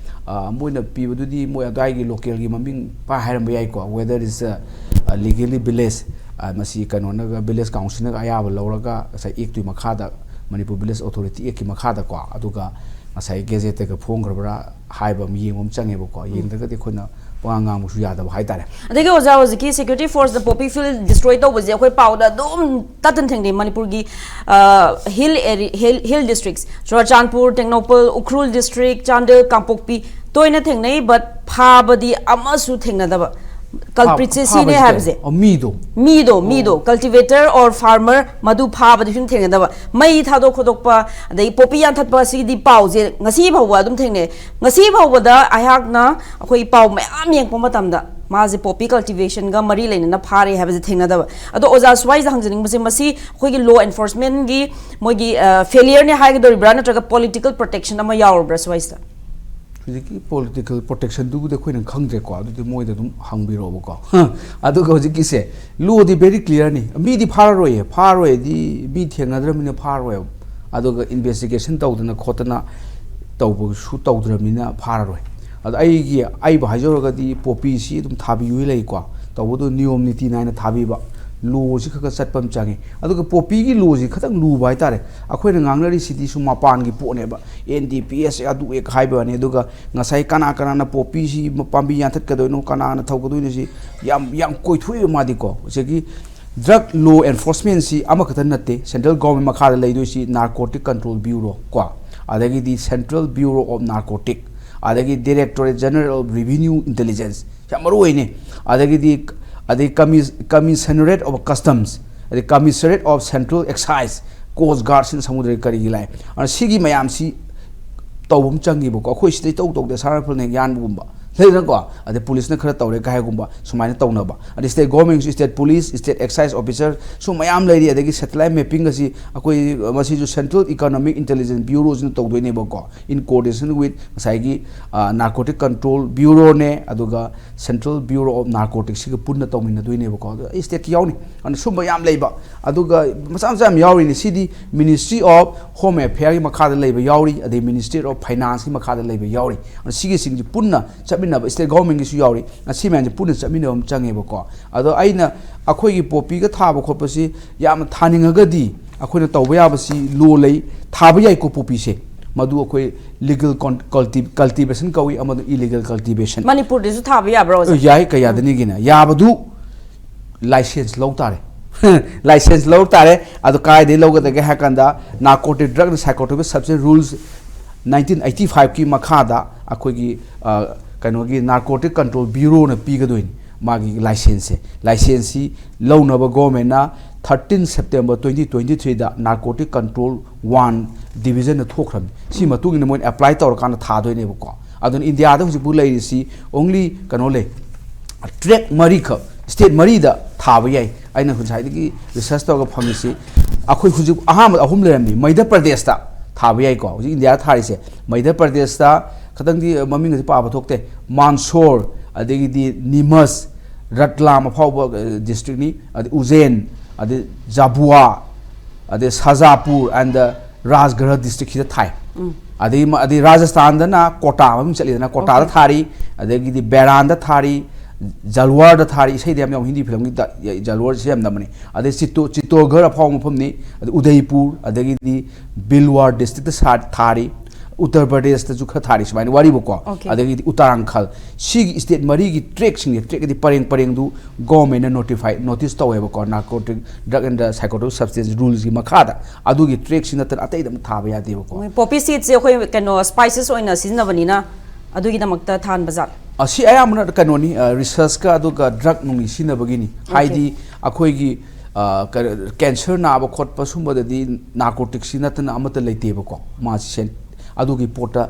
ꯑ, ꯃꯣꯏꯅ ꯄꯤꯕꯗꯨꯗꯤ ꯃꯣꯏ ꯑꯗꯨꯋꯥꯏꯒꯤ local ꯒꯤ ꯃꯃꯤꯡ ꯄꯥ ꯍꯥꯏꯔꯝꯕ ꯌꯥꯏꯀꯣ, whether it's a, a legally village ꯑ, ꯃꯁꯤ ꯀꯩꯅꯣꯅꯒ, ꯚꯤꯂꯦꯖ ꯀꯥꯎꯟꯁꯤꯜꯅꯒ ꯑꯌꯥꯕ ꯂꯧꯔꯒ ꯉꯁꯥꯏ ꯑꯦꯛꯇꯨꯒꯤ ꯃꯈꯥꯗ, ꯃꯅꯤꯄꯨꯔ ꯚꯤꯂꯦꯖ ꯑꯣꯊꯣꯔꯤꯇꯤ ꯑꯦꯛꯀꯤ ꯃꯈꯥꯗꯀꯣ, ꯑꯗꯨꯒ ꯉꯁꯥꯏ ꯒꯦꯖꯦꯠꯇꯒ ꯐꯣꯡꯈ꯭ꯔꯕ꯭ꯔꯥ ꯍꯥꯏꯕ ꯑꯃ ꯌꯦꯡꯕ ꯑꯃ ꯆꯪꯉꯦꯕꯀꯣ꯫ ꯌꯦꯡꯗ꯭ꯔꯒꯗꯤ ꯑꯩꯈꯣꯏꯅ ꯄꯉꯥꯡ ꯉꯥꯡꯕꯁꯨ ꯌꯥꯗꯕ ꯍꯥꯏꯇꯥꯔꯦ꯫ ꯑꯗꯒꯤ ꯑꯣꯖꯥ, ꯍꯧꯖꯤꯛꯀꯤ ꯁꯦꯀ꯭ꯌꯨꯔꯤꯇꯤ ꯐꯣꯔꯁꯅ ꯄꯣꯄꯤ ꯐꯤꯜ ꯗꯤꯁꯇ꯭ꯔꯣꯏ ꯇꯧꯕꯁꯦ ꯑꯩꯈꯣꯏ ꯄꯥꯎꯗ ꯑꯗꯨꯝ ꯇꯠꯇꯅ ꯊꯦꯡꯅꯩ꯫ ꯃꯅꯤꯄꯨꯔꯒꯤ, ꯑ, hill area-, hill, hill districts, Churachandpur, Tengnoupal, Ukhrul district, Chandel, Kangpokpi, ꯇꯣꯏꯅ ꯊꯦꯡꯅꯩ, but ꯐꯥꯕꯗꯤ ꯑꯃꯁꯨ ꯊꯦꯡꯅꯗꯕ꯫ ꯀꯜꯄ꯭ꯔꯤꯠꯁꯦ ꯁꯤꯅꯦ ꯐꯥꯕꯁꯦ ꯍꯥꯏꯕꯁꯦ꯫ ꯑꯣ, ꯃꯤꯗꯣ꯫ ꯃꯤꯗꯣ, ꯃꯤꯗꯣ, cultivator or farmer, ꯃꯗꯨ ꯐꯥꯕꯗꯤ ꯁꯨꯝ ꯊꯦꯡꯅꯗꯕ꯫ ꯃꯩ ꯊꯥꯗꯣꯛ ꯈꯣꯠꯇꯣꯛꯄ, ꯑꯗꯩ ꯄꯣꯄꯤ ꯌꯥꯟꯊꯠꯄ, ꯁꯤꯒꯤꯗꯤ ꯄꯥꯎꯁꯦ ꯉꯁꯤ ꯐꯥꯎꯕ ꯑꯗꯨꯝ ꯊꯦꯡꯅꯩ꯫ ꯉꯁꯤ ꯐꯥꯎꯕꯗ ꯑꯩꯍꯥꯛꯅ, ꯑꯩꯈꯣꯏ ꯄꯥꯎ ꯃꯌꯥꯝ ꯌꯦꯡꯉꯛꯄ ꯃꯇꯝꯗ, ꯃꯥꯁꯦ ꯄꯣꯄꯤ ꯀꯜꯇꯤꯚꯦꯁꯟꯒ ꯃꯔꯤ ꯂꯩꯅꯅ ꯐꯥꯔꯦ ꯍꯥꯏꯕꯁꯦ ꯊꯦꯡꯅꯗꯕ꯫ ꯑꯗꯣ ꯑꯣꯖꯥ ꯁ꯭ꯋꯥꯏꯁꯤꯗ ꯍꯪꯖꯅꯤꯡꯕꯁꯦ, ꯃꯁꯤ ꯑꯩꯈꯣꯏꯒꯤ ꯂꯣ ꯑꯦꯟꯐꯣꯔꯁꯃꯦꯟꯒꯤ ꯃꯣꯏꯒꯤ, ꯑ, ꯐꯦꯂꯤꯌꯔꯅꯦ ꯍꯥꯏꯒꯗꯧꯔꯤꯕ꯭ꯔꯥ, ꯅꯠꯇ꯭ꯔꯒ ꯄꯣꯂꯤꯇꯤꯀꯦꯜ ꯄ꯭ꯔꯣꯇꯦꯛꯁꯟ ꯑꯃ ꯌꯥꯎꯔꯕ꯭ꯔꯥ ꯁ꯭ꯋꯥꯏꯁꯤꯗ? ꯍꯧꯖꯤꯛꯀꯤ ꯄꯣꯂꯤꯇꯤꯀꯦꯜ ꯄ꯭ꯔꯣꯇꯦꯛꯁꯟꯗꯨꯕꯨꯗꯤ ꯑꯩꯈꯣꯏꯅ ꯈꯪꯗ꯭ꯔꯦꯀꯣ, ꯑꯗꯨꯗꯤ ꯃꯣꯏꯗ ꯑꯗꯨꯝ ꯍꯪꯕꯤꯔꯛꯑꯣꯕꯀꯣ꯫ ꯑꯗꯨꯒ ꯍꯧꯖꯤꯛꯀꯤꯁꯦ, ꯂꯣꯗꯤ very clearꯅꯤ, ꯃꯤꯗꯤ ꯐꯥꯔꯔꯣꯏꯌꯦ, ꯐꯥꯔꯔꯣꯏꯗꯤ ꯃꯤ ꯊꯦꯡꯅꯗ꯭ꯔꯕꯅꯤꯅ ꯐꯥꯔꯔꯣꯏꯕ꯫ ꯑꯗꯨꯒ ꯏꯟꯚꯦꯁꯇꯤꯒꯦꯁꯟ ꯇꯧꯗꯅ ꯈꯣꯠꯇꯅ ꯇꯧꯕꯁꯨ ꯇꯧꯗ꯭ꯔꯕꯅꯤꯅ ꯐꯥꯔꯔꯣꯏ꯫ ꯑꯗꯣ ꯑꯩꯒꯤ, ꯑꯩꯕꯨ ꯍꯥꯏꯖꯧꯔꯒꯗꯤ ꯄꯣꯄꯤꯁꯤ ꯑꯗꯨꯝ ꯊꯥꯕꯤꯌꯨ ꯂꯩꯀꯣ, ꯇꯧꯕꯗꯣ ꯅꯤꯌꯣꯝ ꯅꯤꯇꯤ ꯅꯥꯏꯅ ꯊꯥꯕꯤꯕ, ꯂꯣꯁꯤ ꯈꯔ ꯈꯔ ꯆꯠꯄ ꯑꯃ ꯆꯪꯉꯤ꯫ ꯑꯗꯨꯒ ꯄꯣꯄꯤꯒꯤ ꯂꯣꯁꯤ ꯈꯤꯇꯪ ꯂꯨꯕ ꯍꯥꯏꯇꯥꯔꯦ꯫ ꯑꯩꯈꯣꯏꯅ ꯉꯥꯡꯅꯔꯤꯁꯤꯗꯤ ꯁꯨꯝ ꯃꯄꯥꯟꯒꯤ ꯄꯣꯠꯅꯦꯕ, ꯑꯦꯟ ꯗꯤ ꯄꯤ ꯑꯦꯁ ꯑꯗꯨ ꯑꯦꯛ ꯍꯥꯏꯕ ꯋꯥꯅꯤ꯫ ꯑꯗꯨꯒ ꯉꯁꯥꯏ ꯀꯅꯥ ꯀꯅꯥꯅ ꯄꯣꯄꯤꯁꯤ ꯄꯥꯝꯕꯤ ꯌꯥꯟꯊꯠꯀꯗꯣꯏꯅꯣ, ꯀꯅꯥꯅ ꯊꯧꯒꯗꯣꯏꯅꯣ, ꯁꯤ ꯌꯥꯝ, ꯌꯥꯝ ꯀꯣꯏꯊꯣꯛꯏꯕ ꯃꯥꯗꯤꯀꯣ꯫ ꯉꯁꯥꯏꯒꯤ ꯗ꯭ꯔꯒ ꯂꯣ ꯑꯦꯟꯐꯣꯔꯁꯃꯦꯟꯁꯤ ꯑꯃꯈꯛꯇ ꯅꯠꯇꯦ, ꯁꯦꯟꯇ꯭ꯔꯦꯜ ꯒꯣꯔꯃꯦꯟ ꯃꯈꯥꯗ ꯂꯩꯗꯣꯏꯁꯤ ꯅꯥꯔꯀꯣꯇꯤꯛ ꯀꯟꯇ꯭ꯔꯣꯜ ꯕ꯭ꯌꯨꯔꯣ ꯀꯣ, ꯑꯗꯒꯤꯗꯤ ꯁꯦꯟꯇ꯭ꯔꯦꯜ ꯕ꯭ꯌꯨꯔꯣ ꯑꯣꯐ ꯅꯥꯔꯀꯣꯇꯤꯛ, ꯑꯗꯒꯤ directorate general of revenue intelligence, ꯌꯥꯝ ꯃꯔꯨ ꯑꯣꯏꯅꯦ꯫ ꯑꯗꯒꯤꯗꯤ, ꯑꯗꯩ ꯀꯃꯤꯁ-, ꯀꯃꯤꯁꯅꯔꯦꯠ ꯑꯣꯐ ꯀꯁꯇꯝꯁ, ꯑꯗꯩ ꯀꯃꯤꯁꯅꯔꯦꯠ ꯑꯣꯐ ꯁꯦꯟꯇ꯭ꯔꯦꯜ ꯑꯦꯛꯁꯥꯏꯁ, ꯀꯣꯁ ꯒꯥꯔꯗꯁꯤꯅ ꯁꯃꯨꯗ꯭ꯔꯒꯤ ꯀꯔꯤꯒꯤ ꯂꯥꯏ꯫ ꯑꯗꯨꯅ ꯁꯤꯒꯤ ꯃꯌꯥꯝꯁꯤ ꯇꯧꯕ ꯑꯃ ꯆꯪꯉꯦꯕꯀꯣ꯫ ꯑꯩꯈꯣꯏ ꯁꯤꯗꯩ ꯇꯧ ꯇꯧꯗꯦ, ꯁꯥ ꯔꯥꯏꯐꯜꯅ ꯍꯦꯛ ꯌꯥꯟꯕꯒꯨꯝꯕ ꯂꯩꯗꯅꯀꯣ, ꯑꯗꯩ ꯄꯨꯂꯤꯁꯅ ꯈꯔ ꯇꯧꯔꯦ ꯀꯥꯏ ꯍꯥꯏꯒꯨꯝꯕ ꯁꯨꯃꯥꯏꯅ ꯇꯧꯅꯕ꯫ ꯑꯗꯩ ꯁ꯭ꯇꯦꯠ ꯒꯣꯔꯃꯦꯟꯒꯤꯁꯨ state police, state excise officer ꯁꯨ ꯃꯌꯥꯝ ꯂꯩꯔꯤ꯫ ꯑꯗꯒꯤ ꯁꯦꯇꯦꯂꯥꯏꯠ ꯃꯦꯞꯄꯤꯡ ꯑꯁꯤ ꯑꯩꯈꯣꯏ ꯃꯁꯤꯁꯨ ꯁꯦꯟꯇ꯭ꯔꯦꯜ ꯏꯀꯣꯅꯣꯃꯤꯛ ꯏꯟꯇꯦꯂꯤꯖꯦꯟꯁ ꯕ꯭ꯌꯨꯔꯣꯁꯤꯅ ꯇꯧꯗꯣꯏꯅꯦꯕꯀꯣ, in coordination with ꯉꯁꯥꯏꯒꯤ, ꯑ, ꯅꯥꯔꯀꯣꯇꯤꯛ ꯀꯟꯇ꯭ꯔꯣꯜ ꯕ꯭ꯌꯨꯔꯣꯅꯦ, ꯑꯗꯨꯒ ꯁꯦꯟꯇ꯭ꯔꯦꯜ ꯕ꯭ꯌꯨꯔꯣ ꯑꯣꯐ ꯅꯥꯔꯀꯣꯇꯤꯛꯁꯤꯒ ꯄꯨꯟꯅ ꯇꯧꯃꯤꯟꯅꯗꯣꯏꯅꯦꯕꯀꯣ꯫ ꯑꯗꯣ ꯑꯩ ꯁ꯭ꯇꯦꯠꯀꯤ ꯌꯥꯎꯅꯤ꯫ ꯑꯗꯨꯅ ꯁꯨꯝꯕ ꯌꯥꯝ ꯂꯩꯕ꯫ ꯑꯗꯨꯒ ꯃꯆꯥ ꯃꯆꯥ ꯌꯥꯝ ꯌꯥꯎꯔꯤꯅꯤ꯫ ꯁꯤꯗꯤ ꯃꯤꯅꯤꯁꯇ꯭ꯔꯤ ꯑꯣꯐ ꯍꯣꯝ ꯑꯦꯐꯤꯌꯔꯒꯤ ꯃꯈꯥꯗ ꯂꯩꯕ ꯌꯥꯎꯔꯤ, ꯑꯗꯩ ꯃꯤꯅꯤꯁꯇ꯭ꯔꯤ ꯑꯣꯐ ꯐꯥꯏꯅꯥꯟꯁꯀꯤ ꯃꯈꯥꯗ ꯂꯩꯕ ꯌꯥꯎꯔꯤ꯫ ꯑꯗꯨꯅ ꯁꯤꯒꯤꯁꯤꯡꯁꯤ ꯄꯨꯟꯅ ꯆꯠꯃꯤꯟꯅ ꯁꯤꯖꯤꯟꯅꯕ state government ꯀꯤꯁꯨ ꯌꯥꯎꯔꯤ꯫ ꯑꯁꯤ ꯃꯌꯥꯝꯁꯦ ꯄꯨꯟꯅ ꯆꯠꯃꯤꯟꯅꯕ ꯑꯃ ꯆꯪꯉꯦꯕꯀꯣ꯫ ꯑꯗꯣ ꯑꯩꯅ ꯑꯩꯈꯣꯏꯒꯤ ꯄꯣꯄꯤꯒ ꯊꯥꯕ ꯈꯣꯠꯄꯁꯤ ꯌꯥꯝꯅ ꯊꯥꯅꯤꯡꯉꯒꯗꯤ ꯑꯩꯈꯣꯏꯅ ꯇꯧꯕ ꯌꯥꯕꯁꯤ ꯂꯣ ꯂꯩ, ꯊꯥꯕ ꯌꯥꯏꯀꯣ ꯄꯣꯄꯤꯁꯦ꯫ ꯃꯗꯨ ꯑꯩꯈꯣꯏ legal con- culti- cultivation ꯀꯧꯏ, ꯑꯃꯗꯨ illegal cultivation꯫ ꯃꯅꯤꯄꯨꯔꯗꯁꯨ ꯊꯥꯕ ꯌꯥꯕ꯭ꯔꯣ ꯑꯣꯖꯥ? ꯌꯥꯏ, ꯀꯌꯥꯗꯅꯤꯒꯤꯅ ꯌꯥꯕꯗꯨ license ꯂꯧ ꯇꯥꯔꯦ꯫ License ꯂꯧ ꯇꯥꯔꯦ꯫ ꯑꯗꯨ ꯀꯥꯏꯗꯩ ꯂꯧꯒꯗꯒꯦ ꯍꯥꯏ ꯀꯥꯟꯗ Narcotic Drug and Psychotropic Substance Rules nineteen eighty five ꯀꯤ ꯃꯈꯥꯗ ꯑꯩꯈꯣꯏꯒꯤ ꯑ, ꯀꯩꯅꯣꯒꯤ Narcotic Control Bureau ꯅ ꯄꯤꯒꯗꯣꯏꯅꯤ ꯃꯥꯒꯤ license ꯁꯦ꯫ License ꯁꯤ ꯂꯧꯅꯕ government ꯅ thirteen September twenty twenty three ꯗ Narcotic Control one division ꯅ ꯊꯣꯛꯈ꯭ꯔꯕꯅꯤ꯫ ꯁꯤ ꯃꯇꯨꯡ ꯏꯟꯅ ꯃꯣꯏꯅ apply ꯇꯧꯔꯀꯥꯟꯗ ꯊꯥꯗꯣꯏꯅꯦꯕꯀꯣ꯫ ꯑꯗꯨꯅ ꯏꯟꯗꯤꯌꯥꯗ ꯍꯧꯖꯤꯛꯄꯨ ꯂꯩꯔꯤꯁꯤ only ꯀꯩꯅꯣ ꯂꯩ, tract ꯃꯔꯤꯈꯛ, state ꯃꯔꯤꯗ ꯊꯥꯕ ꯌꯥꯏ꯫ ꯑꯩꯅ ꯉꯁꯥꯏꯗꯒꯤ research ꯇꯧꯔꯒ ꯐꯪꯉꯤꯁꯤ ꯑꯩꯈꯣꯏ ꯍꯧꯖꯤꯛ ꯑꯍꯥꯟꯕꯗ ꯑꯍꯨꯝ ꯂꯩꯔꯝꯃꯤ꯫ ꯃꯙ꯭ꯌ ꯄ꯭ꯔꯗꯦꯁꯇ ꯊꯥꯕ ꯌꯥꯏꯀꯣ, ꯍꯧꯖꯤꯛ ꯏꯟꯗꯤꯌꯥꯗ ꯊꯥꯔꯤꯁꯦ꯫ ꯃꯙ꯭ꯌ ꯄ꯭ꯔꯗꯦꯁꯇ ꯈꯇꯪꯗꯤ ꯃꯃꯤꯡ ꯑꯁꯤ ꯄꯥꯕ ꯊꯣꯛꯇꯦ, ꯃꯥꯟꯁꯣꯔ, ꯑꯗꯒꯤꯗꯤ ꯅꯤꯃꯁ, ꯔꯠꯂꯥꯝ ꯑꯐꯥꯎꯕ district ꯅꯤ, ꯑꯗꯩ ꯎꯖꯦꯟ, ꯑꯗꯩ ꯖꯥꯕꯨꯋꯥ, ꯑꯗꯩ ꯁꯥꯖꯥꯄꯨꯔ and ꯔꯥꯖꯒ꯭ꯔꯍ district ꯁꯤꯗ ꯊꯥꯏ꯫ ꯑꯗꯩ ꯃ- ꯑꯗꯩ ꯔꯥꯖꯁꯊꯥꯟꯗꯅ ꯀꯣꯇꯥ ꯃꯃꯤꯡ ꯆꯠꯂꯤꯗꯅ, ꯀꯣꯇꯥꯗ Okay. ꯊꯥꯔꯤ, ꯑꯗꯒꯤꯗꯤ ꯕꯦꯔꯥꯟꯗ ꯊꯥꯔꯤ, ꯖꯜꯋꯥꯔꯗ ꯊꯥꯔꯤ꯫ ꯏꯁꯩꯗ ꯌꯥꯝ ꯌꯥꯎꯕ ꯍꯤꯟꯗꯤ ꯐꯤꯂꯝꯒꯤ ꯗ- ꯖꯜꯋꯥꯔꯁꯤ ꯌꯥꯝ ꯅꯝꯕꯅꯤ꯫ ꯑꯗꯩ ꯆꯤꯠꯇꯣ ꯆꯤꯠꯇꯣꯔꯒꯔ ꯑꯐꯥꯎꯕ ꯃꯐꯝꯅꯤ꯫ ꯑꯗꯩ ꯎꯗꯩꯄꯨꯔ, ꯑꯗꯒꯤꯗꯤ ꯕꯤꯜꯋꯥꯔ district ꯇ ꯁꯥ- ꯊꯥꯔꯤ, ꯎꯠꯇꯔ ꯄ꯭ꯔꯗꯦꯁꯇꯁꯨ ꯈꯔ ꯊꯥꯔꯤ, ꯁꯨꯃꯥꯏꯅ ꯋꯥꯔꯤꯕꯀꯣ꯫ Okay. ꯑꯗꯒꯤꯗꯤ ꯎꯠꯇꯔꯥꯡꯈꯜ, ꯁꯤꯒꯤ state ꯃꯔꯤꯒꯤ tract ꯁꯤꯡꯁꯦ, tract ꯍꯥꯏꯗꯤ ꯄꯔꯦꯡ ꯄꯔꯦꯡꯗꯨ government ꯅ notify notice ꯇꯧꯋꯦꯕꯀꯣ, Narcotic Drug and Psychotropic Substance Rules ꯀꯤ ꯃꯈꯥꯗ꯫ ꯑꯗꯨꯒꯤ tract ꯁꯤ ꯅꯠꯇꯅ ꯑꯇꯩꯗ ꯑꯃꯨꯛ ꯊꯥꯕ ꯌꯥꯗꯦꯕꯀꯣ꯫ Poppy seed ꯁꯦ ꯑꯩꯈꯣꯏ ꯀꯩꯅꯣ spices ꯑꯣꯏꯅ ꯁꯤꯖꯤꯟꯅꯕꯅꯤꯅ ꯑꯗꯨꯒꯤꯗꯃꯛꯇ ꯊꯥꯍꯟꯕ ꯖꯥꯠ? ꯑꯁꯤ ꯑꯌꯥꯝꯕꯅ ꯀꯩꯅꯣꯅꯤ, research ꯀ ꯑꯗꯨꯒ drug ꯅꯨꯡꯒꯤ ꯁꯤꯖꯤꯟꯅꯕꯒꯤꯅꯤ꯫ ꯍꯥꯏꯗꯤ ꯑꯩꯈꯣꯏꯒꯤ ꯑ, ꯀ- cancer ꯅꯥꯕ ꯈꯣꯠꯄ ꯁꯨꯝꯕꯗꯗꯤ narcotic ꯁꯤ ꯅꯠꯇꯅ ꯑꯃꯠꯇ ꯂꯩꯇꯦꯕꯀꯣ꯫ ꯃꯥꯁꯤ ꯑꯗꯨꯒꯤ ꯄꯣꯠꯇ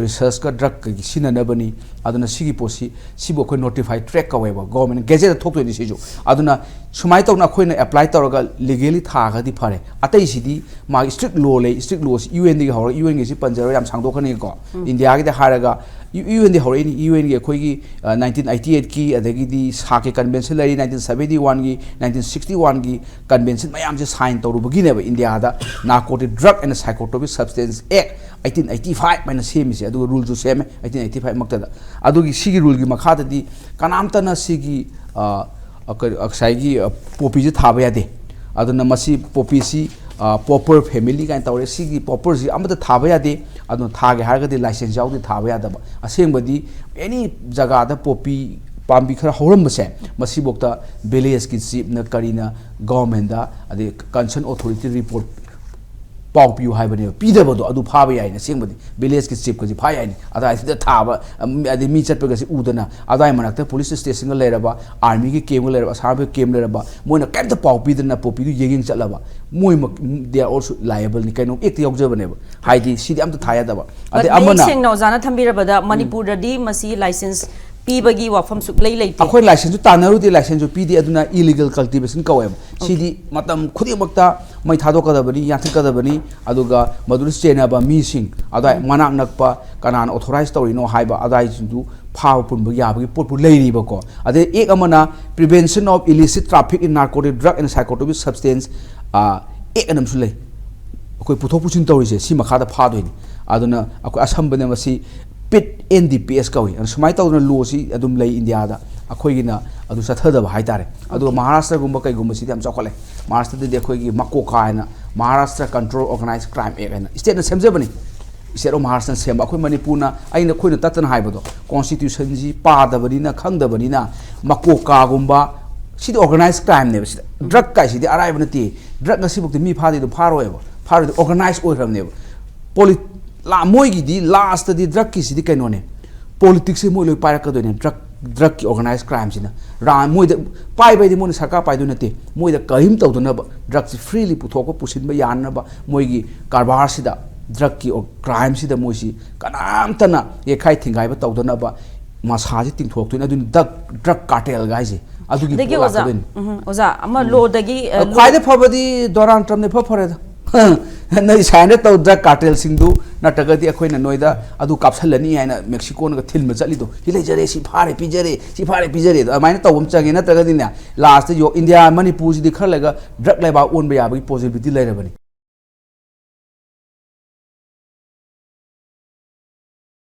research ꯀ drug ꯀꯒꯤ ꯁꯤꯖꯤꯟꯅꯅꯕꯅꯤ꯫ ꯑꯗꯨꯅ ꯁꯤꯒꯤ ꯄꯣꯠꯁꯤ, ꯁꯤꯕꯨ ꯑꯩꯈꯣꯏ notify tract ꯀꯧꯋꯦꯕ, government gazette ꯊꯣꯛꯇꯣꯏꯅꯤ ꯁꯤꯁꯨ꯫ ꯑꯗꯨꯅ ꯁꯨꯃꯥꯏꯅ ꯇꯧꯅ ꯑꯩꯈꯣꯏꯅ apply ꯇꯧꯔꯒ legally ꯊꯥꯔꯒꯗꯤ ꯐꯔꯦ꯫ ꯑꯇꯩꯁꯤꯗꯤ ꯃꯥꯒꯤ strict law ꯂꯩ, strict law ꯁꯤ UN ꯗꯒꯤ ꯍꯧꯔꯒ, UN ꯒꯤꯁꯤ ꯄꯟꯖꯔꯣꯏ, ꯌꯥꯝ ꯁꯥꯡꯗꯣꯛꯀꯅꯤꯀꯣ꯫ ꯏꯟꯗꯤꯌꯥꯒꯤꯗ ꯍꯥꯏꯔꯒ ꯌꯨ ꯑꯦꯟꯗꯤ ꯍꯧꯔꯛꯏꯅꯤ꯫ ꯌꯨ ꯑꯦꯟꯒꯤ ꯑꯩꯈꯣꯏꯒꯤ ꯅꯥꯏꯟꯇꯤꯟ ꯑꯩꯠꯇꯤ ꯑꯩꯠꯀꯤ, ꯑꯗꯒꯤꯗꯤ ꯁꯥꯛꯀꯤ ꯀꯟꯚꯦꯟꯁꯟ ꯂꯩꯔꯤ, ꯅꯥꯏꯟꯇꯤꯟ ꯁꯕꯦꯟꯇꯤ ꯋꯥꯟꯒꯤ, ꯅꯥꯏꯟꯇꯤꯟ ꯁꯤꯛꯁꯇꯤ ꯋꯥꯟꯒꯤ ꯀꯟꯚꯦꯟꯁꯟ ꯃꯌꯥꯝꯁꯦ ꯁꯥꯏꯟ ꯇꯧꯔꯨꯕꯒꯤꯅꯦꯕ ꯏꯟꯗꯤꯌꯥꯗ Narcotic Drug and Psychotropic Substance Act eighteen eighty five ꯍꯥꯏꯅ ꯁꯦꯝꯃꯤꯁꯦ꯫ ꯑꯗꯨꯒ ꯔꯨꯜꯁꯨ ꯁꯦꯝꯃꯦ ꯑꯩꯠꯇꯤꯟ ꯑꯩꯠꯇꯤ ꯐꯥꯏꯚ ꯃꯛꯇꯗ꯫ ꯑꯗꯨꯒꯤ, ꯁꯤꯒꯤ ꯔꯨꯜꯒꯤ ꯃꯈꯥꯗꯗꯤ ꯀꯅꯥꯝꯇꯅ ꯁꯤꯒꯤ, ꯑ, ꯑ, ꯀ-, ꯉꯁꯥꯏꯒꯤ, ꯑ, ꯄꯣꯄꯤꯁꯦ ꯊꯥꯕ ꯌꯥꯗꯦ꯫ ꯑꯗꯨꯅ ꯃꯁꯤ ꯄꯣꯄꯤꯁꯤ, ꯑ, ꯄꯣꯄꯔ ꯐꯦꯃꯤꯂꯤ ꯀꯥꯏꯅ ꯇꯧꯔꯦ꯫ ꯁꯤꯒꯤ ꯄꯣꯄꯔꯁꯤ ꯑꯃꯠꯇ ꯊꯥꯕ ꯌꯥꯗꯦ꯫ ꯑꯗꯨꯅ ꯊꯥꯒꯦ ꯍꯥꯏꯔꯒꯗꯤ ꯂꯥꯏꯁꯦꯟꯁ ꯌꯥꯎꯗꯤ ꯊꯥꯕ ꯌꯥꯗꯕ꯫ ꯑꯁꯦꯡꯕꯗꯤ ꯑꯦꯅꯤ ꯖꯒꯥꯗ ꯄꯣꯄꯤ ꯄꯥꯝꯕꯤ ꯈꯔ ꯍꯧꯔꯝꯕꯁꯦ, ꯃꯁꯤꯐꯥꯎꯗ ꯚꯤꯂꯦꯖꯀꯤ ꯆꯤꯞꯅ ꯀꯔꯤꯅ ꯒꯣꯚꯔꯟꯃꯦꯟꯗ, ꯑꯗꯩ ꯀꯟꯁꯔꯟ ꯑꯣꯊꯣꯔꯤꯇꯤ ꯔꯤꯄꯣꯔꯠ ꯄꯥꯎ ꯄꯤꯌꯨ ꯍꯥꯏꯕꯅꯦꯕ꯫ ꯄꯤꯗꯕꯗꯣ ꯑꯗꯨ ꯐꯥꯕ ꯌꯥꯏꯅ꯫ ꯑꯁꯦꯡꯕꯗꯤ ꯚꯤꯂꯦꯖꯀꯤ ꯆꯤꯞꯀꯁꯤ ꯐꯥ ꯌꯥꯏꯅꯤ꯫ ꯑꯗꯥꯏꯁꯤꯗ ꯊꯥꯕ, ꯑꯝ, ꯑꯗꯩ ꯃꯤ ꯆꯠꯄꯒꯁꯤ ꯎꯗꯅ, ꯑꯗꯥꯏ ꯃꯅꯥꯛꯇ ꯄꯨꯂꯤꯁ ꯁ꯭ꯇꯦꯁꯟꯒ ꯂꯩꯔꯕ, ꯑꯥꯔꯃꯤꯒꯤ ꯀꯦꯝꯒ ꯂꯩꯔꯕ, ꯑꯁꯥꯝ ꯔꯥꯏꯐꯜ ꯀꯦꯝ ꯂꯩꯔꯕ, ꯃꯣꯏꯅ ꯀꯩꯝꯇ ꯄꯥꯎ ꯄꯤꯗꯅ ꯄꯣꯄꯤꯗꯨ ꯌꯦꯡ ꯌꯦꯡ ꯆꯠꯂꯕ, ꯃꯣꯏꯃꯛ, they are also liable ꯅꯤ꯫ ꯀꯩꯅꯣ, ꯑꯦꯛꯇ ꯌꯥꯎꯖꯕꯅꯦꯕ꯫ ꯍꯥꯏꯗꯤ ꯁꯤꯗꯤ ꯑꯝꯇ ꯊꯥ ꯌꯥꯗꯕ꯫ ꯑꯗꯩ ꯃꯌꯦꯛ ꯑꯃꯅ ꯁꯦꯡꯅ ꯑꯣꯖꯥꯅ ꯊꯝꯕꯤꯔꯕꯗ ꯎꯝ꯫ ꯃꯅꯤꯄꯨꯔꯗꯗꯤ ꯃꯁꯤ ꯂꯥꯏꯁꯦꯟꯁ ꯄꯤꯕꯒꯤ ꯋꯥꯐꯝ ꯁꯨꯛꯂꯩ ꯂꯩꯇꯦ꯫ ꯑꯩꯈꯣꯏ ꯂꯥꯏꯁꯦꯟꯁꯁꯨ ꯇꯥꯟꯅꯔꯨꯗꯦ, ꯂꯥꯏꯁꯦꯟꯁꯁꯨ ꯄꯤꯗꯦ꯫ ꯑꯗꯨꯅ ꯏꯂꯤꯒꯦꯜ ꯀꯜꯇꯤꯚꯦꯁꯟ ꯀꯧꯋꯦꯕ꯫ ꯑꯣꯀꯦ꯫ ꯁꯤꯗꯤ ꯃꯇꯝ ꯈꯨꯗꯤꯡꯃꯛꯇ ꯃꯩ ꯊꯥꯗꯣꯛꯀꯗꯕꯅꯤ, ꯌꯥꯟꯊꯠꯀꯗꯕꯅꯤ꯫ ꯑꯗꯨꯒ ꯃꯗꯨꯗ ꯆꯦꯟꯅꯕ ꯃꯤꯁꯤꯡ, ꯑꯗꯨꯋꯥꯏ ꯎꯝ꯫ ꯃꯅꯥꯛ ꯅꯛꯄ ꯀꯅꯥꯅ ꯑꯣꯊꯣꯔꯥꯏꯖ ꯇꯧꯔꯤꯅꯣ ꯍꯥꯏꯕ ꯑꯗꯨꯋꯥꯏꯁꯤꯡꯗꯨ ꯐꯥꯕ ꯄꯨꯟꯕ ꯌꯥꯕꯒꯤ ꯄꯣꯠꯄꯨ ꯂꯩꯔꯤꯕꯀꯣ꯫ ꯑꯗꯩ ꯑꯦꯛ ꯑꯃꯅ Prevention of Illicit Traffic in Narcotic Drug and Psychotropic Substance, ꯑ, ꯑꯦꯛ ꯑꯅ ꯑꯃꯁꯨ ꯂꯩ꯫ ꯑꯩꯈꯣꯏ ꯄꯨꯊꯣꯛ ꯄꯨꯁꯤꯟ ꯇꯧꯔꯤꯁꯦ ꯁꯤ ꯃꯈꯥꯗ ꯐꯥꯗꯣꯏꯅꯤ꯫ ꯑꯗꯨꯅ ꯑꯩꯈꯣꯏ ꯑꯁꯝꯕꯅ ꯃꯁꯤ ꯄꯤꯠ ꯑꯦꯟ ꯗꯤ ꯄꯤ ꯑꯦꯁ ꯀꯧꯏ꯫ ꯑꯗꯨ ꯁꯨꯃꯥꯏꯅ ꯇꯧꯗꯅ ꯂꯣꯁꯤ ꯑꯗꯨꯝ ꯂꯩ ꯏꯟꯗꯤꯌꯥꯗ, ꯑꯩꯈꯣꯏꯒꯤꯅ ꯑꯗꯨ ꯆꯠꯊꯗꯕ ꯍꯥꯏꯇꯥꯔꯦ꯫ ꯑꯗꯨꯒ ꯑꯣꯀꯦ꯫ ꯃꯍꯥꯔꯥꯁꯇ꯭ꯔꯒꯨꯝꯕ ꯀꯩꯒꯨꯝꯕꯁꯤꯗꯤ ꯌꯥꯝ ꯆꯥꯎꯈꯠꯂꯦ꯫ ꯃꯍꯥꯔꯥꯁꯇ꯭ꯔꯗꯗꯤ ꯑꯩꯈꯣꯏꯒꯤ ꯃꯀꯣꯀꯥ ꯍꯥꯏꯅ Maharashtra Control Organized Crime Act ꯍꯥꯏꯅ ꯁ꯭ꯇꯦꯠꯅ ꯁꯦꯝꯖꯕꯅꯤ꯫ ꯁ꯭ꯇꯦꯠ ꯑꯣꯐ ꯃꯍꯥꯔꯥꯁꯇ꯭ꯔꯅ ꯁꯦꯝꯕ꯫ ꯑꯩꯈꯣꯏ ꯃꯅꯤꯄꯨꯔꯅ, ꯑꯩꯅ, ꯑꯩꯈꯣꯏꯅ ꯇꯠꯇꯅ ꯍꯥꯏꯕꯗꯣ, ꯀꯣꯟꯁꯇꯤꯇ꯭ꯌꯨꯁꯟꯁꯤ ꯄꯥꯗꯕꯅꯤꯅ, ꯈꯪꯗꯕꯅꯤꯅ, ꯃꯀꯣꯀꯥꯒꯨꯝꯕ, ꯁꯤꯗꯤ ꯑꯣꯔꯒꯅꯥꯏꯖ ꯀ꯭ꯔꯥꯏꯝꯅꯦꯕ꯫ ꯁꯤꯗ ꯗ꯭ꯔꯒ ꯀꯥꯏꯁꯤꯗꯤ ꯑꯔꯥꯏꯕ ꯅꯠꯇꯦ꯫ ꯗ꯭ꯔꯒ ꯉꯁꯤꯐꯥꯎꯗ ꯃꯤ ꯐꯥꯗꯦ, ꯑꯗꯨꯝ ꯐꯥꯔꯣꯏꯕ꯫ ꯐꯥꯔꯣꯏꯗꯤ ꯑꯣꯔꯒꯅꯥꯏꯖ ꯑꯣꯏꯈ꯭ꯔꯕꯅꯦꯕ꯫ ꯄꯣꯂꯤ-, ꯂꯥ-, ꯃꯣꯏꯒꯤꯗꯤ ꯂꯥꯁꯇꯗꯤ ꯗ꯭ꯔꯒꯀꯤꯁꯤꯗꯤ ꯀꯩꯅꯣꯅꯦ, ꯄꯣꯂꯤꯇꯤꯛꯁꯁꯦ ꯃꯣꯏ ꯂꯣꯏ ꯄꯥꯏꯔꯛꯀꯗꯣꯏꯅꯦ꯫ ꯗ꯭ꯔꯒ, ꯗ꯭ꯔꯒꯀꯤ ꯑꯣꯔꯒꯅꯥꯏꯖ ꯀ꯭ꯔꯥꯏꯝꯁꯤꯅ ꯔꯥ-, ꯃꯣꯏꯗ ꯄꯥꯏꯕ ꯍꯥꯏꯗꯤ ꯃꯣꯏꯅ ꯁꯔꯀꯥꯔ ꯄꯥꯏꯗꯣꯏ ꯅꯠꯇꯦ꯫ ꯃꯣꯏꯗ ꯀꯔꯤꯝ ꯇꯧꯗꯅꯕ, ꯗ꯭ꯔꯒꯁꯤ ꯐ꯭ꯔꯤꯂꯤ ꯄꯨꯊꯣꯛꯄ ꯄꯨꯁꯤꯟꯕ ꯌꯥꯅꯅꯕ ꯃꯣꯏꯒꯤ ꯀꯔꯕꯥꯔꯁꯤꯗ, ꯗ꯭ꯔꯒꯀꯤ ꯑꯣ-, ꯀ꯭ꯔꯥꯏꯝꯁꯤꯗ ꯃꯣꯏꯁꯤ ꯀꯅꯥꯝꯇꯅ ꯌꯩꯈꯥꯏ ꯊꯤꯡꯒꯥꯏꯕ ꯇꯧꯗꯅꯕ ꯃꯁꯥꯁꯤ ꯇꯤꯡꯊꯣꯔꯛꯇꯣꯏꯅꯤ꯫ ꯑꯗꯨꯅ ꯗ꯭ꯔꯒ, ꯗ꯭ꯔꯒ ꯀꯥꯔꯇꯦꯜꯒ ꯍꯥꯏꯁꯦ ꯑꯗꯨꯒꯤ ꯑꯗꯒꯤ ꯄꯣꯠ ꯑꯣꯖꯥ, ꯂꯥꯛꯀꯗꯣꯏꯅꯤ꯫ ꯎꯝ, ꯑꯣꯖꯥ, ꯑꯃ ꯎꯝ꯫ ꯂꯣꯗꯒꯤ, ꯑ, ꯑ, ꯂꯣ- ꯈ꯭ꯋꯥꯏꯗꯩ ꯐꯕꯗꯤ ꯗꯣꯅꯥꯜꯗ ꯇ꯭ꯔꯝꯞꯅ ꯏꯐ ꯐꯔꯦꯗ꯫ ꯅꯣꯏ ꯁꯥꯏꯟꯗ ꯇꯧ ꯗ꯭ꯔꯒ ꯀꯥꯔꯇꯦꯜꯁꯤꯡꯗꯨ, ꯅꯠꯇ꯭ꯔꯒꯗꯤ ꯑꯩꯈꯣꯏꯅ ꯅꯣꯏꯗ ꯑꯗꯨ ꯀꯥꯞꯁꯜꯂꯅꯤ ꯍꯥꯏꯅ ꯃꯦꯛꯁꯤꯀꯣꯅꯒ ꯊꯤꯟꯕ ꯆꯠꯂꯤꯗꯣ, ꯁꯤ ꯂꯩꯖꯔꯦ, ꯁꯤ ꯐꯥꯔꯦ ꯄꯤꯖꯔꯦ, ꯁꯤ ꯐꯥꯔꯦ ꯄꯤꯖꯔꯦ ꯑꯗꯣ, ꯑꯗꯨꯃꯥꯏꯅ ꯇꯧꯕ ꯑꯃ ꯆꯪꯉꯦ꯫ ꯅꯠꯇ꯭ꯔꯒꯗꯤꯅꯦ, ꯂꯥꯁꯇ ꯌꯣ ꯏꯟꯗꯤꯌꯥ ꯃꯅꯤꯄꯨꯔꯁꯤꯗꯤ ꯈꯔ ꯂꯩꯔꯒ ꯗ꯭ꯔꯒ ꯂꯩꯕꯥꯛ ꯑꯣꯟꯕ ꯌꯥꯕꯒꯤ ꯄꯣꯁꯤꯕꯤꯂꯤꯇꯤ ꯂꯩꯔꯕꯅꯤ꯫